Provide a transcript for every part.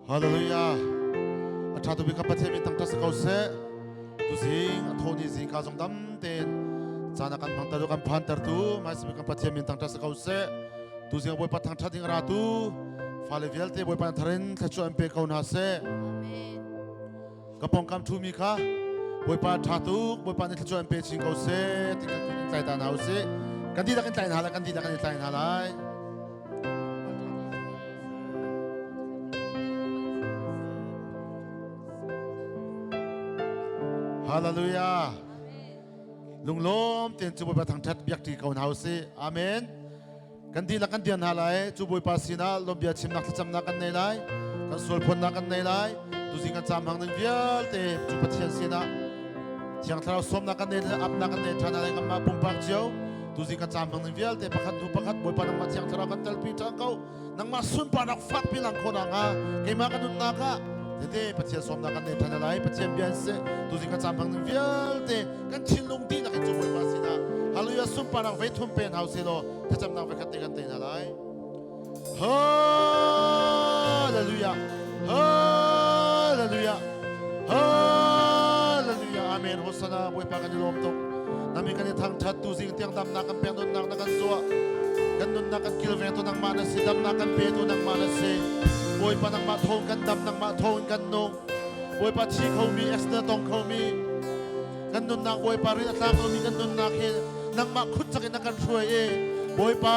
Hallelujah. A ṭha tu bik kha Pathian min thangṭhat si ko seh. Tuzing a thaw ni zingka zong dam tein caan a kan hmangter kan phantertu hmaisabik kan Pathian min thangṭhat si ko seh. Tuzing Bawipa thangṭhat ding a ratu fale vialte Bawipa na thar in thluachuah in pe ko hna seh. Amen. Ka pawngkam ṭhumi kha Bawipa ṭha tuk Bawipa nih thluachuah in pe chin ko seh ti kan in tlai ta hna usih. Kan dihlak in tlai hna lai kan dihlak in tlai hna lai. Hallelujah. Lunglawm tein cu Bawipa thangṭhat biakṭi ko hna usih. Amen. Kan dihlak kan dian hna lai. Cu Bawipa sinah lawmbia chimnak thlacamnak kan nei lai. Kan sualphuannak kan nei lai. Tuzing kan caam hang ding vialte cu Pathian sinah Thiang Thlarau sawmnak kan nei apnak kan nei ṭhan lai kanmah pumpak cio. Tuzing kan caam hang ding vialte pakhat hnu pakhat Bawipa nangmah Thiang Thlarau kan telpi ṭhan ko. Nangmah sunparnak fakpi lang khawh nakhnga keimah ka nunnak ah tete Pathian sawmnak kan nei ṭhan lai. Pathian bia in seh tuzing kan caam hang ding vialte kan thinlung dihlak in cu Bawipa sinah Hallelujah sunparnak vei thum pen hau seh law thlacamnak voikhat te kan te hna lai. Hallelujah. Hallelujah. Hallelujah. Amen. Hosanna Bawipa kan i lawm tuk. Nami kan i thangṭhat tu zing tiang damnak kan pek nunnak na kan zuah. Kan nunnak kan kilveng tu nangmah na si damnak kan pe tu nangmah na si. Bawipa nangmah thawng kan dam nangmah thawng kan nung. Bawipa thi khomi accident tong khomi kan nunnak Bawipa rin a tlak lomi kan nunnak hi nangmah khut chak in na kan hruai i Bawipa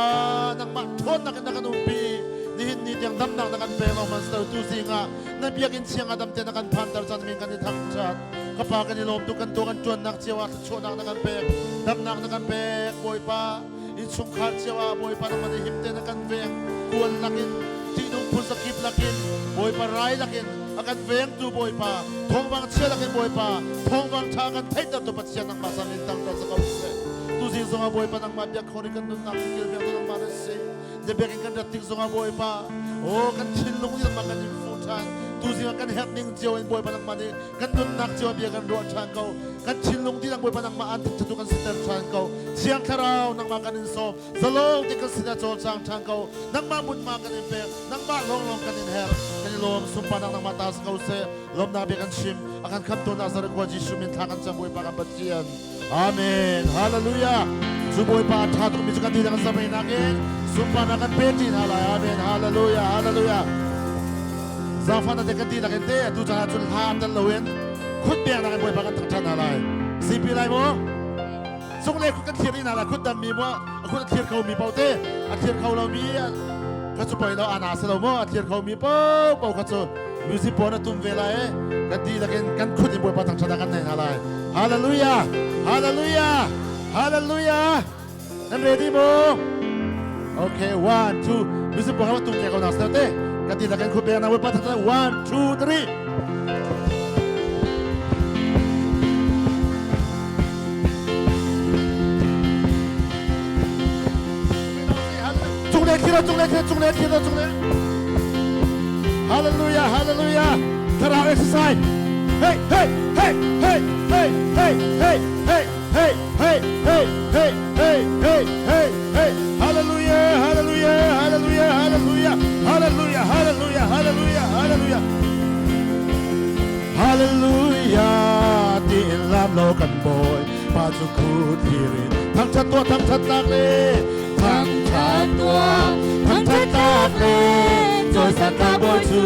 nangmah ṭhawnnak in na kan umpi nihin ni tiang damnak na kan pek lo man tu zing ah na biakinn thiang ah damte na kan phanter chan min kan i thangṭhat ka pa kan i lawm tu kan tuah kan ṭuannak cio ah thluachuahnak na kan pek damnak na kan pek Bawipa innchungkhar cio ah Bawipa nangmah nih himte na kan veng kual lakin ṭihnung phun zakip lakin Bawipa rai lakin a kan vengtu Bawipa thawngvang chia lakin Bawipa thawngvang ṭha kan theihtertu Pathian nangmah sam in tangter sa ko seh tuzing zongah Bawipa nangmah biak khawh kan nunnak kilveng tu nangmah na si na biakinn kan rat tik zongah Bawipa oh kan thinlung nih nangmah kan in fuh ṭhan tuzing ah kan herh ning cio in Bawipa nangmah nih kan nunnak cio bia kan ruah ṭhan ko kan thinlung dihlak Bawipa nangmah an thangṭhat kan siter ṭhan ko Thiang Thlarau nangmah kan in sawm zalong te kan sinah cawlcang ṭhan ko nangmah hmunhma kan in pek nangmah lawnglawng kan in herh kan i lawm sunparnak nangmah ta si ko seh lawmnak bia kan chim a kan khamtu Nazareth khua Jesuh min thla kan cam Bawipa kan Pathian Amen Hallelujah cu Bawipa a ṭha tukmi cu kan dihlak kan zameinak in sunparnak kan pe ṭi hna lai Amen Hallelujah Hallelujah Zaangfahnak te kan dihlak in te atu caan ah cun hla tel loin khut peknak in Bawipa kan thangṭhat hna lai sipi lai maw cunglei khut kan thlir hna lai khut dammi maw a khut a thlir kho mi paoh te a thlir kho lomi kha cu poi lo ana si lo maw a thlir kho mi paoh paoh kha cu music pawn a tum ve lai kan dihlak in kan khut in Bawipa thangṭhat ah kan nei hna lai Hallelujah Hallelujah Hallelujah Nan ready maw? Okay, one, two. Music pawn kha tum ke ko na te. Kan dihlak in khut pek na Bawipa thangṭhat one, two, three. Cung le thlir cung le thlir cung le thlir cung le Hallelujah hallelujah Thlarau exercise Hey hey hey hey hey hey hey hey hey hey hey hey hey hey hey hey Hallelujah hallelujah hallelujah hallelujah hallelujah hallelujah hallelujah hallelujah Hallelujah tiin lam lo kan bawi pa cu khut hirin thangthat tuah thangthat tlak le thangthat tuah thangthat tlak le cawisan ta bawi cu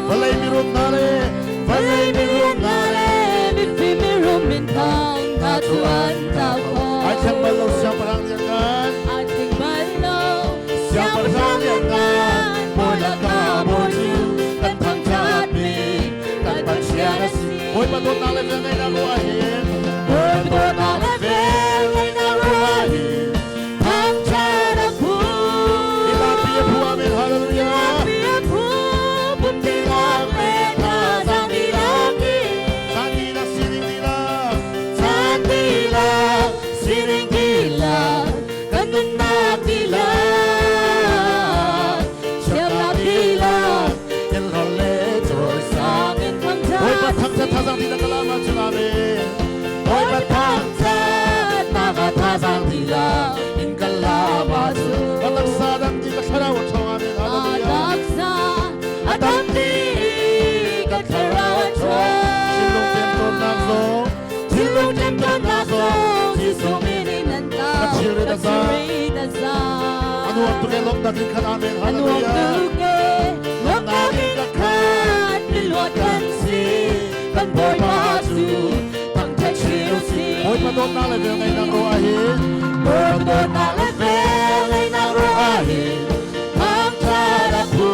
vawlei mirum hna le vawlei mirum hna le mifim mirum min thang hna cu an tlau ai thiang bal lo siangpahrang lian ngan ai thiang bal lo siangpahrang lian ngan bawi laka bawi cu kan thangthat mi kan Pathian a si Bawipa dawtnak le velngeihnak ruah hin Bawipa dawtnak le velngeihnak ruah hin thangṭhat a phu Ilapi a phu amen hallelujah Ilapi a phu pum dihlak le thazaang dihlak in Caan dihlak sining dihlak Caan dihlak sining dihlak kan nunnak dihlak thiamnak dihlak in hlor le cawisang in Bawipa thangṭhat thangṭhat thazaang dihlak ka lama cun amen. a za. A nuam tuk e lawmhnak in khat amen hallelujah. Lawmhnak in khat miluat kan si kan Bawipa cu thangṭhat chin u sih. Bawipa dawtnak le velngeihnak ruah ah hin Bawipa dawtnak le velngeihnak ruah ah hin thangṭhat a phu.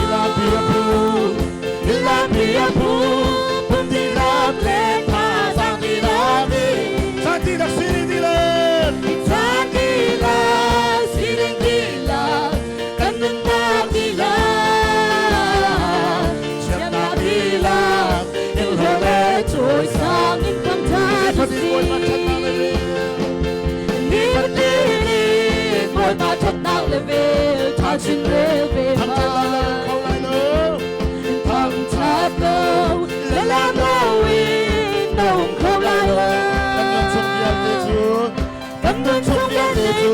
Ilapi a phu. Ilapi a phu. Pum dihlak le thazaang dihlak in Santi dak sining dihlak. Caan dihlak, sining dihlak, kan nunnak dihlak, siamnak dihlak, in hlawh le cawisang in thangṭhat u Nifatin Bawipa ṭhatnak le sih. vel. Nifatin in Bawipa ṭhatnak le vel, ṭha chin rel ve Thangṭhat lai lo kho lai lo. Thangṭhat lo, le lam loin na um kho lai lo. Kan nun chung vialte cu Kan nun chung vialte cu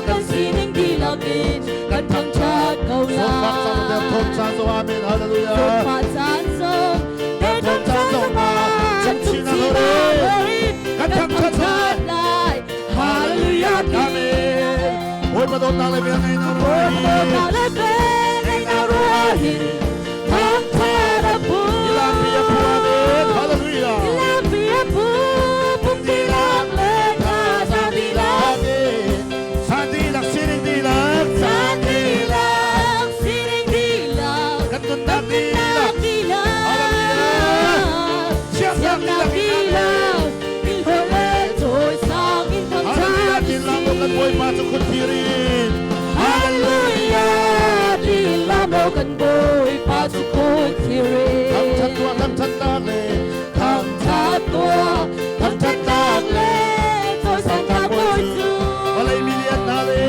kan sining dihlak in kan thangṭhat ko Zawtfak caan lai. derthawm caan zong amen hallelujah. Zawtfah caan zong, derthawm caan zongah, Chung chung chin chin ah ah Kan kan thangṭhat thangṭhat lai. Hallelujah. Amen. Bawipa dawtnak le velngeihnak ruah Bawipa dawtnak le velngeihnak ruah hin thangṭhat a phu. Ilapi a phu amen hallelujah. Ilapi a phu, pum dihlak le thazaang dihlak. Amen. Caan dihlak sining dihlak. Caan dihlak, sining dihlak, Kan nunnak dihlak. nunnak dihlak, Siamnak siamnak dihlak. dihlak, ilhol le cawisang in Hallelujah. thangṭhat u Tinlam lo kan sih. Bawipa cu khut thir in. Hallelujah, tilam lo kan Bawipa cu khut thir Thangṭhat in. tuah thangṭhatnak le Thangṭhat tuah, thangṭhatnak le cawisang ka Bawi cu. Vawlei milian hna le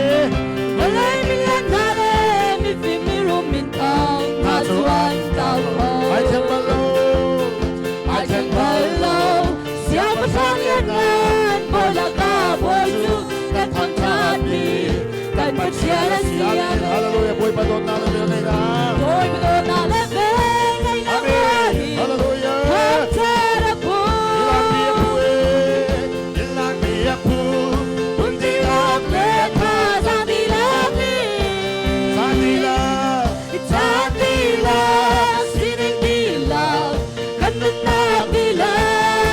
Vawlei milian hna le mifim mirum minthang hna cu an kau kho. Ai thiang bal lo. Ai thiang bal lo, siangpahrang lianngan bawi lakah Bawi cu kan thangṭhatmi kan Pathian a si. Amen. Amen. Hallelujah. Bawipa dawtnak le velngeihnak. Bawipa dawtnak le velngeihnak Amen. ruah hin Hallelujah. thangṭhat a phu. Ilapi a phu e. Ilapi a phu. Pum dihlak le thazaang dihlak in. Caan dihlak. Caan dihlak, sining dihlak, kan nunnak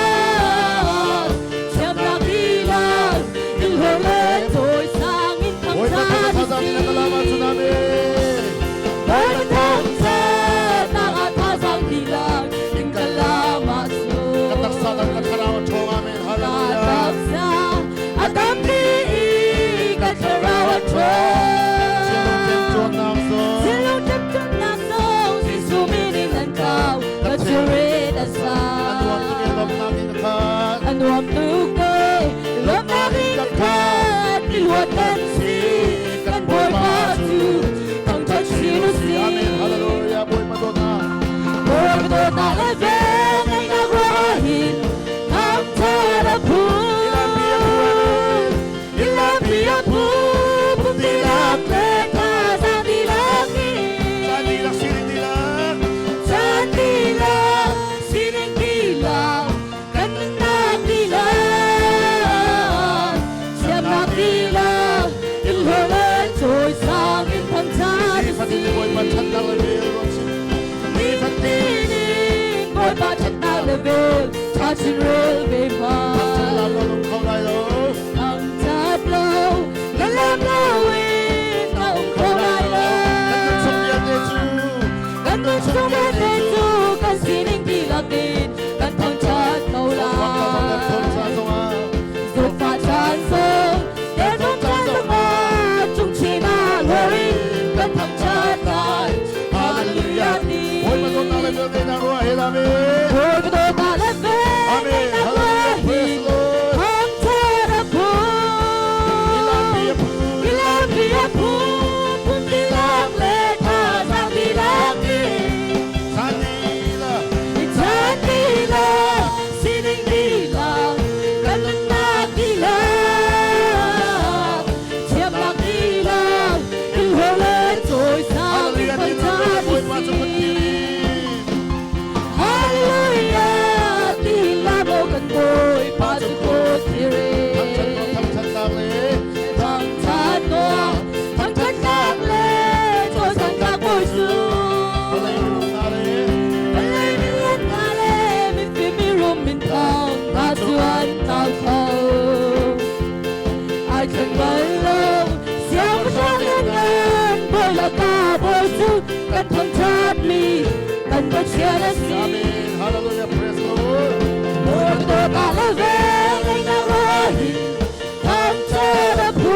dihlak, siamnak dihlak, ilhor le cawisang in Bawipa thangṭhat u thangṭhat in a kalam ahcun sih. amen. Bawipa thangṭhatnak ah thazaang dihlak in kalam ahcun. Kan taksa dam kan thlarau a ṭhawng amen. Ka Hallelujah. taksa a dam dih i ka thlarau a Thinlung ṭhawng. ṭemṭuannak zong. Thinlung ṭemṭuannak zong Jesuh min in an kau, ka thilrit a A nuam tuk e sang. lawmhnak in a khat. A nuam tuk e, lawmhnak in ka khat, miluat kan si, kan Bawipa cu thangṭhat chin u sih. Amen. Hallelujah. Bawipa dawtnak. Bawipa dawtnak le velngeihnak ruah ah hin thangṭhat a phu. Ilapi a phu amen. Ilapi a phu, pum dihlak le thazaang dihlak in. Caan dihlak sining dihlak. Caan dihlak, sining dihlak, kan nunnak dihlak, siamnak dihlak, ilhor le cawisang in thangṭhat u Nifatin Bawipa sih. ṭhatnak le vel ruat chin. Nifatin in Bawipa ṭhatnak le vel, ṭha chin rel ve Thangṭhat hmanh. lam lo lung kho lai lo. Thangṭhat lo, le lam loin na um kho lai lo. Kan nun chung vialte cu Kan nun chung vialte cu kan sining dihlak in kan thangṭhat ko Zawtfak caan zong derthawm lai. caan zongah. Zawtfah caan zong, derthawm caan zongah, cungchin ah hlawr in kan thangṭhat lai. Hallelujah ti. Bawipa dawtnak le velngeihnak ruah hin amen. Bawipa dawtnak le Amen. velngeihnak ruah Hallelujah. Praise hin the Lord. thangṭhat a phu. Ilapi a phu. Ilapi a phu, pum dihlak le thazaang dihlak in. Caan dihlak. Caan dihlak, sining dihlak, kan nunnak dihlak, thiamnak dihlak, ilhor le cawisang in Hallelujah. Tinlam lo thangṭhat u Bawipa cu khut thir sih. in. Hallelujah, tilam lo kan Pathian a si. Amen. Hallelujah. Praise the Lord. Bawipa dawtnak le velngeihnak ruah hin thangṭhat a phu.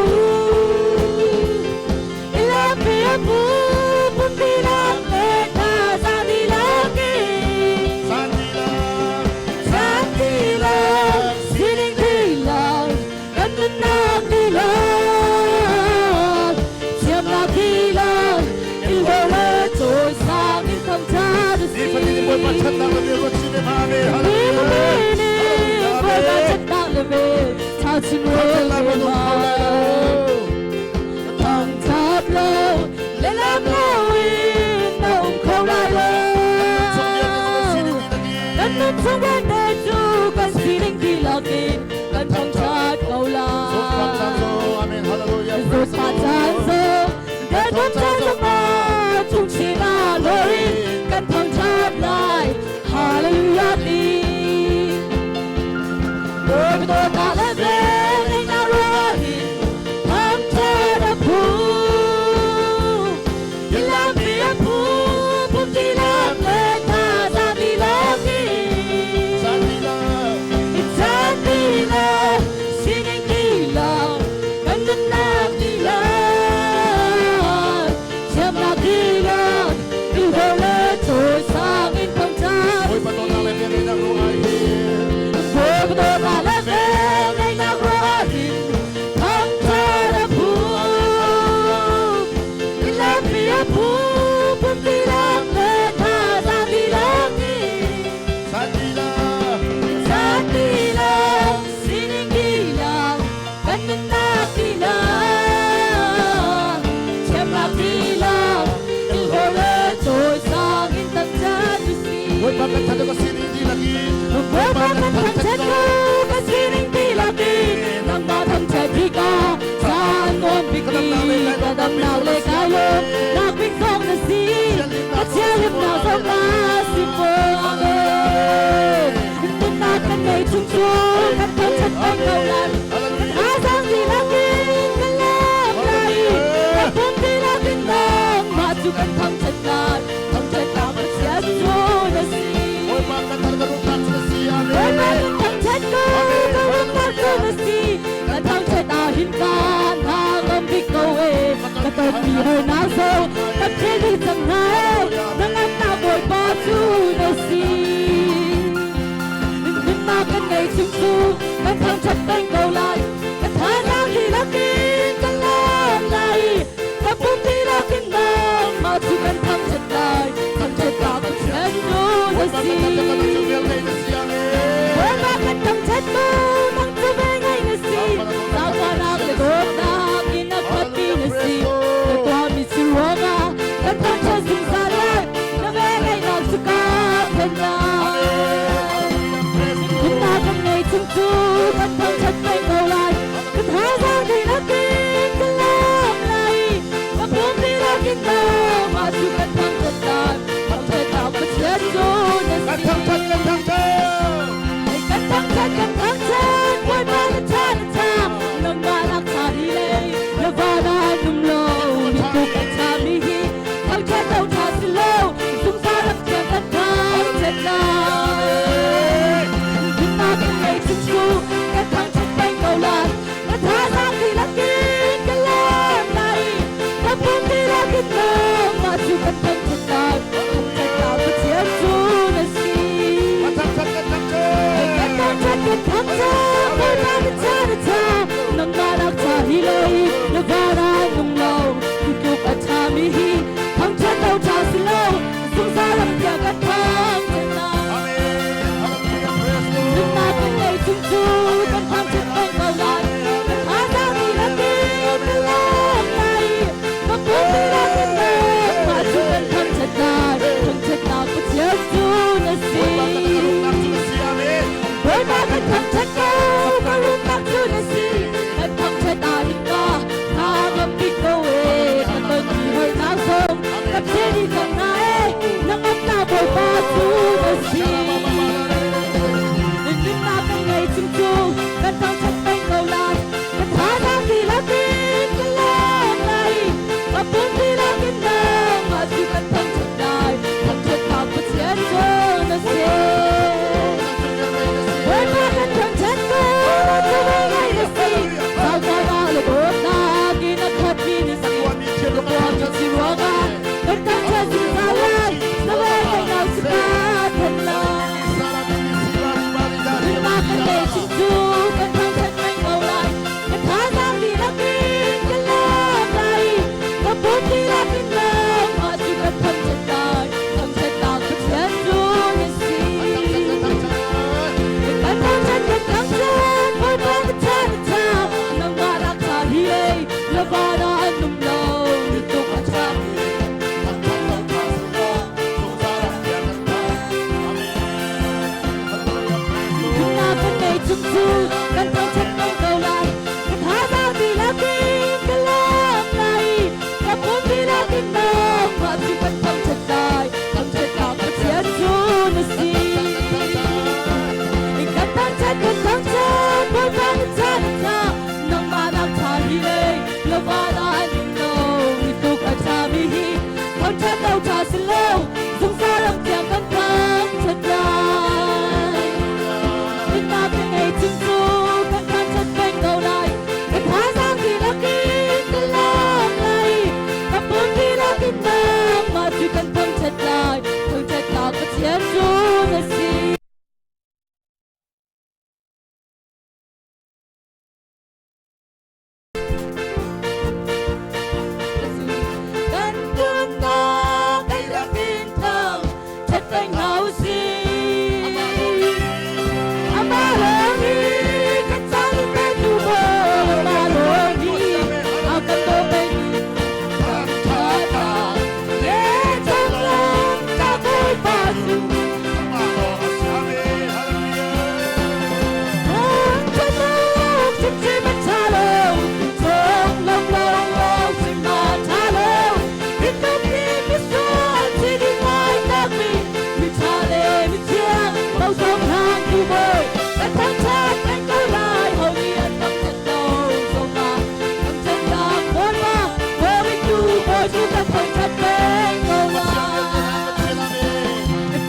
Lampi a phu, pumpi lak le thazaang dihlak in. Caan dihlak. Caan dihlak, sining dihlak, kan nunnak dihlak, thiamnak dihlak, in hlawh le cawisang in thangṭhat a si. Nifatin Bawipa ṭhatnak le vel ruat chin em. Amen. Hallelujah. Bawipa ṭhatnak le vel ṭha chin Thangṭhat lai rel minung kho lai lo. Thangṭhat lo le lam loin na um kho lai lo. Chung vialte cu kan sining dihlak in. Kan nun chung vialte cu kan sining dihlak in kan thangṭhat ko lai. Zawtfak caan zong. Amen. Hallelujah. Praise the Zawtfak caan Lord. zong, derthawm caan zongah chungchin ah lor in kan thangṭhat lai. Hallelujah ti. Bawipa dawtnak le velngeihnak ruah hin thangṭhat a phu. Lampi a phu, pum dihlak le thazaang dihlak in. Caan dihlak. Caan dihlak, sining dihlak, kan nunnak dihlak, thiamnak dihlak, i hlawh le cawisang in thangṭhat Bawipa dawtnak le velngeihnak ruah hin. Bawipa dawtnak le velngeihnak ruah hin thangṭhat a phu. Lampi a phu, pum dihlak le thazaang dihlak in. Caan dihlak. Caan dihlak, sining dihlak, kan nunnak dihlak, thiamnak dihlak, i hlawh le cawisang in thangṭhat u sih. Bawipa kan that ka sining dihlak in. Bawipa kan thangṭhat ko, kan sining dihlak in, nangmah thangṭhat hi ka caan nuam bik i, ka damnak le kai lawmnak bik zong na si. Ka thianghlimnak zong na si fawn. Amen. Nunnak kan ngei chung cu kan thangṭhat peng ko lai. Kan thazaang dihlak in kan lam lai. Kan pum dihlak in nangmah cu kan thangṭhat lai. Thangṭhatnak Pathian cu na si. Bawipa kan that ka rumnak cu na si. Bawipa Amen. kan thangṭhat ko, ka rumnak cu na si. Ka thangṭhat ah hin kaan hna ngam bik ko e. Ka tonmi harnak zong ka philh dih cang hna e. Na ngamnak Bawipa cu na si. Nunnak kan ngei chung cu kan thangṭhat peng ko lai. Ka thazaang dihlak in kan lam lai. Ka pum dihlak in nangmah cu kan thangṭhat lai. Thangṭhatnak Pathian cu na Bawipa si. kan that ka nang cu velngeih na si. Amen. Bawipa kan thangṭhat ko, nang cu velngeih na si. Zaangfahnak le dawtnak in a khatmi na si. Na tuahmi si ruangah kan thangṭhat zungzal lai. Na velngeihnak cu kaa phen lai. Nunnak kan ngei chung cu kan thangṭhat peng ko lai. Kan thazaang dihlak in kan lam lai. Ka pum dihlak in nangmah cu kan thangṭhat lai. Thangṭhatnak Pathian cu na Kan si. thangṭhat kan thangṭhat. Kan thangṭhat kan thangṭhat Bawipa na ṭha na ṭha nangmah nak ṭha hi lei na van ah an um lo mi tluk a ṭhami hi thangṭhat lo ṭha si lo zungzal ram tiang kan thangṭhat lai. Nunnak kan ngei chung cu kan thangṭhat peng ko lai. Kan thazaang dihlak in kan lam lai. Kan pum dihlak in nangmah cu kan thangṭhat lai. Thangṭhatnak Pathian cu na si. Kan thangṭhat kan thangṭhat. Kan thangṭhat kan thangṭhat Bawipa na ṭha na ṭha nangmah nak ṭha hi lei na van ah an um lo hi tluk a ṭhami hi thangṭhat lo ṭha si lo zungzal ram tiang kan thangṭhat lai. Amen. Hallelujah. Praise the Nunnak Lord. kan ngei chung cu kan thangṭhat peng ko lai. Kan thazaang dihlak in kan lam lai. Kan pum dihlak in nangmah cu kan thangṭhat lai. Thangṭhatnak Pathian cu na si. Bawipa kan rumnak cu na si. Amen. Bawipa kan thangṭhat ko, ka rumnak cu na si. Kan thangṭhat ah hin ka hna ngam bik ko e. Ka tonmi harnak zong ka philh dih cang hna e. Na ngamnak Bawipa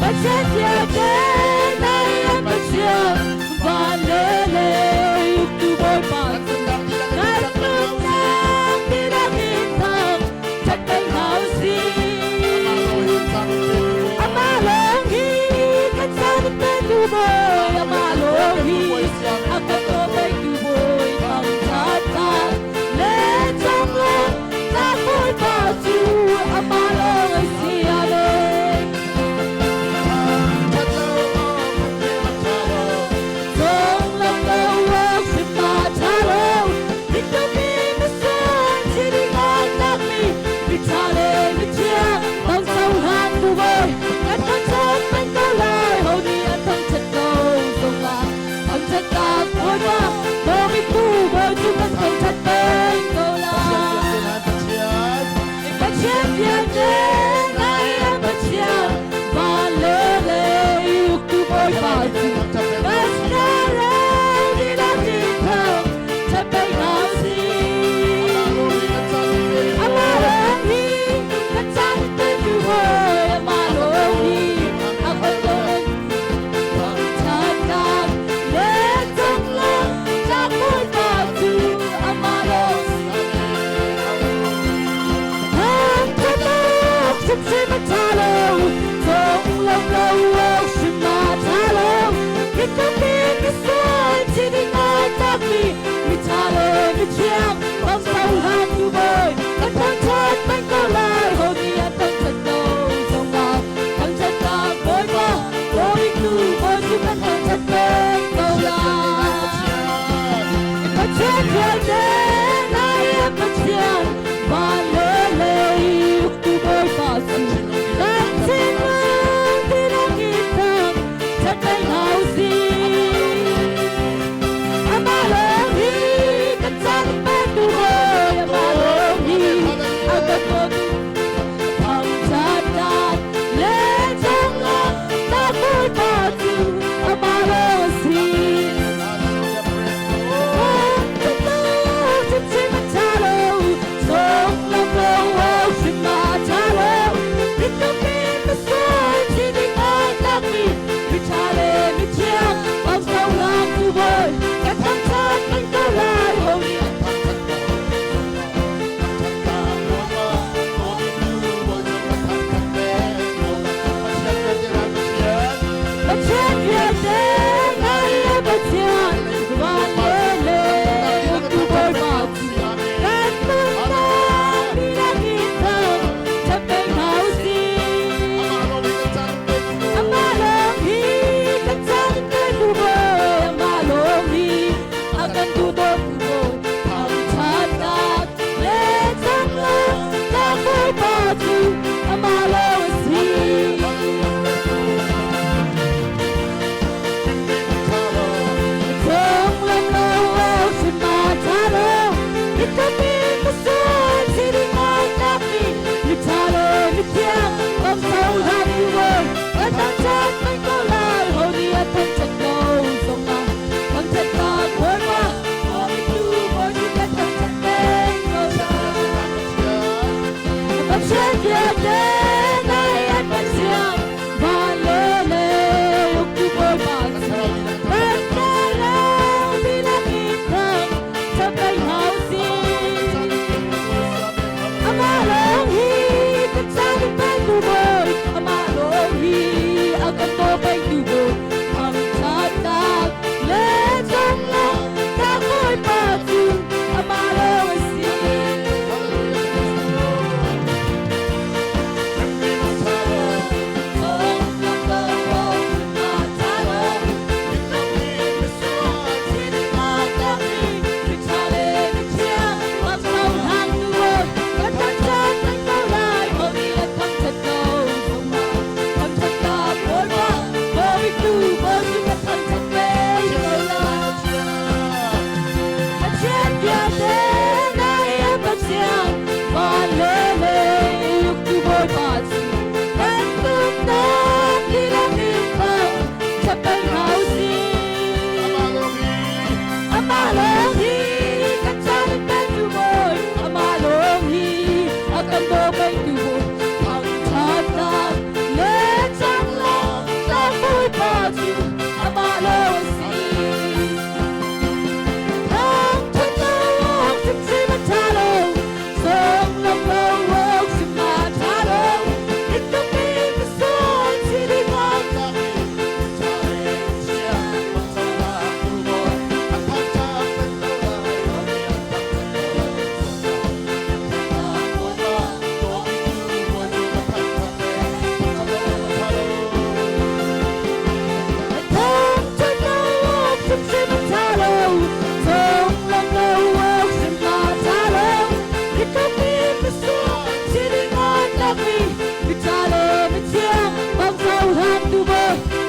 Pathian vialte nai an Pathian van le lei uktu Bawipa. Kan nunnak dihlak in Kan nunnak dihlak in thang that peng hna usih. Amah lawng hi Amah lawng hi kan san petu Bawi, amah lawng hi a kan pektu Bawi thang that ta le cang lo ta Bawipa cu amah lawng a si. Amen. That lo awk kan pe mak tha lo.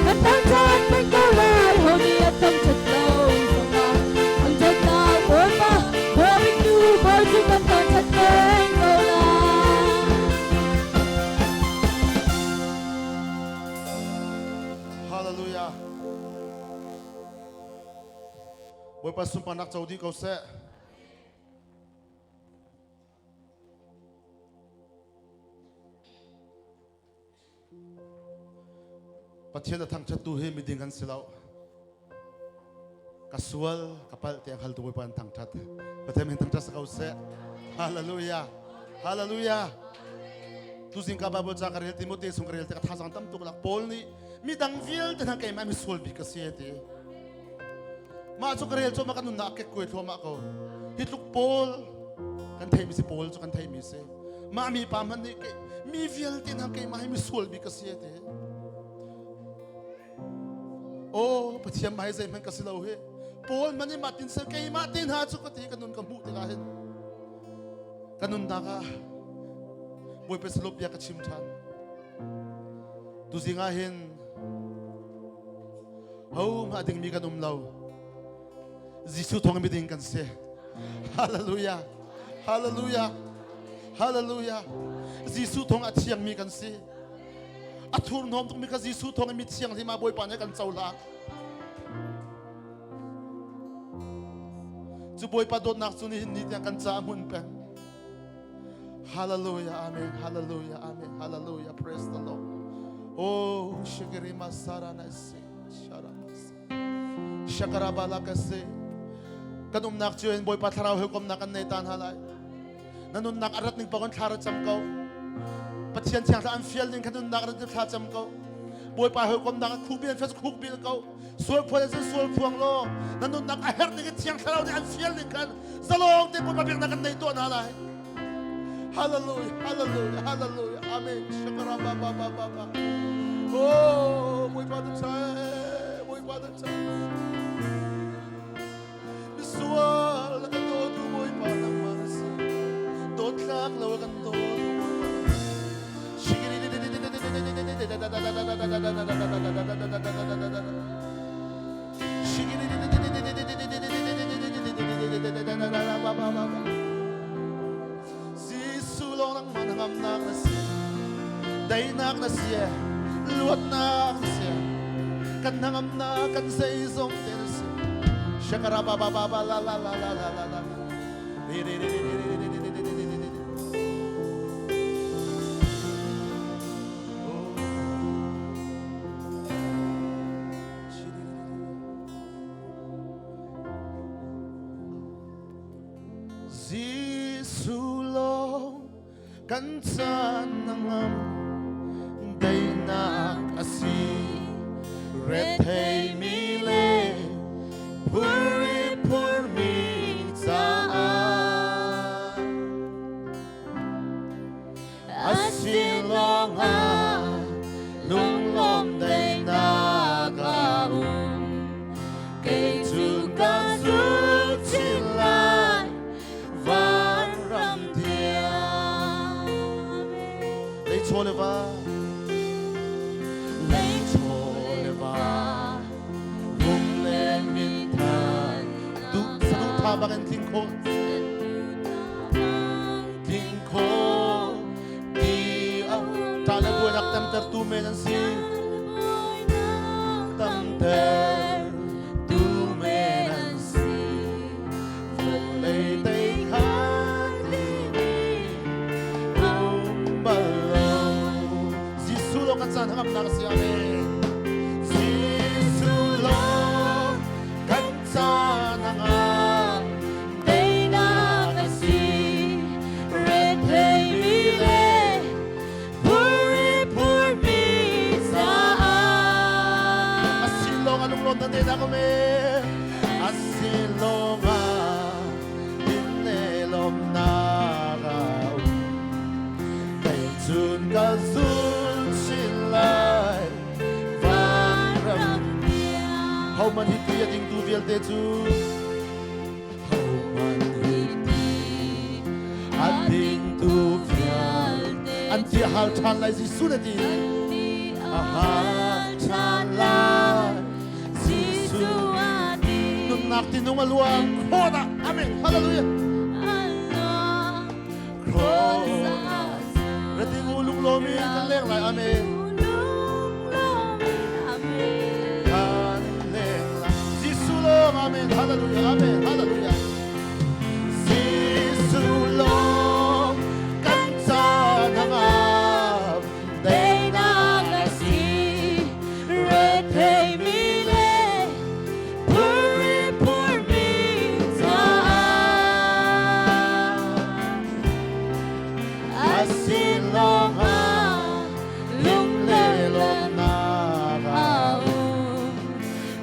Kan thangṭhat peng ko lai, ho nih a thangṭhat lo zongah. Thangṭhatnak Bawipa, Bawibik nu Bawi cu kan thangṭhat peng ko lai. Hallelujah. Bawipa sunparnak co dih ko seh. Pathian a thangṭhattu hi miding an si lo. Ka sual, ka palh tiang haltu Bawipa an thangṭhat. Pathian min thangṭhat si ko seh. Hallelujah. Hallelujah. Tuzing ka Bible ca ka rel Timote chung ka rel te ka thazang tam tuk lak Paul nih midang vialte hna keimah mi sual bik ka si ti. Mah cu ka rel cu ma kan nunnak kek kuai thluahmah ko. Hi tluk Paul kan theimi si Paul cu kan theimi si. Mah mi pa hmanh nih mi vialte hna keimah hi misual bik ka si ti. Oh Pathian mah hi zeihmanh ka si lo hi. Paul man i mah tin sel keimah te hna cu ka ti ka nun ka hmuh tikah hin ka nunnak ah Bawipa salop bia ka chim ṭhan. Tuzing ah hin ho hmah dingmi kan um lo. Jesuh thawng miding kan si. Hallelujah. Hallelujah. Hallelujah. Jesuh thawng a thiangmi kan si. A thurhnawm tukmi kha Jesuh thawng in mi thianghlim ah Bawipa nih kan cohlang. Cu Bawipa dawtnak cu nihin ni tiang kan caah hmun peng. Hallelujah, amen, hallelujah, amen, hallelujah, praise the Lord. Oh, shikirima sarana se, sharama se. Shakarabala ka se. Kan umnak cio in Bawipa thlarau he komnak kan nei tan ha lai. Na nunnak a rat ning paoh in thla ra cam ko. Pathian thiang thla an fial ning kha nunnak rat thla cam ko. Bawipa he komnak a khuk bil an fial khuk bil ko. Sual phuan an sual phuang law na nunnak a herh ning in thiang thlarau nih an fial ning khan zalong te Bawipa biaknak kan nei tuah hna lai. Hallelujah, hallelujah, hallelujah. Amen. Shakara ba ba ba ba ba. Oh, Bawipa tu chai, Bawipa tu chai. Misual kan dawtu Bawipa nangmah na si. Dawtlak lo kan dawtu Bawipa. Jesuh lawng nangmah na ngamnak na si daihnak na si luatnak na si kan hnangamnak kan zeizong te na si shakara ba ba ba ba la la la la la la la ri ri ri ri ri ri ri ri ri ri ri. Jesuh lawng kan caan na ngam daihnak a si retheimi le phurri phurmi caah a si lawngah lunglawm daihnak a um. Kei cu ka zul chin lai vanram tiang. Lei chaw le va, lei chaw le va, rum le min than, duh saduh tha bangin tling khawh. Tling kho ti a ta le buainak tamtertu men an si. Tamter tu men an si. Vawlei tei khan timi um bal lo. Jesuh lawng kan caan hangamnak a si. Amen. Jesuh lawng kan caan hangam. Teinak a si, retheimi le phurri phurmi caah. A sin lawng a lunglawm na ne dah me. A sin lawng ah in le lawmnak a um. Kei cun ka zul chin lai vanram. Ho man hi ti a dingtu vialte cu A dingtu vialte an ti hal ṭhan lai Jesuh na ti a hal ṭhan lai. tinung a luang khawt ah. Amen. Hallelujah. Rati u lunglomi kan leng lai. Amen. Kan leng lai. Jesuh lawng. Amen. Hallelujah. Amen. Hallelujah. Jesuh lawng kan ca hngam. Teinak a si, retheimi le phurri phurmi caah a si lawngah lunglelawmnak a um.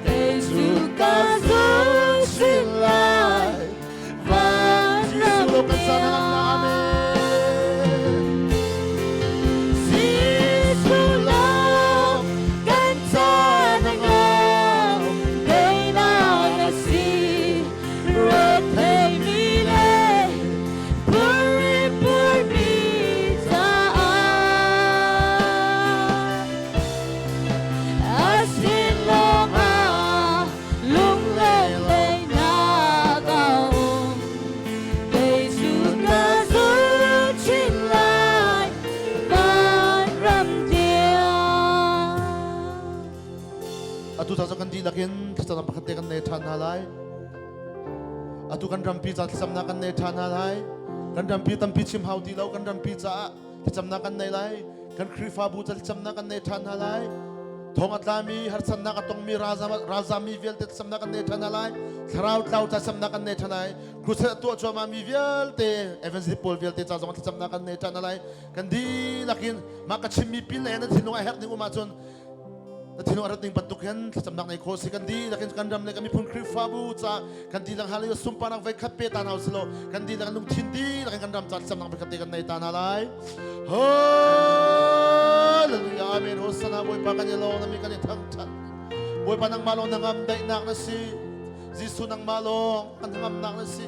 Kei cu ka zul chin lai vanram tiang. Jesuh lawng kan caan a ngam, teinak a si, retheimi le phurri phurmi caah. A sin lawngah lunglennak a um. Kei cu ka zul chin lai vanram tiang. Atu ca kan dihlak in thlacamnak pakhat te kan nei ṭhan hna lai. Atu kan rampi ca thlacamnak kan nei ṭhan hna lai. Kan rampi tampi chim hau ti lo, kan rampi caah thlacamnak kan nei lai. Kan Khrihfabu ca thlacamnak kan nei ṭhan hna lai. Thong a tlami, harsatnak a tongmi, ralzammi vialte thlacamnak kan nei ṭhan hna lai. Thlarau tlau ca thlacamnak kan nei ṭhan lai. Crusade a tuah cuahmah mi vialte, evangelist pawl vialte ca zong thlacamnak kan nei ṭhan hna lai. Kan dihlak in mah ka chimmi pin le na thinlung a herh ding um ahcun na thinlung a rat ding bantuk hin thlacamnak nei khawh si. Kan dihlak in kan ram le kan miphun Khrihfabu ca kan dihlak hallelujah sunparnak voi khat pe ta hna usih law kan dihlak lungthin dihlak in kan ram ca thlacamnak voi khat te kan nei ta hna lai. Hallelujah. Amen. Hosanna. Bawipa kan i lawm, na mi kan i thangthat. Bawipa, nangmah lawng na ngam daihnak na si. Jesuh, nangmah lawng kan ngamnak na si.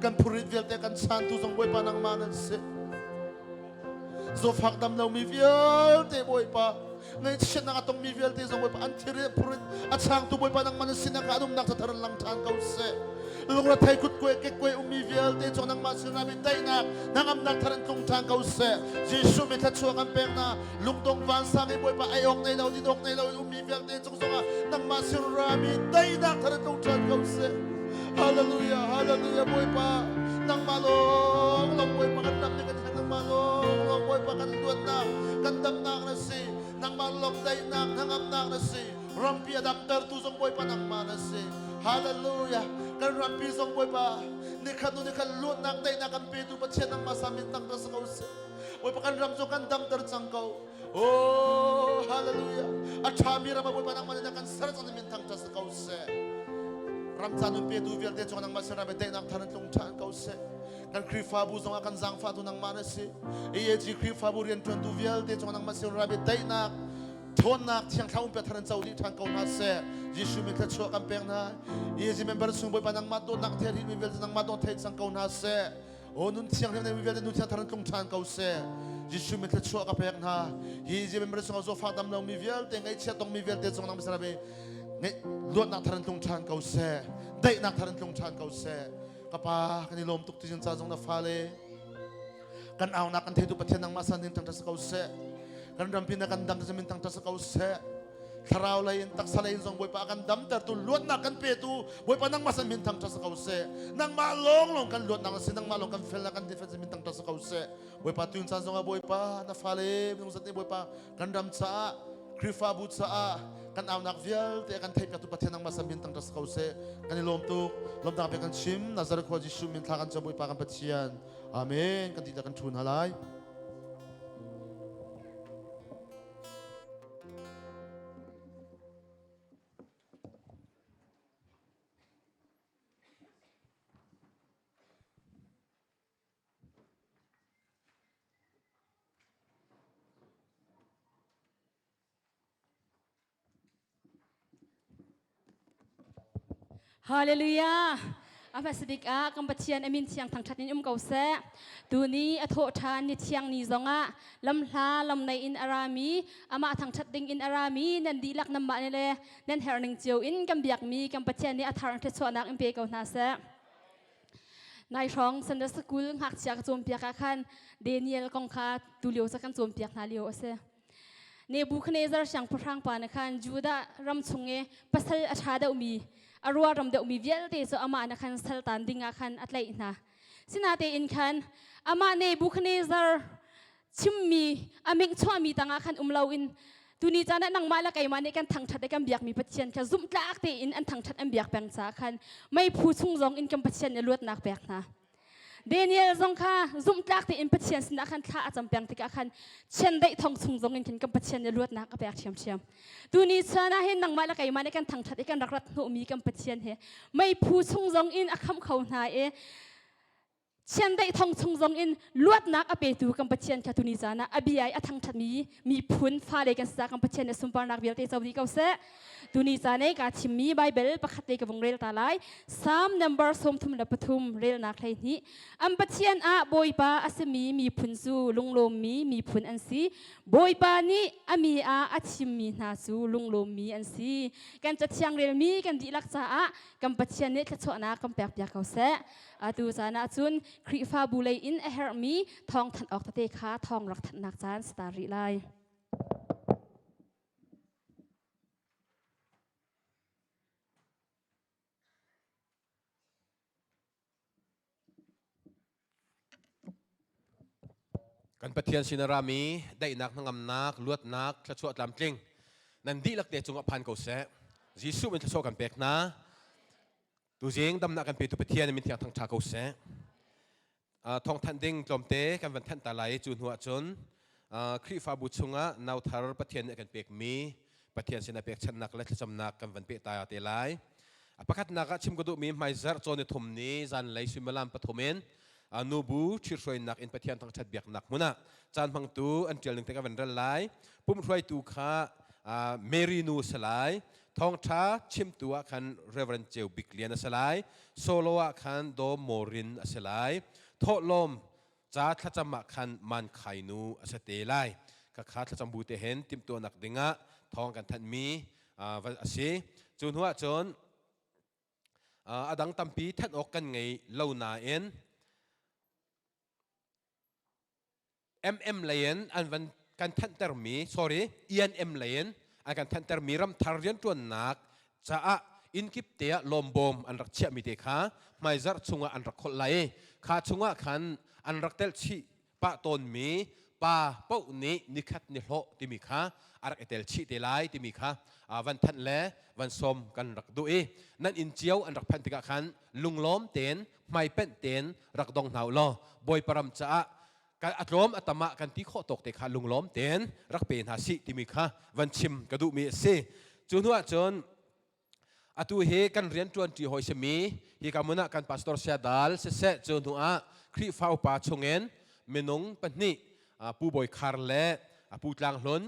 Kan phurit vialte kan chantu zong Bawipa nangmah nan si. Zawfak dam lomi vialte Bawipa, ngaihchiatnak a tongmi vialte zong Bawipa, an thir phurit a changtu Bawipa nangmah na sinah ka an umnak thar lang ṭhan ko seh. Lungrethei kutkue kekkue ummi vialte cung nangmah sinah mi daihnak hnangamnak thar in tlung ṭhan ko seh. Jesuh min thluachuah kan pek hna. Lungdong vansang i Bawipa ei awk nei lo din awk nei lo in ummi vialte cung zongah nangmah sin rami daihnak thar in tlung ṭhan ko seh. Hallelujah, hallelujah. Bawipa nangmah lawng lawng, Bawipa, kan ram nih kan herh. Nangmah lawng lawng, Bawipa, kan luatnak kan damnak na si. Nangmah lawng daihnak hnangamnak na si. Rampi a damtertu zong Bawipa nangmah na si. Hallelujah. Kan rampi zong Bawipa, nikhat nu nikhat luatnak daihnak kan petu Pathian nangmah sa min tang sa ko seh. Bawipa, kan ram zong kan damter cang ko. Oh, hallelujah. A ṭhami ram ah Bawipa nangmah nih na kan ser cang, min thangṭhat si ko seh. Ram ca nun petu vialte cung nangmah sin ram daihnak thar in tlung ṭhan ko seh. Kan Khrihfabu zong ah kan zaangfahtu nangmah na si. AAG Khrihfabu rianṭuantu vialte cung nangmah sin ram daihnak ṭhawnnak thiang thlarau pe thar in co dih ṭhan ko hna seh. Jesuh min thluachuah kan pek hna. AAG member chung Bawipa nangmah dawtnak thei rih mi vialte nangmah dawt thei cang ko hna seh. Aw, nun thianghlim na mi vialte nu thiang thar in tlung ṭhan ko seh. Jesuh min thluachuah ka pek hna. Hi je member chungah zawfah dam lomi vialte, ngaihchia tongmi vialte cung nang misarabe luatnak thar in tlung ṭhan ko seh. Daihnak thar in tlung ṭhan ko seh. Ka pa, kan i lawm tuk ti ca zong na fale kan aunak kan theitu Pathian nangmah san ding ṭang ko seh. Kan rampi na kan dam min tang ko seh. Thlarau lei in taksa lei in zong Bawipa kan damtertu, luatnak kan petu Bawipa nangmah san min thang ṭha ko seh. Nangmah lawng lawng kan luatnak a si, nangmah lawng kan felnak kan defense min thang ṭha ko seh. Bawipa, tuin caan zongah Bawipa na fale minung zat nih Bawipa kan ram caah, Khrihfabu caah kan aunak vialte kan theihpiaktu Pathian nangmah san min thang ṭha ko seh. Kan i lawm tuk, lawmnak bia kan chim. Nazareth khua Jesuh min thla kan cam, Bawipa kan Pathian. Amen. Kan dihlak kan ṭhu hna lai. Hallelujah. A hmasa bik ah kan Pathian a min thiang thangṭhat in um ko seh. Tuni a thawh ṭhan ni thiang ni zongah lamhla lamnei in a rami, amah thangṭhat ding in a rami nan dihlak nanmah nih le nan herning cio in kan biakmi kan Pathian nih a thar thluachuahnak in pe ko hna seh. Nai hrawng Sunday School ngakchia ka cawnpiak ah khan Daniel kong kha tulio ca kan cawnpiak hna lio a si. Nebuchadnezzar siangpahrang pa nih khan Judah ram chung i pasal a ṭha deuhmi, a ruaram deuhmi vialte cu amah nih khan saltan ding ah khan a tlaih hna. Sinatein khan amah Nebuchadnezzar chimmi a ming chuahmi tangah khan um loin tuni caan ah nangmah le keimah nih kan thangṭhat i kan biakmi Pathian kha zumhtlak tein an thangṭhat an biak peng caah khan meiphu chung zong in kan Pathian nih luatnak pek hna. Daniel zong kha zumhtlak tein Pathian sinah khan thla a cam peng tikah khan chiandeih thong chung zong in khin kan Pathian nih luatnak a pek ṭhiamṭhiam. Tuni chan ah hin nangmah le keimah nih kan thangṭhat i kan rak rat hnawhmi kan Pathian hi meiphu chung zong in a khamh kho hna i chiandeih thong chung zong in luatnak a petu kan Pathian kha tuni caan ah a bia i a thangṭhatmi miphun fale kan si kan Pathian nih sunparnak vialte co dih ko seh. Tuni caan i kaa thimmi Baibal pakhat te ka vung rel ta lai. Psalm number 33 relnak 12. An Pathian ah Bawipa a simi miphun cu lunglawmmi miphun an si. Bawipa nih a mi ah a thimmi hna cu lunglawmmi an si. Kan cathiang relmi kan dihlak caah kan Pathian nih thluachuahnak kan pekpiak ko seh. Atu caan ah cun Khrihfabu lei in a herhmi thawngthanh awk tete kha thawng rak thanhnak caan si ta rih lai. Kan Pathian sin a rami daihnak hnangamnak luatnak thluachuah tlamtling nan dihlak te cungah phan ko seh. Jesuh min thluachuah kan pek hna. Tuzing damnak kan petu Pathian min thiang thangṭha ko seh. Thawngthanh ding tlawmte kan van thanh ta lai cu hnu ahcun Khrihfabu chungah nauthar Pathian nih a kan pekmi Pathian sinah pekchanhnak le thlacamnak kan van peh ta te lai. A pakhatnak ah chim ka duhmi hmaizarh cawn thum ni zanlei suimilam pathum in nubu ṭhithruainak in Pathian thangṭhat biaknak hmun ah caan hmangtu an ṭial ning te ka van rel lai. Pumhruaitu kha Mary nu a si lai. Thawngṭha chimtu ah khan Reverend Ceu Bik Lian a si lai. Solo ah khan Dawm Morin a si lai. Thawhlawm ca thlacam ah khan Man Khai Nu a si te lai. Khakha thlacam bu te hen timhtuahnak dingah thawng kan thanhmi a si. Cu hnu ah cun a dang tampi thanh awk kan ngei lo nain MM lei in an van kan thanhtermi sorry ENM lei in an kan thanhtermi ramthar rianṭuannak caah innkip te ah lawmbawm an rak chiahmi te kha hmaizarh chungah an rak kholh lai i kha chungah khan an rak telh chih pah tawnmi pa paoh nih nikhat ni hlawh timi kha a rak i tel chih te lai timi kha van thanh le van sawm kan rak duh i nan inn cio an rak phanh tikah khan lunglawm tein hmaipenh tein rak dong hna u law Bawipa ram caah a tlawm a tam ah kan ti khawh tawk te kha lunglawm tein rak pe hna sih timi kha van chim ka duhmi a si. Cu hnu ah cun atu hi kan rian ṭuanṭi hawi simi hi ka mun ah kan pastor sia dal siseh cu hnu ah Khrihfa upa chungin minung pahnih Pu Bawi Khar le Pu Tlang Hlun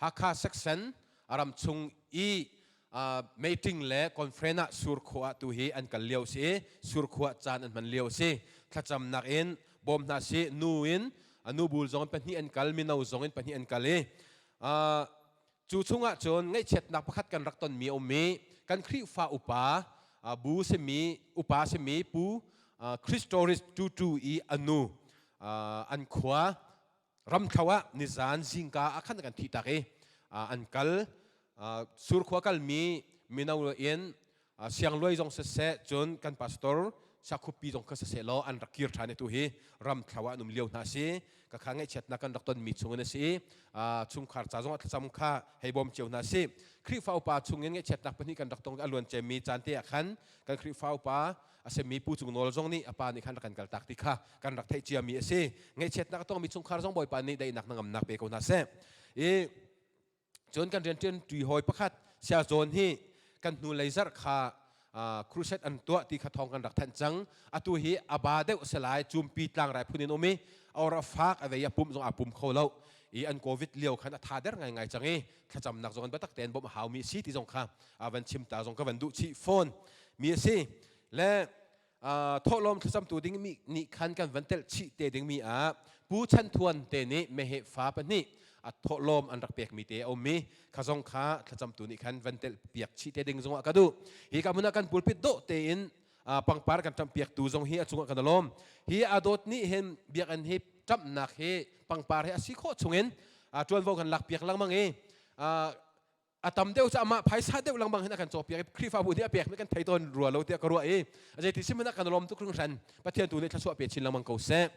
Hakha section ram chung i meeting le conference ah surkhua ah tu hi an kal lio si i surkhua caan an hman lio si thlacamnak in bawm hna si nu in nu bul zong in pahnih an kal mino zong in pahnih an kal i cu chungah cun ngaihchiatnak pakhat kan rak tonmi a um i kan Khrihfa upa bu simi upa simi pu Christoris Tutu i anu an khua ramthlo ah nizan zingka ah khan kan thih tak i an kal surkhua kalmi mino in siangluai zong siseh cun kan pastor sakhupi zong kha siseh law an rak kir ṭhan i tu hi ramthlo ah an um lio hna si ka kha ngaihchiatnak kan rak tonmi chung in a si chungkhar ca zong ah thlacam kha hei bawm cio hna si Khrihfa upa chung in ngaihchiatnak pahnih kan rak tong a luan cemmi caan te ah khan kan Khrihfa upa a simi Pu Cung Nawl zong nih a pa nih khan rak kan kaltak ti kha kan rak theih ciami a si. Ngaihchiatnak a tongmi chungkhar zong Bawipa nih daihnak hnangamnak pe ko hna seh. I cun kan rianṭuan ṭi hawi pakhat Sia Zawn hi kan hnu lei zarh kha crusade an tuah ti kha thawng kan rak thanh cang. Atu hi a ba deuh a si lai cumpi tlangrai phun in um i or a fak a vei a pum zong aa pum kho lo i an covid lio khan a tha der ngaingai cang i thlacamnak zong an biatak tein bawmh a haumi a si ti zong kha van chim ta zong ka van duh chih fawn mi a si le thawhlawm thlacamtu ding mi nih khan kan van telh chih te dingmi ah Pu Chan Thuan te nih meheh fa pahnih a thawhlawm an rak pekmi te a um i kha zong kha thlacamtu nih khan van telh piak chih te ding zong ah ka duh. Hi ka hmun ah kan pulpit dawh tein pangpar kan ṭamh piaktu zong hi a cungah kan lawm. Hi adawt nih hin biakinn hi ṭamhnak hi pangpar hi a si khawh chungin ṭuanvo kan lak piak lengmang i a tam deuh cu amah phaisa deuh lengmang hin a kan cawpiak i Khrihfabu nih a pekmi kan thei tawn rua lo tiah ka ruah i zeiti si hmanh ah kan lawm tuk hringhran. Pathian tu nih thluachuah pe chin lengmang ko seh.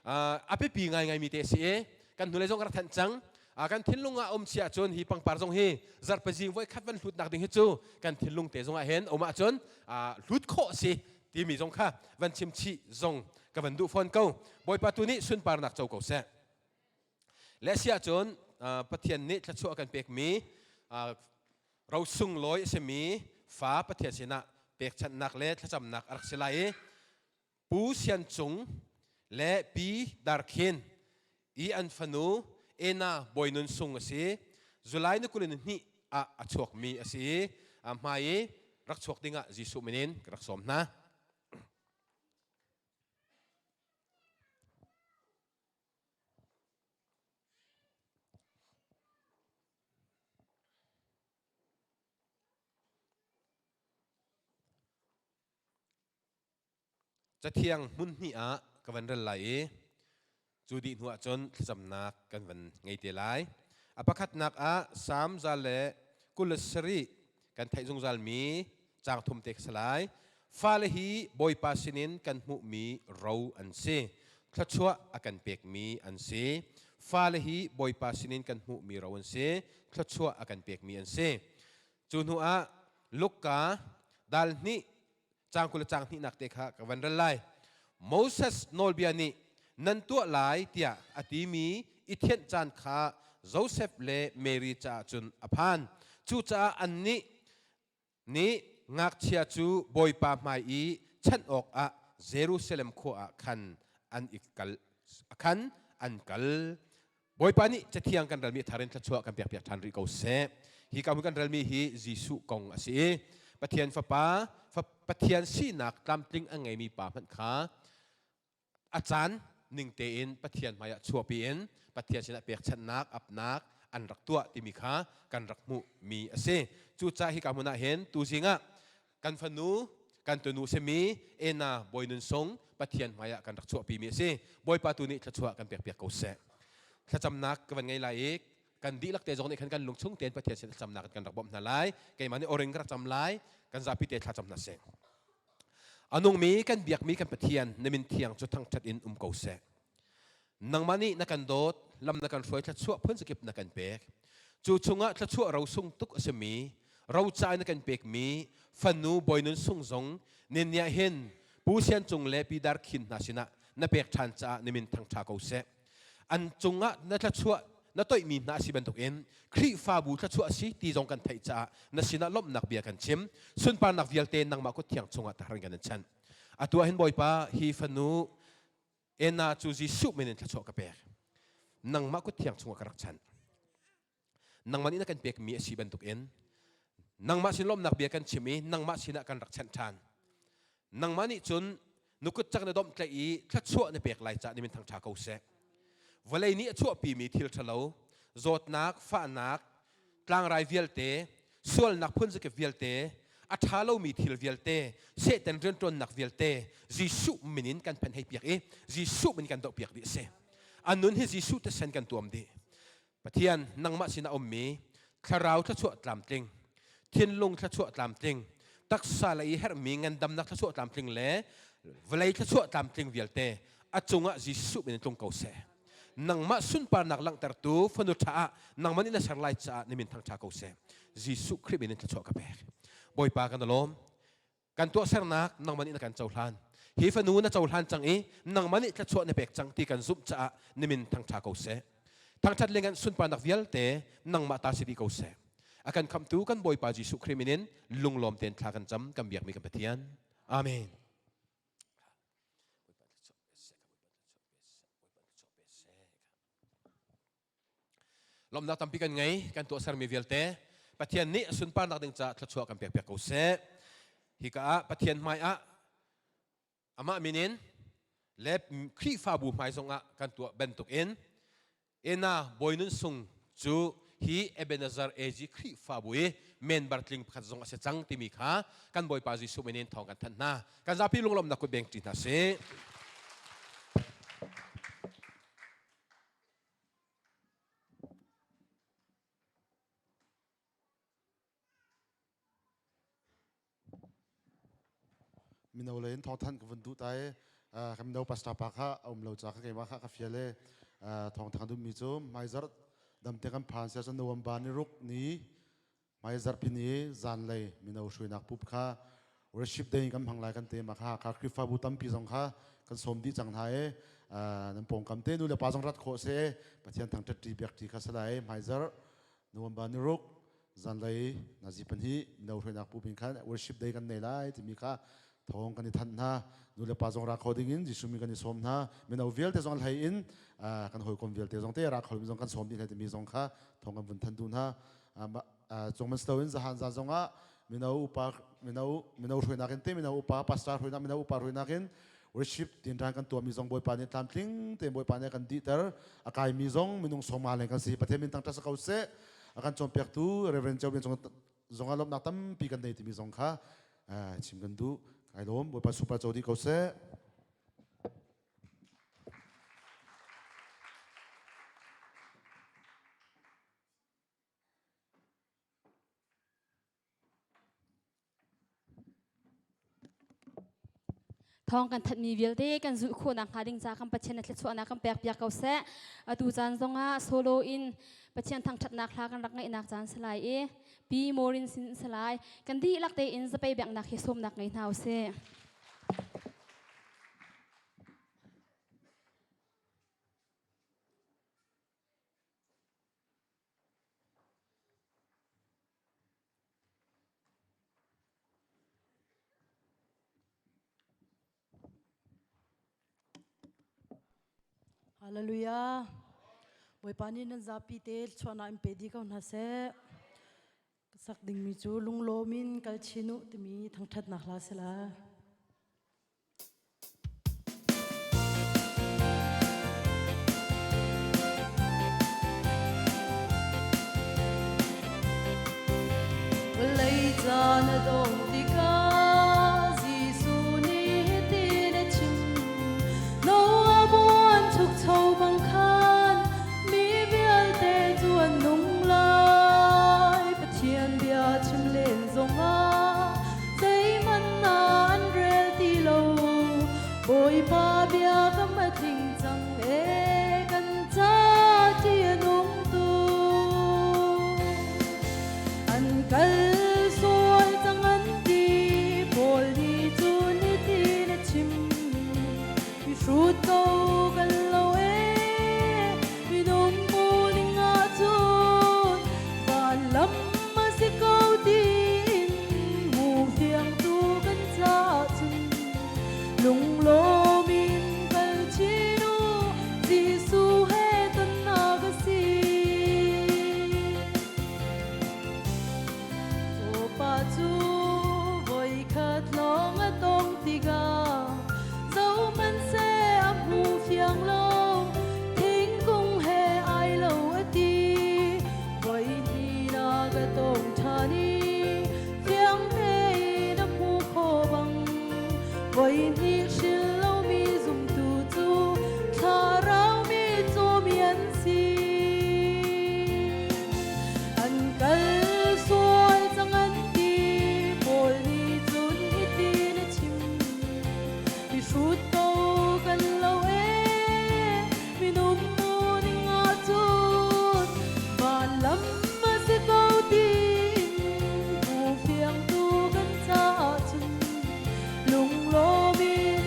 A biapi ngaingaimi te a si i kan hnulei zong ka rak thanh cang. Kan thinlung ah um si ahcun hi pangpar zong hi zarhpazing voi khat van hlutnak ding hi cu kan thinlung te zong ah hin um ahcun hlut khawh a si timi zong kha van chim chih zong ka van duh fawn ko. Bawipa tu nih sunparnak co ko seh. Le si ahcun Pathian nih thluachuah kan pekmi rosung lawi a simi fa Pathian sinah pekchanhnak le thlacamnak a rak si lai i Pu Sian Cung le Pi Dar Khin i an fanu Ena Bawi Nun Sung a si. July ni 22 ah a chuakmi a si i a hmai i rak chuak dingah Jesuh min in ka rak sawm hna. Cathiang hmun hnih ah ka van rel lai i cu dih hnu ahcun thlacamnak kan van ngei te lai. A pakhatnak ah Salm 127 kan theih zungzalmi caang thum te ka si lai. Fale hi Bawipa sinin kan hmuhmi ro an si. Thluachuah a kan pekmi an si. Fale hi Bawipa sinin kan hmuhmi ro an si. Thluachuah a kan pekmi an si. Cu hnu ah Luka dal hnih caang 20 le caang hnihnak te kha ka van rel lai. Moses nawlbia nih nan tuah lai tiah a timi i thianh caan kha Josef le Mary caah cun a phan. Cucaah annih nih ngakchia cu Bawipa hmai i chanh awkah Jerusalem khua ah khan an i kal khan an kal. Bawipa nih Cathiang kan relmi thar in thluachuah kan pekpiak ṭhan rih ko seh. Hi ka kan relmi hi Jesuh kong a si i Pathian Fapa, Pathian sinak tlamtling a ngeimi pa hmanh kha a caan ning tein Pathian hmaiah chuahpi in Pathian sinah pekchanhnak, apnak an rak tuah timi kha kan rak hmuhmi a si. Cucaah hika hmun ah hin tuzing ah kan fanu kan tunu simi Ena Bawi Nun Sung Pathian hmaiah kan rak chuahpimi a si. Bawipa tu nih thluachuah kan pekpiak ko seh. Thlacamnak ka van ngei lai i kan dihlak te zong nih khan kan lungchung tein Pathian sin thlacamnak kan rak bawmh hna lai. Keimah nih oring ka rak cam lai. Kan zapi te thlacam hna sih. A nungmi kan biakmi kan Pathian na min thiang cu thangṭhat in um ko seh. Nangmah nih na kan dawt, lam na kan hruai, thluachuah phunzakip na kan pek. Cu chungah thluachuah rosung tuk a simi, roca na kan pekmi fanu Bawinun Sung zong ninniah hin Pu Sian Cung le Pi Dar Khin hna sinah na pek ṭhan caah na min thangṭha ko seh. An cungah na thluachuah na toihmi hna a si bantukin Khrihfabu thluachuah a si ti zong kan theih caah na sinah lawmhnak bia kan chim. Sunparnak vialte nangmah kut thiang chungah tahring kan in chanh. Atu ah hin Bawipa hi fanu Enna cu Jesuh min in thluachuah ka pek. Nangmah kut thiang chungah ka rak chanh. Nangmah nih na kan pekmi a si bantukin nangmah sin lawmhnak bia kan chim i nangmah sinah kan rak chanh ṭhan. Nangmah nih cun nukut cak na domh tlaih i thluachuah na pek lai cah nimin thangṭha ko seh. Vawlei nih a chuahpimi thil ṭhalo, zawtnak, fahnak, tlangrai vialte, sualnak phunzakip vialte, a ṭha lomi thil vialte, Satan rianṭuannak vialte Jesuh min in kan phen hei piak i Jesuh min kan dohpiak dih a si. A nun hi Jesuh thisen kan tuam dih. Pathian nangmah sinah ummi thlarau thluachuah tlamtling, thinlung thluachuah tlamtling, taksa lei i herhmi ngandamnak thluachuah tlamtling le vawlei thluachuah tlamtling vialte a cungah Jesuh min in tlung ko seh. Nangmah sunparnak langhtertu fanu ṭha ah nangmah nih na ser lai caah na min thangṭha ko seh. Jesuh Khrih min in thluachuah ka pek. Bawipa kan lawm. Kan tuahsernak nangmah nih na kan cohlan. Hi fanu na cohlan cang i nangmah nih thluachuah na pek cang ti kan zumh caah na min thangṭha ko seh. Thangṭhat le ngan sunparnak vialte nangmah ta si dih ko seh. A kan khamhtu kan Bawipa Jesuh Khrih min in lunglawm tein thla kan cam kan biakmi kan Pathian. Amen. Lawmhnak tampi kan ngei, kan tuahsermi vialte Pathian nih a sunparnak ding caah thluachuah kan pekpiak ko seh. Hika ah Pathian hmai ah Amah min in le Khrihfabu hmai zongah kan tuah bantuk in Ena Bawinun Sung cu hi Ebenezer AG Khrihfabu i member tling pakhat zong a si cang timi kha kan Bawipa Jesuh min in thawng kan thanh hna. Kan zapi lunglawmhnak kut beng ṭi hna sih. Mino lei in thawngthanh ka vun duh ta i kan mino pastor pa kha a um lo ca kha keimah kha ka fial i thawngthang duhmi cu hmaizarh damte kan phan sia cun November ni ruk ni hmaizarh pi ni zanlei mino hruainak pup kha worship day kan hmang lai kan te ma kha kha Khrihfabu tampi zong kha kan sawm dih cang hna i nan pawngkam te nu le pa zong rat khawh se Pathian thangṭhat ṭi biak ṭi kha salai hmaizarh November ni ruk zanlei nazi pahnih mino hruainak pu pin khan worship day kan nei lai timi kha thawng kan i thanh hna. Nu le pa zong ra kho ding in Jesuh mi kan i sawm hna. Mino vialte zong hlei in kan hawikom vialte zong te ra kho mi zong kan sawm dih hna timi zong kha thawng kan vun thanh duh hna. Cung man in zahan za zong ah mino upa mino mino hruainak in te mino upa pastor hruainak mino upa hruainak in worship tinrang kan tuahmi zong Bawipa nih tlamtling tein Bawipa nih a kan dihter. A kaimi zong minung sawma leng kan si. Pathian min tangṭa sa ko seh. A kan cawnpiaktu Reverend Joe zong zong ah lawmhnak tampi kan nei timi zong kha chim kan duh. Kai lawm. Bawipa super co dih ko seh. Thawng kan thatmi vialte kan zulh khawhnak hnga ding ca kan Pathian na thluachuahnak kan pek piak ko seh. Atu caan zongah solo in Pathian thangṭhatnak hla kan rak ngaihnak caan salai i Pi Morin sin salai kan dihlak tein zapei biaknak hi sawmnak ngei hna usih. Hallelujah. Bawipa nih nan zapi te chuahnak in pe dih ko hna seh. Ka sak dingmi cu lunglawm in kal chin u timi thangṭhatnak hla si la. Vawlei caan a dong tikah Jesuh nih hitin a chim. Noah buan chukcho bang khan mi vialte cu an nung lai. Pathian bia chim len zongah zeihmanh an rel ti lo. Bawipa bia kam a tling cang e kan ca ti a nung tu. An kal sual cang an ti, Paul nih cun hitin a chim. Mi hrut ko kan lo e, minung mu ning ahcun van lam a si ko tiin mu fiangtu kan caah cun lunglawm in kal chin u, Jesuh he tonnak a si. Cawpa cu voikhat lawng a tong tikah zohhmanhseh a hmu fiang lo, thingkung he ai lo a ti. Voihnihnak a tong ṭhan i fiang tein a hmu kho bang. Voihnih hril lomi zumtu cu thlarau mi cawmi an si. An kal sual cang an ti, Paul nih cun hitin a chim. Mihrut ko kan lo e, minung mu ning ahcun van lam a si ko tiin hmu fiangtu kan caah cun lunglawm in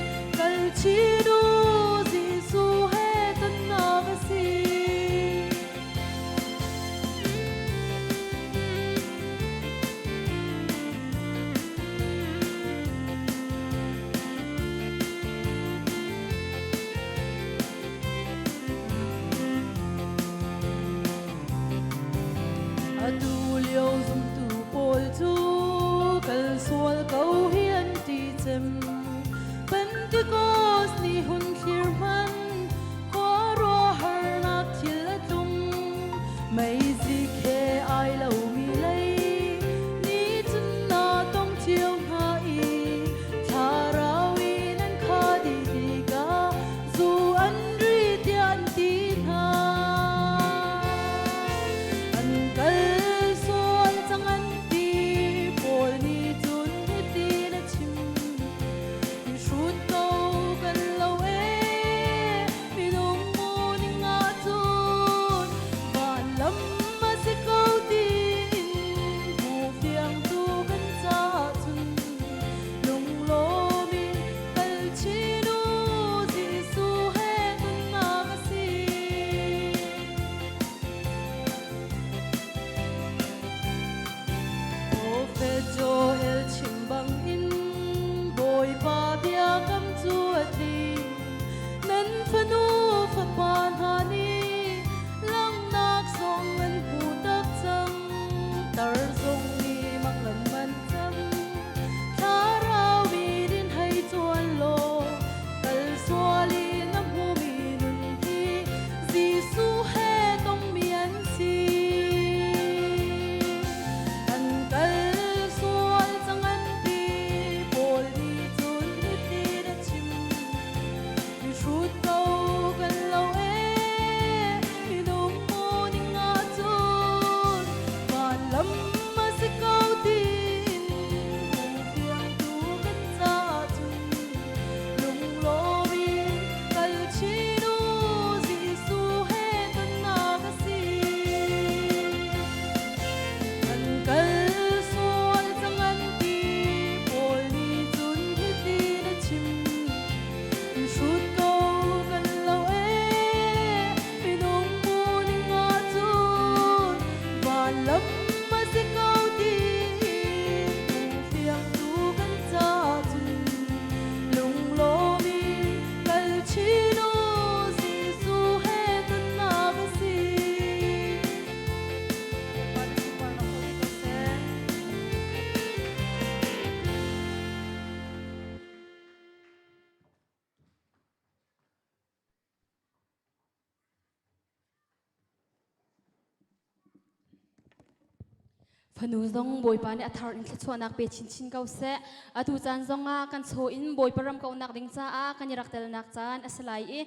Fanu zong Bawipa nih a thar in thluachuahnak pe chinchin ko seh. Atu caan zongah kan chaw in Bawipa ram kauhnak ding caah kan i rak telnak caan a si lai i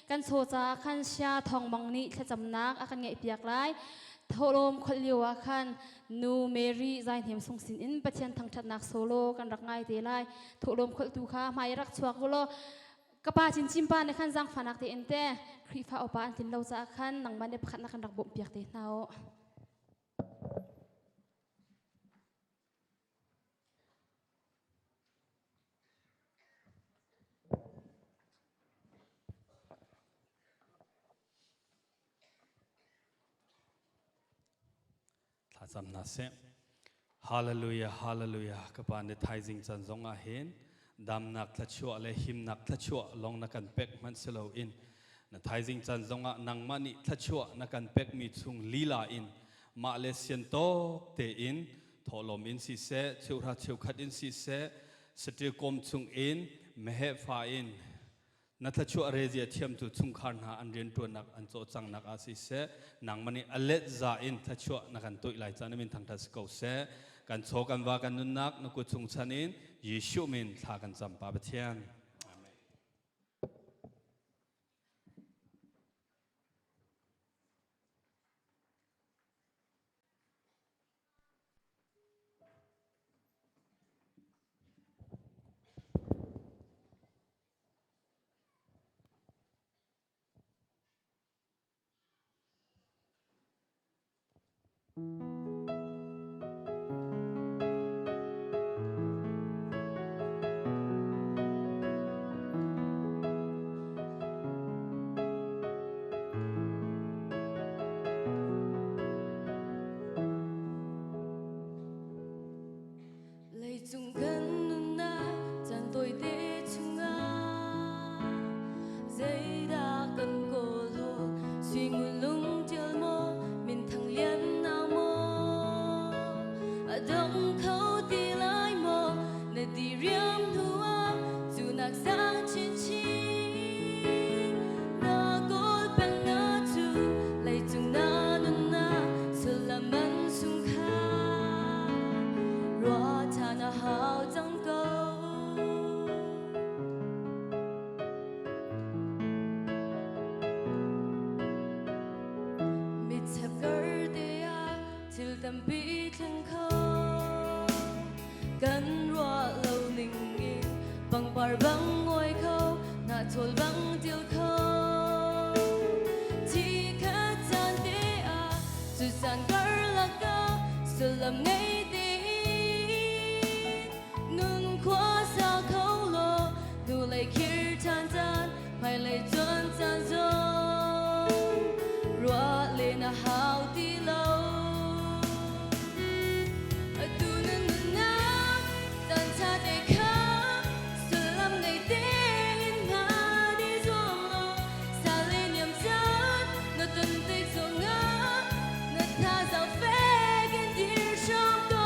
kan chaw caah khan sia thawngmang nih thlacamnak a kan ngeihpiak lai. Thawhlawm kholh lio ah khan Nu Mary Zaihnem sung sin in Pathian thangṭhatnak solo kan rak ngai te lai. Thawhlawm kholhtu kha hmai rak chuak u law ka pa chinchin pa nih khan zaangfahnak tein te Khrihfa upa an tlin lo caah khan nangmah nih pakhat na kan rak bawmhpiak te hna u. Thlacam hna seh. Hallelujah, hallelujah. Ka pa ni thaizing can zong ah hin damnak thlachuah le himnak thlachuah long na kan pek hmanh si lo in na thaizing can zong ah nangmah nih thlachuah na kan pek mi chung lila in mah le sian tawk tein thawhlawm in siseh cheuhra cheukhat in siseh saṭil kawm chung in meheh fa in na thluachuah rezia thiamtu chungkhar hna an rianṭuannak an cawlcanghnak ah siseh nangmah nih a let za in thluachuah na kan toih lai caan min thangṭhat si ko seh. Kan chaw kan va kan nunnak na kut chung chan in Jesuh min thla kan cam, Pa Pathian. Amen. Leicung kan nunnak caan tawite chungah zeidah kan kawl hawl? Suingun lungtial maw, minthang lian na maw, a dong kho ti lai maw? Na ti riam hnu ah cu nak sang chinchin na kawl peng na cu leicung na nunnak sullam man sung kha ruah ṭhan a hau cang ko. Mitchep kar te ah thil tampi thleng kho. Kan ruah lo ning in pangpar bang ngoi kho, hnahchawl bang til kho. Thi khat caan te ah cu caan karlak ah sullam ngei tein nun khua sa kho law hnulei khir ṭhan caan hmailei cuan caan zong ruah len a hau ti lo. Atu na nunnak caan ṭha te kha sullam ngei tein hman i zuam law sa le niam caan na ton tik zongah na thazaang fek in dir hram ko.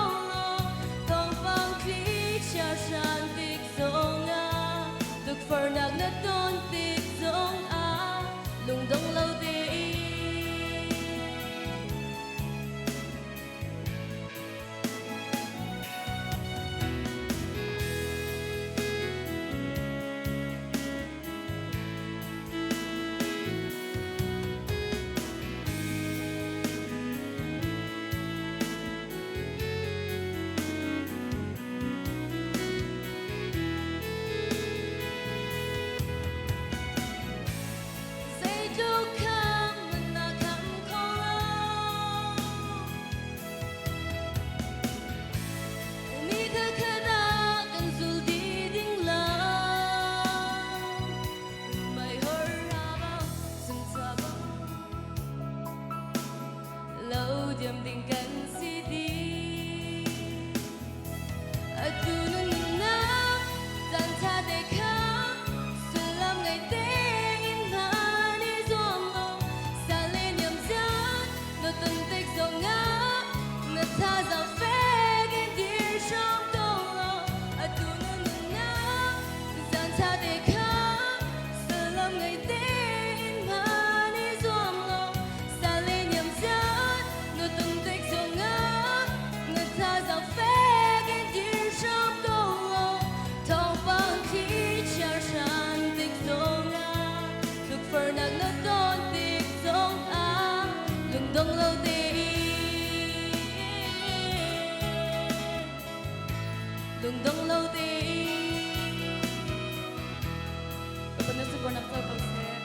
Lungdong lo tein Bawipa na sunparnak co ko seh.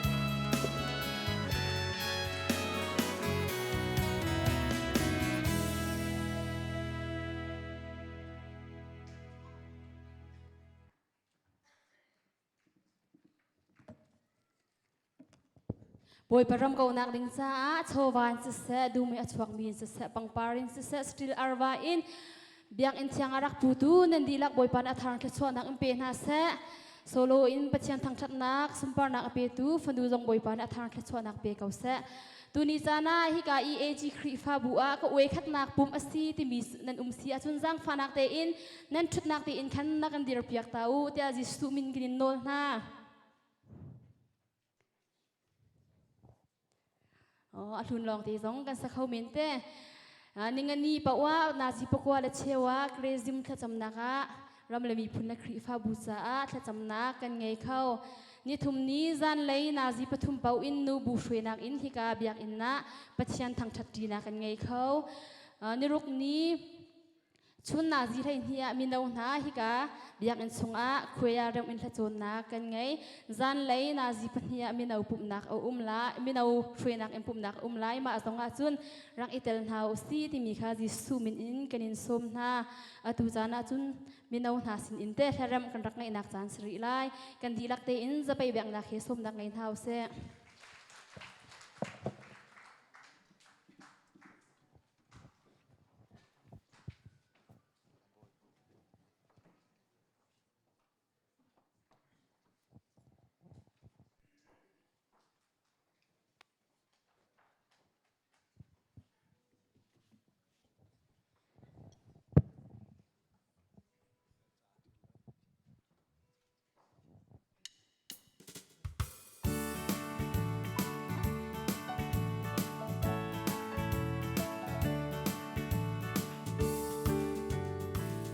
Bawipa ram kaunak ding caah chawva in siseh, dum i a chuakmi in siseh, pangpar in siseh, stil arva in biakinn thiang a rak putu nan dihlak Bawipa nih a thar thluachuahnak in pe hna seh. Solo in Pathian thangṭhatnak, sunparnak a petu fanu zong Bawipa nih a thar thluachuahnak pe ko seh. Tuni caan ah hika EAG Khrihfabu ah ka uai khatnak pum a si timi nan um si ahcun zaangfahnak tein nan ṭhutnak tein khan na kan dirpiak ta u tiah Jesuh min kan in nawl hna. Oh, a hlun lawng te zong kan sa kho men te. Ningani paoh nazi pakua le cheu ah Krezim thlacamnak ah ram le miphun le Khrihfabu caah thlacamnak kan ngei kho. Nithum ni zanlei nazi pathum paoh in nu bu hruainak in hika biakinn ah Pathian thangṭhat ṭinak kan ngei kho. Niruk ni Chun nazi 12 ah mino hna hika biakinn chungah khuai rem in hlacawnnak kan ngei. Zanlei nazi 2 ah mino pumhnak a um lai, mino hruainak in pumhnak a um lai. Mah zong ah cun rak i tel hna u si timi kha Jesuh min in kan in sawm hna. Atu caan ah cun mino hna sin in te hlarem kan rak ngeihnak caan si rih lai. Kan dihlak tein zapei biaknak he sawmnak ngei hna u sih.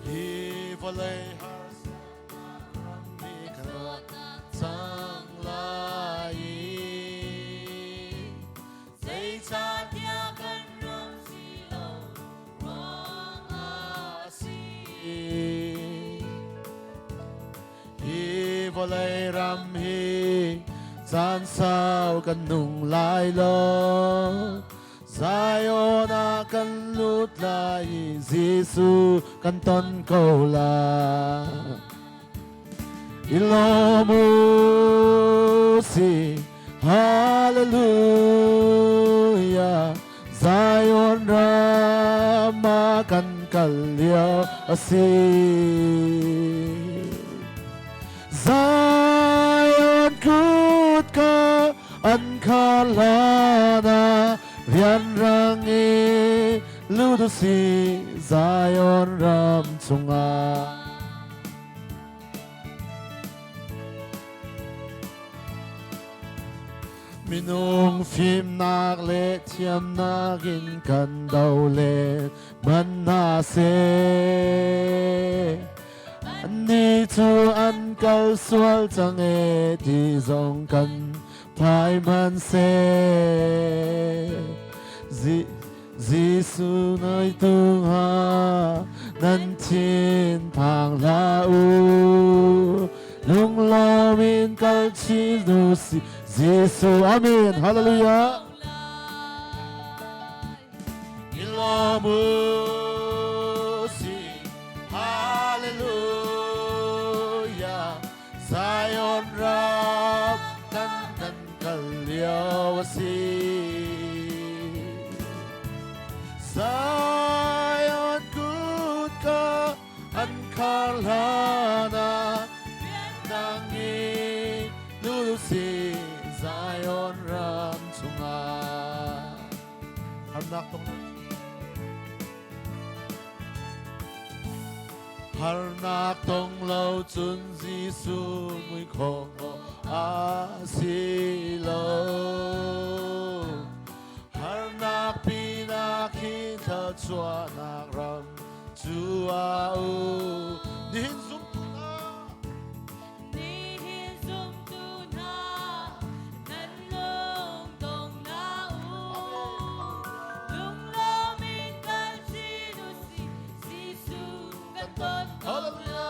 Hi vawlei harsanak ram hi kan cang lai i zeicahtiah kan ram si lo ruangah a si. Hi vawlei ram hi caan sau kan nung lai lo. Zion ah kan lut lai i Jesuh kan ton ko lai. I lawm u si, Hallelujah. Zion ram ah kan kal lio a si. Zion kutka an khar hlan ah rianrang i lut u si Zion ram chungah. Minung fimnak le thiamnak in kan do le man hna seh. Annih cu an kal sual cang e ti zong kan phai hmanhseh. Jesuh noi tu hnga nan thin phang hlah u. Lunglawm in kal chin u si Jesuh amen hallelujah. I lawm u si hallelujah Zion ram kan nan kal lio a si. Zion kutka an khar hlan ah nang i lulusi Zion ram chungah harnak tong Harnak tong lo cun Jesuh mui khawh a si lo. Harnak pinak hi thluachuahnak ram cu a u. Nihin zumtu hna. Nihin zumtu hna, nan lung dong hna u. Lunglawm in kal chin u si, Jesuh kan ton ko. Hallelujah.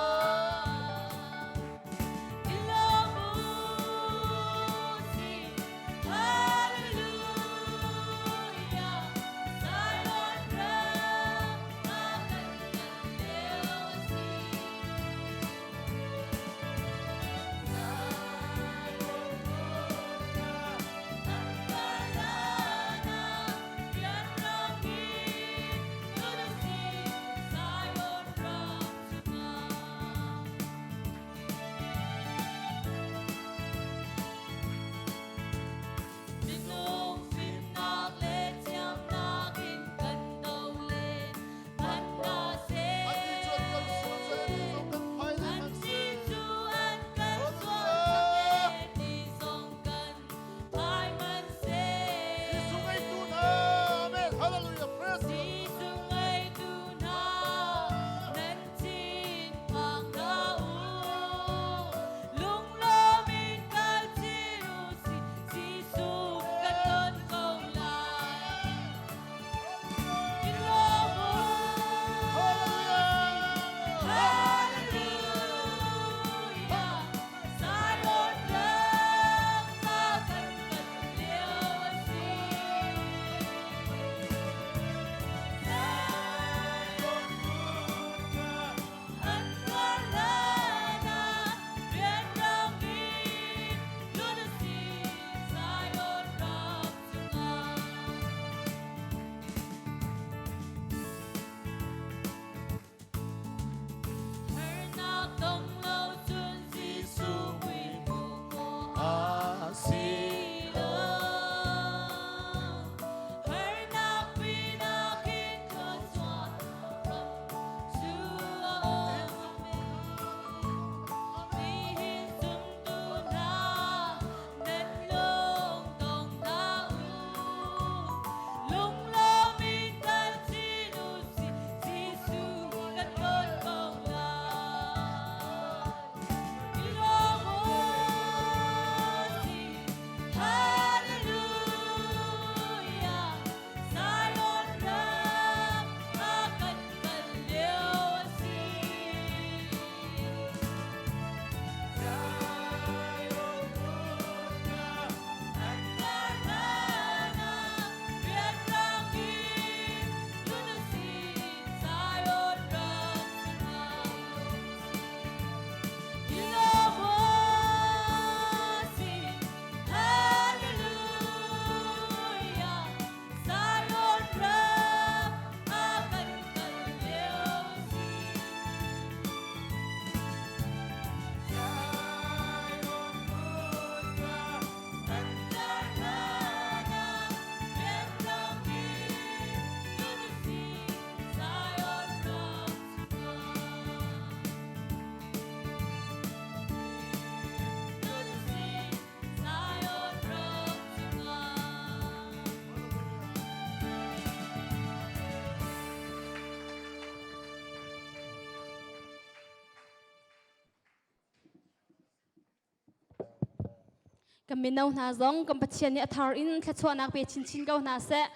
Kan mino hna zong kan Pathian nih a thar in thluachuahnak pe chinchin ko hna seh.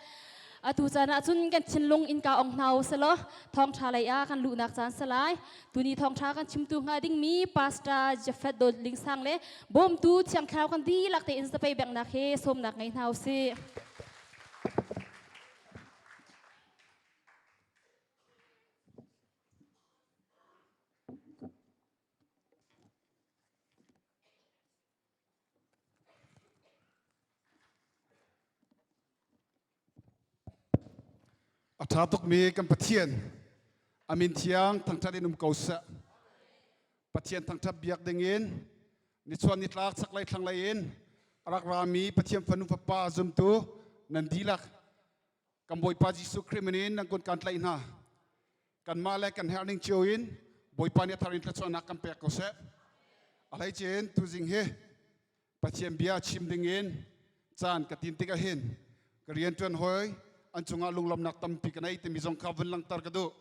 Atu caan ah cun kan thinlung innka ong hna u selaw thawngṭha lei ah kan luhnak caan si lai. Tuni thawngṭha kan chimtu hnga dingmi Pastor Jafet Dawt Ling Sang le bawmtu Thiang Thlarau kan dihlak tein zapei benghnak he sawmnak ngei hna u sih. A ṭha tukmi kan Pathian a min thiang thangṭhat in um ko seh. Pathian thangṭhat biak dingin nichuah nitlak chaklei thlanglei in a rak rami Pathian fanu fapa zumtu nan dihlak kan Bawipa Jesuh Khrih min in nan kun kan tlaih hna. Kanmah le kan herh ning cio in Bawipa nih a thar in thluachuahnak kan pek ko seh. A hleice in tuzing hi Pathian bia chim ding in caan ka tin tikah hin ka rianṭuan hawi an cungah lunglawmnak tampi ka nei timi zong kha vun langhter ka duh.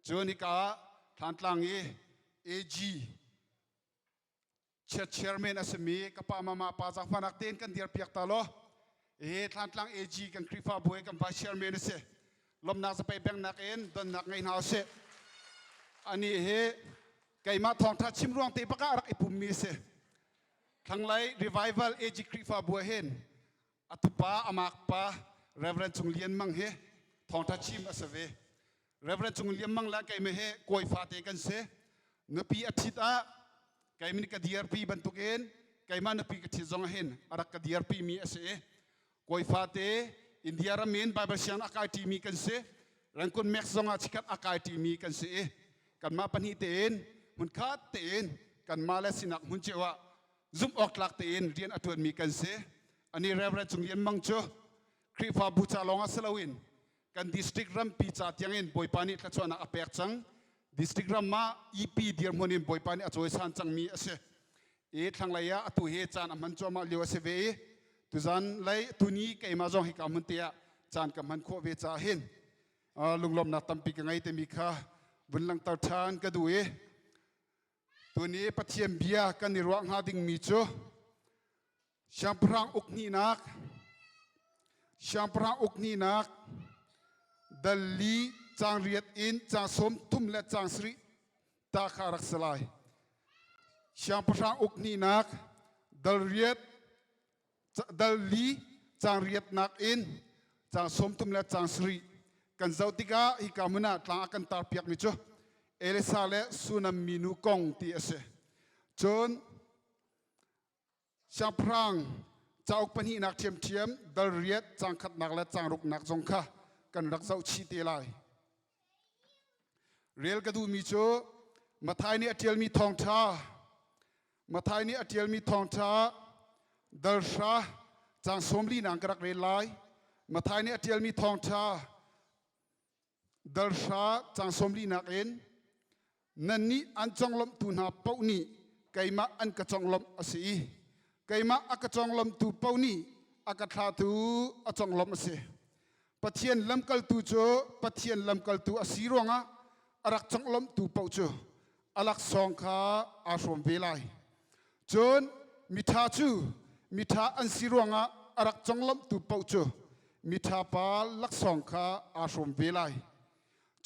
Cun hika ah Thlantlang i AG chairman a simi ka pa mama pa zaangfahnak tein kan dir piak ta law hi Thlantlang AG kan Khrihfabu i kan vice chairman a si. Lawmnak zapei bengnak in donnak ngei hna usih. Ani hi keimah thawngtha chim ruang te bak ah rak i pummi a si. Thlanglei Revival AG Khrihfabu ah hin a tupa amak pa Reverend Cung Lian Mang hi thawngtha chim a si ve. Reverend Cung Lian Mang le keimah hi kawi fate kan si. Nupi a ṭhit ah keimah nih ka dirpi bantukin keimah nupi ka ṭhit zong ah hin a rak ka dirpi mi a si i kawi fate India ram in Bible siang a kai ṭimi kan si. Rangoon Max zong ah chikkhat a kai ṭimi kan si i kanmah pahnih tein hmunkhat tein kanmah le sinak hmun cio ah zumh awk tlak tein rian a ṭuanmi kan si. Ani Reverend Cung Lian Mang cu Khrihfabu ca lawng ah si loin kan district rampi ca tiangin Bawipa nih thluachuahnak a pek cang. District ram ah EP dirhmun in Bawipa nih a cawisan cangmi a si. I thlanglei ah atu hi caan a hman cuahmah lio a si ve i tuzan lei tuni keimah zong hika hmun te ah caan ka hman khawh ve caah hin lunglawmhnak tampi ka ngei timi kha vun langhter ṭhan ka duh i tuni Pathian bia kan i ruah hnga dingmi cu Siangpahrang uk hnihnak Siangpahrang uk hnihnak dal li caang riat in caang sawm thum le caang sarih ta kha a rak si lai. Siangpahrang uk hnihnak dal riat dal li caang riatnak in caang sawm thum le caang sarih kan zoh tikah hika hmun ah tlang a kan tar piakmi cu Elisa le Sunam minu kong ti a si. Cun Siangpahrang cauk pahnihnak ṭhiamṭhiam dal riat caang khatnak le caang ruknak zong kha kan rak zoh chih te lai. Rel ka duhmi cu Matthai nih a ṭialmi thawngṭha Matthai nih a ṭialmi thawngṭha dal hra caang sawm linak ka rak rel lai. Matthai nih a ṭialmi thawngṭha Dal hra caang sawm linak in nannih an conglawmhtu hna paoh nih keimah an ka conglawmh a si i keimah a ka conglawmhtu paoh nih a ka thlatu a conglawmh a si. Pathian lamkaltu cu Pathian lamkaltu a si ruangah a rak conglawmhtu paoh cu a laksawng kha aa hrawm ve lai. Cun miṭha cu miṭha an si ruangah a rak conglawmhtu paoh cu miṭha pa laksawng kha aa hrawm ve lai.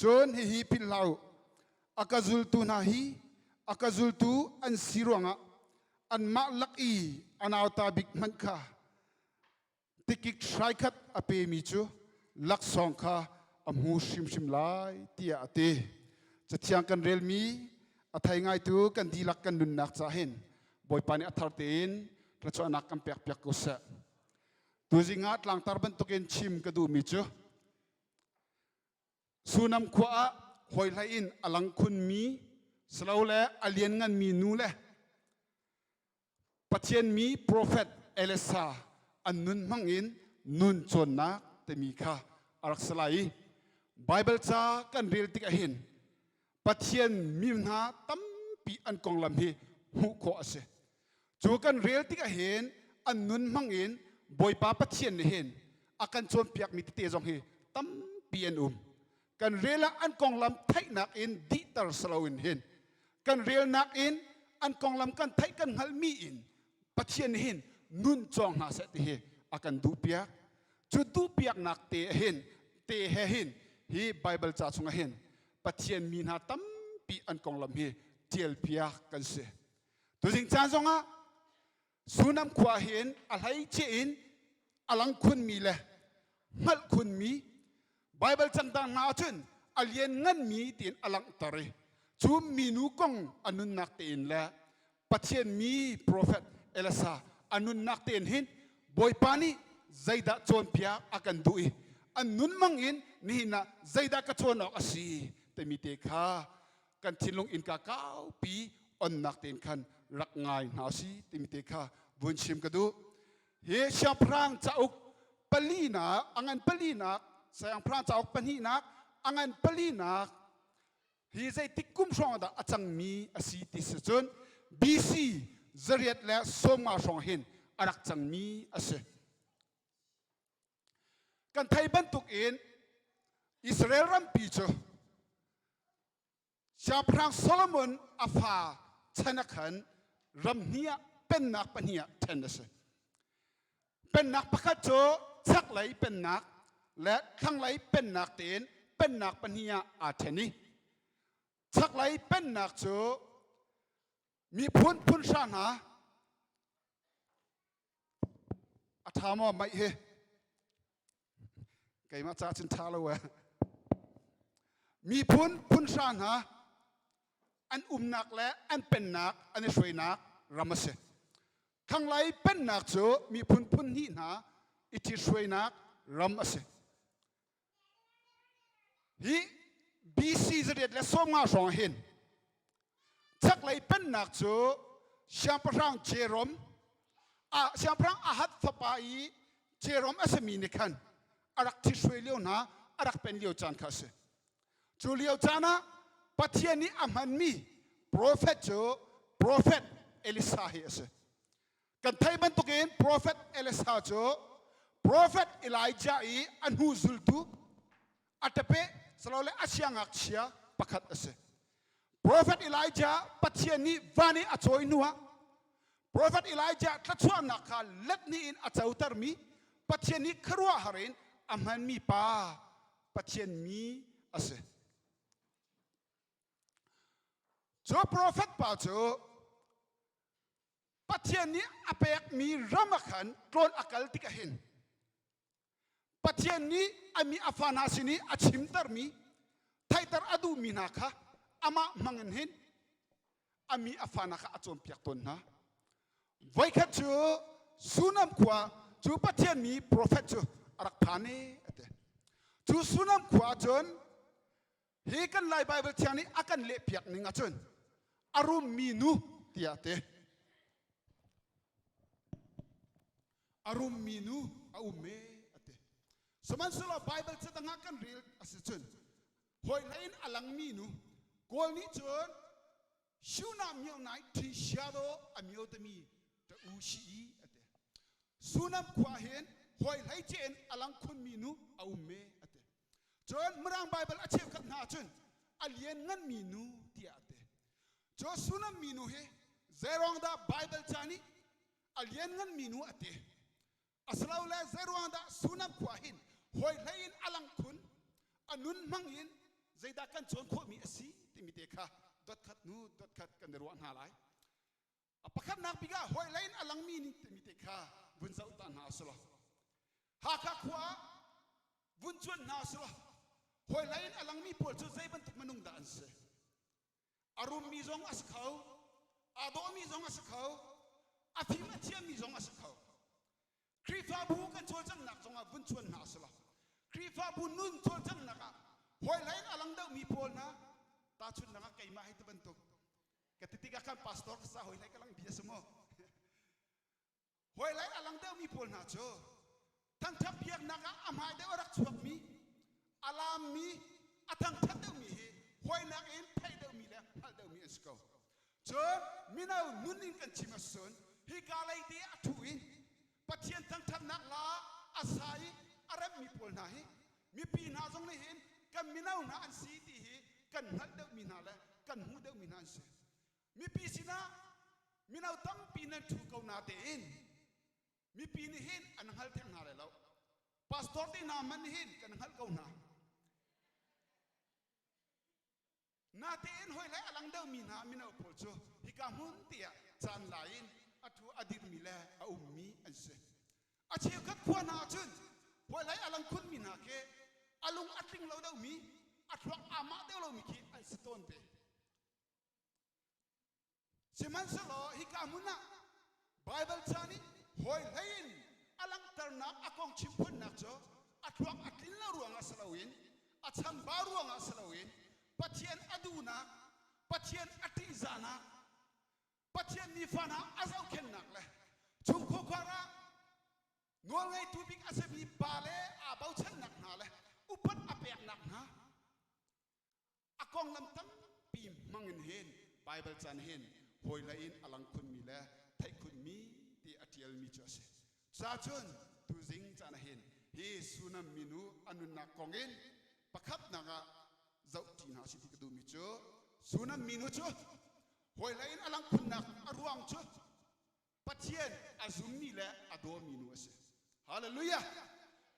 Cun hihi philh hlah u, a ka zultu hna hi a ka zultu an si ruangah anmah lak i a nauta bik hmanh kha tikik hrai khat a pemi cu laksawng kha a hmu hrimhrim lai tiah a ti. Cathiang kan relmi a thei ngaitu kan dihlak kan nunnak ca hin Bawipa nih a thar tein thluachuahnak kan pekpiak ko seh. Tuzing ah tlangtar bantukin chim ka duhmi cu Sunam khua ah hawihlei in a lang khunmi silole a liannganmi nu le Pathian mi profet Elisa an nun hmang in nun cawnnak timi kha a rak si lai i Baibal ca kan rel tik ahhin Pathian mi hna tampi an konglam hi hmuh khawh a si. Cu kan rel tik ahhin an nun hmang in Bawipa Pathian nih hin a kan cawnpiakmi tete zong hi tampi an um. Kan rel ah an konglam theihnak in dihter si loin hin kan relnak in an konglam kan theih kan hngalhmi in Pathian nih hin nun cawng hna seh ti hi a kan duhpiak. Cu duhpiaknak te hin te he hin hi Bible ca chungah hin Pathian mi hna tampi an konglam hi ṭialpiak kan si. Tuzing caan zongah Sunam khua hin a hleice in a lang khunmi le hngalh khunmi Baibal cangdang hna ahcun a lian nganmi tiin a langhter i cu minu kong a nunnak tein le Pathian mi profet Elisa a nunnak tein hin Bawipa nih zeidah cawnpiak a kan duh i an nun mang in nihin ah zeidah ka cawn awk a si timi te kha kan thinlung innka kaupi onnak tein khan rak ngai hna si timi te kha vun chim ka duh. Hi siangpahrang cauk palinak, a ngan palinak, siangpahrang cauk pahnihnak, a ngan palinak hi zeitik kum hrawng dah a cangmi a si ti si cun BC 850 hrawng hin a rak cangmi a si. Kan thei bantuk in Israel rampi cu Siangpahrang Solomon a fa chan ah khan ram hnih ah pennak pahnih ah ṭhen a si. Pennak pakhat cu chaklei pennak le thlanglei pennak tein pennak pahnih ah aa ṭhen i chaklei pennak cu miphun phun hra hna A ṭha maw maih hi? Keimah ca cun ṭha lo eh. Miphun phun hra hna an umnak le an pennak an i hruainak ram a si. Thlanglei pennak cu miphun phun hnih hna i ṭhithruainak ram a si. Hi BC 850 hrawng hin chaklei pennak cu siangpahrang Jerom ah siangpahrang Ahad fapa i Jerom a simi nih khan a rak ṭhithruai lio hna a rak pen lio caan kha a si. Cu lio caan ah Pathian nih a hmanmi profet cu profet Elisa hi a si. Kan theih bantukin profet Elisa cu profet Elijah i a hnu zultu a ṭape silole a siangngakchia pakhat a si. Profet Elijah Pathian nih van i a cawi hnuah Profet Elijah thluachuahnak kha let hnih in a cotermi Pathian nih khuaruahhar in a hmanmi pa Pathian mi a si. Cu profet pa cu Pathian nih a pekmi ram ah khan tlawn a kal tikah hin Pathian nih a mi a fa hna sin i a chimtermi theihter a duhmi hna kha amah hmang in hin a mi a fa hna kha a cawnpiak tawn hna. Voikhat cu Sunam khua cu Pathian mi profet cu a rak phan i a ti. Cu Sunam khua cun Hi kan Lai Baibal thiang nih a kan lehpiak ning ahcun a rummi nu tiah ti. A rummi nu a um e a ti. Sihmanhsehlaw Baibal cadang ah kan rel a si cun hawihlei in a langmi nu Kawl nih cun Shuna myo nai thi shado a myo tami ta u shi i a ti. Sunam khua hin hawihlei ce in a lang khunmi nu a um e a ti. Cun Mirang Baibal a cheukhat hna ahcun a lian nganmi nu tiah a ti. Cu Sunam minu hi zeiruang dah Baibal ca nih a lian nganmi nu a ti? Asilole zeiruang dah Sunam khua hin hawi hlei in a lang khun, a nun hmang in zeidah kan cawn khawhmi a si timi te kha dotkhat hnu dotkhat kan i ruah hna lai. A pakhatnak bik ah hawi lei in a langmi nih timi te kha vun zoh ta hna usulaw Hakha khua ah vun cuan hna usulaw hawi lei in a langmi pawl cu zei bantuk minung dah an si? A rummi zong a si kho, aa dawhmi zong a si kho, a fim a thiammi zong a si kho. Khrihfabu kan cawlcanghnak zongah vun chuan hna usulaw Khrihfabu nun cawlcanghnak ah hawi lei in a lang deuhmi pawl hna tahchunhnak ah keimah hei ti bantuk ka ti tikah khan pastor ka sa hoi hlei ka lang bia si mu hoi lai a lang deuhmi pawl hna cu thangthat biaknak ah a hmai deuh a rak chuakmi a laammi a thangthat deuhmi hi hawinak in theih deuhmi le hngalh deuhmi an si ko cun mino nun in kan chim ahcun hika lei te a thu in Pathian thangthatnak la a sa i a remmi pawl hna hi mipi hna zong nih hin kan mino hna an si ti hi kan hngalh deuhmi hna le kan hmuh deuhmi hna an si. Mipi sinah mino tampi nan ṭhu ko na tein. Mipi nih hin an hngal theng hna lai lo. Pastor te hna man nih hin kan hngalh ko hna. Natein hoi lai a lang deuhmi hna mino pawl cu hika hmun tiah caan la in a thu a dirmi le a ummi an si. A cheukhat khua hna ahcun hoi lai a lang khunmi hna khi a lung a tling lo deuhmi, a thluak aa mah deuh lomi khi an si tawn ve. Sihmanhsehlaw hika hmun ah Baibal ca nih hawi hlei in a langhternak a kong chimphuannak cu a thluak a tlin lo ruangah si loin a chambau ruangah si loin Pathian a duhnak, Pathian a ṭihzahnak, Pathian nifa hna a zohkhenhnak le chungkhar ah nawlngeitu bik a simi pa le aa bochannak hna le upat a peknak hna A konglam tampi hmang in hin Baibal caan hin hawile in a lang khunmi le theih khunmi ti a ṭialmi cu a si. Cuacun tuzing caan ah hin hi Sunam minu a nunnak kong in pakhatnak ah zohṭi hna usih ti ka duhmi cu Sunam minu cu hawile in a lang khunnak a ruang cu Pathian a zummi le a dawmi nu a si. Hallelujah!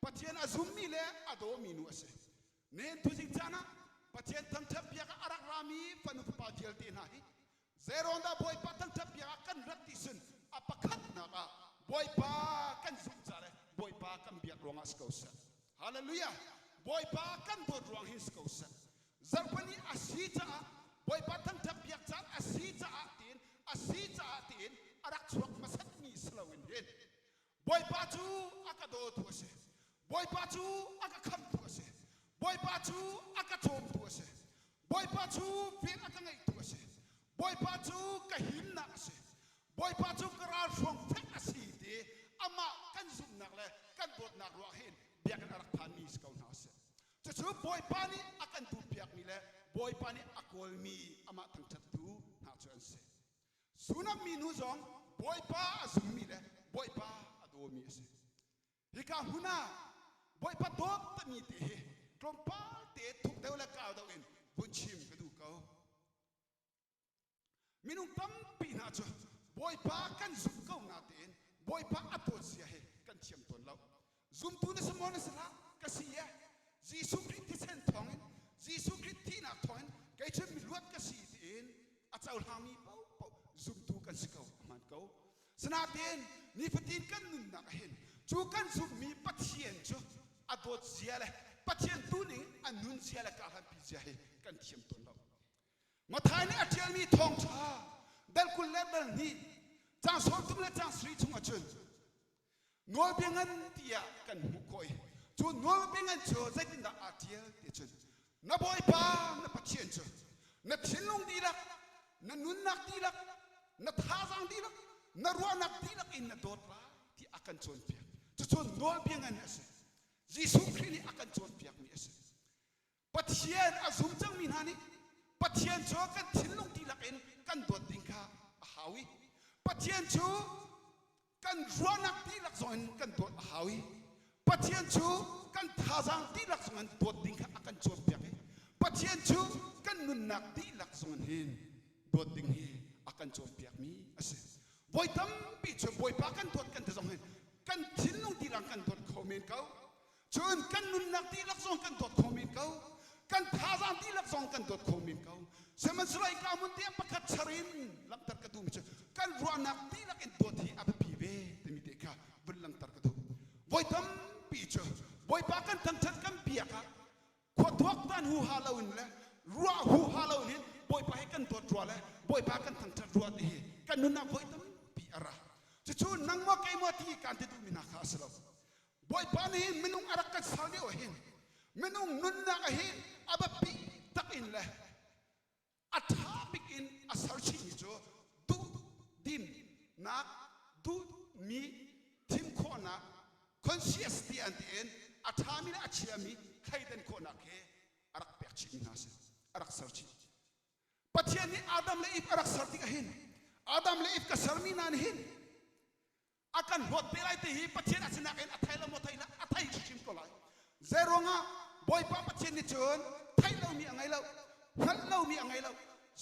Pathian a zummi le a dawmi nu a si. Nen tuzing caan ah Pathian thangṭhat biak ah a rak rami fanu fapa vialte hna hi zeiruang dah Bawipa thangṭhat biak ah kan rat ti sun a pakhatnak ah Bawipa kan zumh ca le Bawipa kan biak ruangah si ko seh. Hallelujah! Bawipa kan dawt ruang hin si ko seh. Zarhpini a si caah Bawipa thangṭhat biak caan a si caah tiin a si caah tiin a rak chuak hmasatmi si loin hin Bawipa cu a ka dawtu a si. Bawipa cu a ka khamtu a si. Bawipa cu a ka cawmtu a si. Bawipa cu vel a ka ngeihtu a si. Bawipa cu ka himnak a si. Bawipa cu ka ralhruang fek a si ti amah kan zumhnak le kan dawtnak ruah hin biakinn a rak phanmi si ko hna seh. Cucu Bawipa nih a kan duhpiakmi le Bawipa nih a kawlmi amah thangṭhattu hna cu an si. Sunam minu zong Bawipa a zummi le Bawipa a dawmi a si. Hika hmun ah Bawipa dawt timi te hi tlawmpal te thuk deuh le kau deuh in vun chim ka duh ko. Minung tampi hna cu Bawipa kan zumh ko natein Bawipa a dawt zia hi kan thiam tawn lo. Zumtu na si maw na si hlah? Ka si e. Jesuh Khrih thisen thawngin, Jesuh Khrih thihnak thawngin kei cu miluat ka si tiin a cohlangmi paohpaoh zumtu kan si ko. A hmaan ko. Sinain nifatin kan nunnak ah hin cu kan zumhmi Pathian cu a dawt zia le Pathian tuning a nun zia le karhlanpi zia hi kan thiam tawn lo. Matthai nih a ṭialmi thawngṭha dal 20 le dal 2 caang 30 le caang sarih chungah cun nawlbia ngan tiah kan hmuh khawh i cu nawlbia ngan cu zeitindah aa ṭial ti cun na Bawipa na Pathian cu na thinlung dihlak na nunnak dihlak na thazaang dihlak na ruahnak dihlak in na dawt lai ti a kan cawnpiak. Cucu nawlbia ngan a si. Jesuh Khrih nih a kan cawnpiakmi a si. Pathian a zum cangmi hna nih Pathian cu kan thinlung dihlak in kan dawt ding kha a hau i Pathian cu kan ruahnak dihlak zong in kan dawt a hau i Pathian cu kan thazaang dihlak zong in dawt ding kha a kan cawnpiak i Pathian cu kan nunnak dihlak zong in hin dawt ding hi a kan cawnpiakmi a si. Voi tampi cu Bawipa kan dawt kan ti zong hin kan thinlung dihlak kan dawt kho men ko. Cun kan nunnak dihlak zong kan dawt kho men ko. Kan thazaang dihlak zong kan dawt kho men ko. Sihmanhsehlaw hika hmun te pakhat char in langhter ka duhmi cu kan ruahnak dihlak in dawt hi a biapi ve timi te kha vun langhter ka duh. Voi tampi cu Bawipa kan thangṭhat kan biak ah khua tuaktan huha loin le ruah huha loin hin Bawipa hi kan dawt rua le Bawipa kan thangṭhat rua ti hi kan nunnak voi tampi a ra. Cucu nang maw kei maw ti kan ti duhmi hna kha a si lo. Bawipa nih hin minung a rak kan ser lio ah hin minung nunnak ah hin a biapi tak in le a ṭha bik in a ser chihmi cu duh dimnak duhmi thim khawhnak conscious ti an ti in a ṭhami le a chiami thleidan khawhnak he a rak pek chihmi hna a si a rak ser chih. Pathian nih Adam le Eve a rak ser tikah hin Adam le Eve ka sermi hna nih hin a kan hlawt te lai ti hi Pathian a sinak in a thei lo maw thei hlah a thei hrimhrim ko lai. Zei ruangah Bawipa Pathian nih cun theih lomi a ngei lo hngalh lomi a ngei lo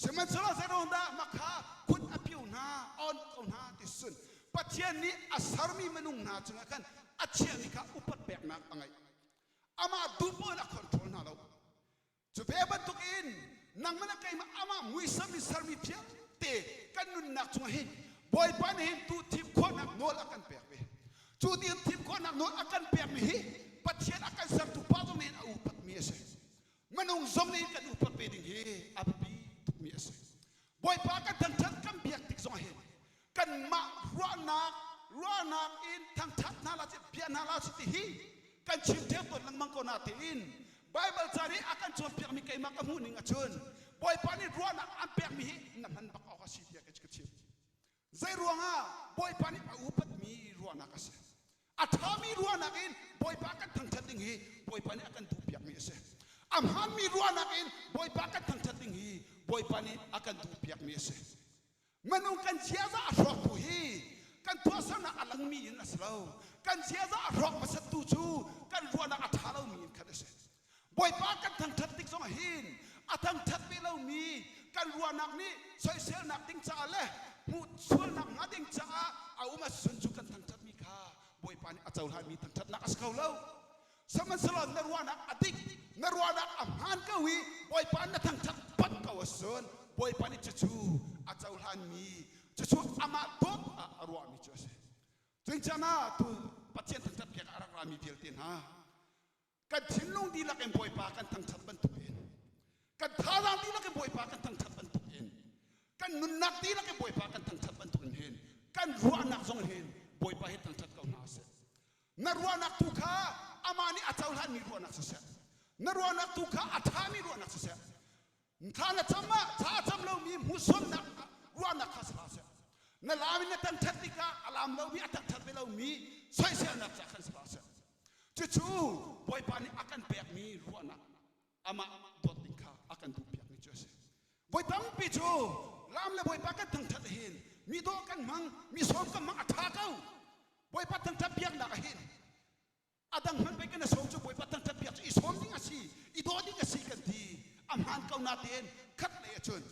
sihmanhsehlaw zei ruang dah mah kha khut a pio hna on ko hna ti sun. Pathian nih a sermi minung hna cungah khan a chiahmi kha upat peknak a ngeih. Amah duh paoh in a control hna lo. Cu ve bantukin nangmah le keimah amah muisam in sermi vialte kan nunnak cungah hin Bawipa nih hin tu thim khawhnak nawl a kan pek ve. Cu ti thim khawhnak nawl a kan pekmi hi Pathian a kan sertu Pa zong nih a upatmi a si. Minung zong nih kan upat ve ding hi a biapi tukmi a si. Bawipa kan thangṭhat kan biak tik zong hin kanmah ruahnak ruahnak in thangṭhat hna la bia hna la ti hi kan chim theu tawn lengmang ko na tein Bible ca nih a kan cawnpiakmi keimah ka hmuh ning ahcun Bawipa nih ruahnak an pekmi hi na hman bak awk a si tiah ka chim. Zei ruangah Bawipa nih a upatmi ruahnak a si. A ṭhami ruahnak in Bawipa kan thangṭhat ding hi Bawipa nih a kan duhpiakmi a si. A hmaanmi ruahnak in Bawipa kan thangṭhat ding hi Bawipa nih a kan duhpiakmi a si. Minung kan ziaza a hrawktu hi kan tuahsernak a langmi in a si lo. Kan ziaza a hrawk hmasattu cu kan ruahnak a ṭha lomi in khan a si. Bawipa kan thangṭhat tik zongah hin a thangṭhat ve lomi kan ruahnak nih soiselnak ding caah le hmuh sualnak hnga ding caah a um ahcun cu kan thangṭhatmi kha Bawipa nih a cohlanmi thangṭhatnak a si kho lo. Sihmanhsehlaw na ruahnak a dik, na ruahnak a hmaan ko i Bawipa na thangṭhat bak ko ahcun Bawipa nih cucu a cohlanmi, cucu amah dawt ah a ruahmi cu a si. Cuncang ah tu Pathian thangṭhat piak ah a rak rami vialte hna kan thinlung dihlak in Bawipa kan thangṭhat bantukin kan thazaang dihlak in Bawipa kan thangṭhat bantukin kan nunnak dihlak in Bawipa kan thangṭhat bantukin hin kan ruahnak zong hin Bawipa hi thangṭhat ko hna seh. Na ruahnak tu kha amah nih a cohlanmi ruahnak siseh, na ruahnak tu kha a ṭhami ruahnak siseh, Thla na cam ah thla a cam lomi hmuhsuannak ruahnak kha si hlah seh. Na laam in na thangṭhat tikah a laam lomi a thangṭhat ve lomi soiselnak ca khan si hlah seh. Cucu Bawipa nih a kan pekmi ruahnak amah dawt ding kha a kan duhpiakmi cu a si. Voi tampi cu laam le Bawipa kan thangṭhat hin mi dawh kan hmang, mi sawm kan hmang a ṭha ko. Bawipa thangṭhat biaknak ah hin a dang hmanh pei kan i sawm cu Bawipa thangṭhat piak cu i sawm ding a si i daw ding a si kan ti a hmaan ko natein khat lei ahcun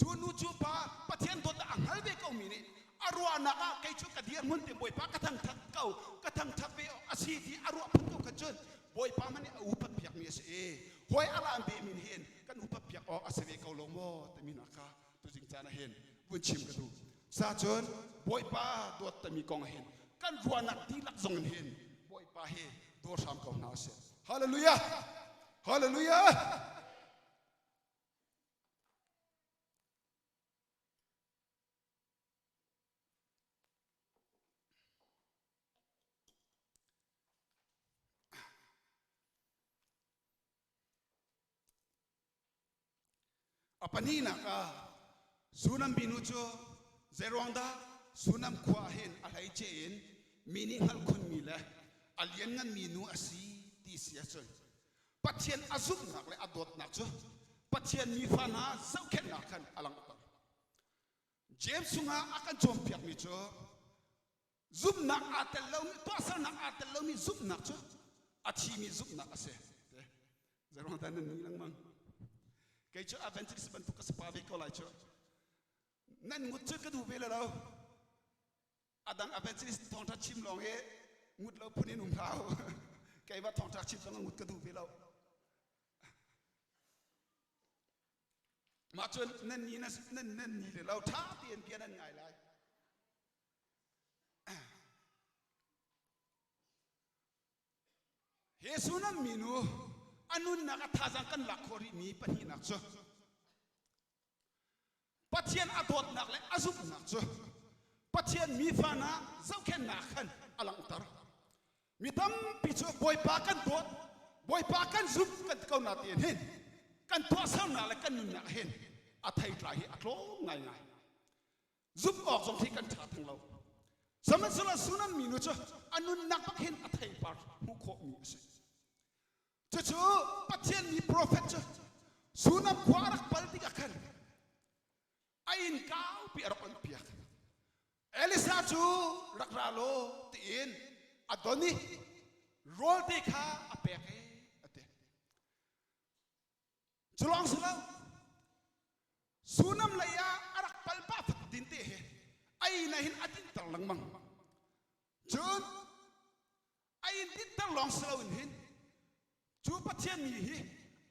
cu nu cu pa Pathian dawt a hngal ve ko mi nih a ruahnak ah kei cu ka dirhmun te Bawipa ka thangṭhat ko ka thangṭhat ve awk a si ti a ruah phut ko khan cun Bawipa hmanh nih a upat piak mi a si i hawi a laan ve mi nih hin kan upat piak awk a si ve ko lo maw timi nak kha tuzing caan ah hin vun chim ka duh sa cun Bawipa dawt tami kong hin kan ruahnak dihlak zong in hin Bawipa hi daw hram ko hna usih Hallelujah Hallelujah A pahnihnak ah Sunam minu cu zeiruang dah Sunam khua ah hin a hleice in mi nih hngalh khunmi le a liannganmi nu a si ti si ahcun Pathian a zumhnak le a dawtnak cu Pathian mifa hna zohkhenhnak khan a langhter. James chungah a kan cawnpiakmi cu zumhnak aa tel lomi tuahsernak aa tel lomi zumhnak cu a thimi zumhnak a si zeiruang dah nan ni lengmang kei cu Adventist bantuk ka si pa ve ko lai cu nan ngut cu ka duh ve lo a dang Adventist thawngṭha chim lawng hi ngut lo phun in um hlah u keimah thawngṭha chim zong ngut ka duh ve lo mah cun nan ni nan nan ni le lo ṭha tein bia nan ngai lai Hi Sunam minu a nunnak a thazaang kan lak khawh rihmi pahnihnak cu Pathian a dawtnak le a zumhnak cu Pathian mifa hna zohkhenhnak khan a langhter. Mi tampi cu Bawipa kan dawt, Bawipa kan zumh kan ti ko na tiin hin kan tuahsernak le kan nunnak hin a theitlai hi a tlawm ngaingai. Zumh awk zong khi kan ṭha theng lo. Sihmanhsehlaw Sunam minu cu a nunnak bak hin a theipar hmuh khawhmi a si. Cucu Pathian mi profet cu Sunam khua a rak pal tikah khan a inn kaupi a rak onpiak. Elisa cu rak ra law tiin a don i rawl te kha a pek i a ti. Cu lawng si lo, Sunam lei ah a rak pal pah fatin te he. Ai na hin a dinter lengmang. Cun a in dinter lawng si loin hin cu Pathian mi hi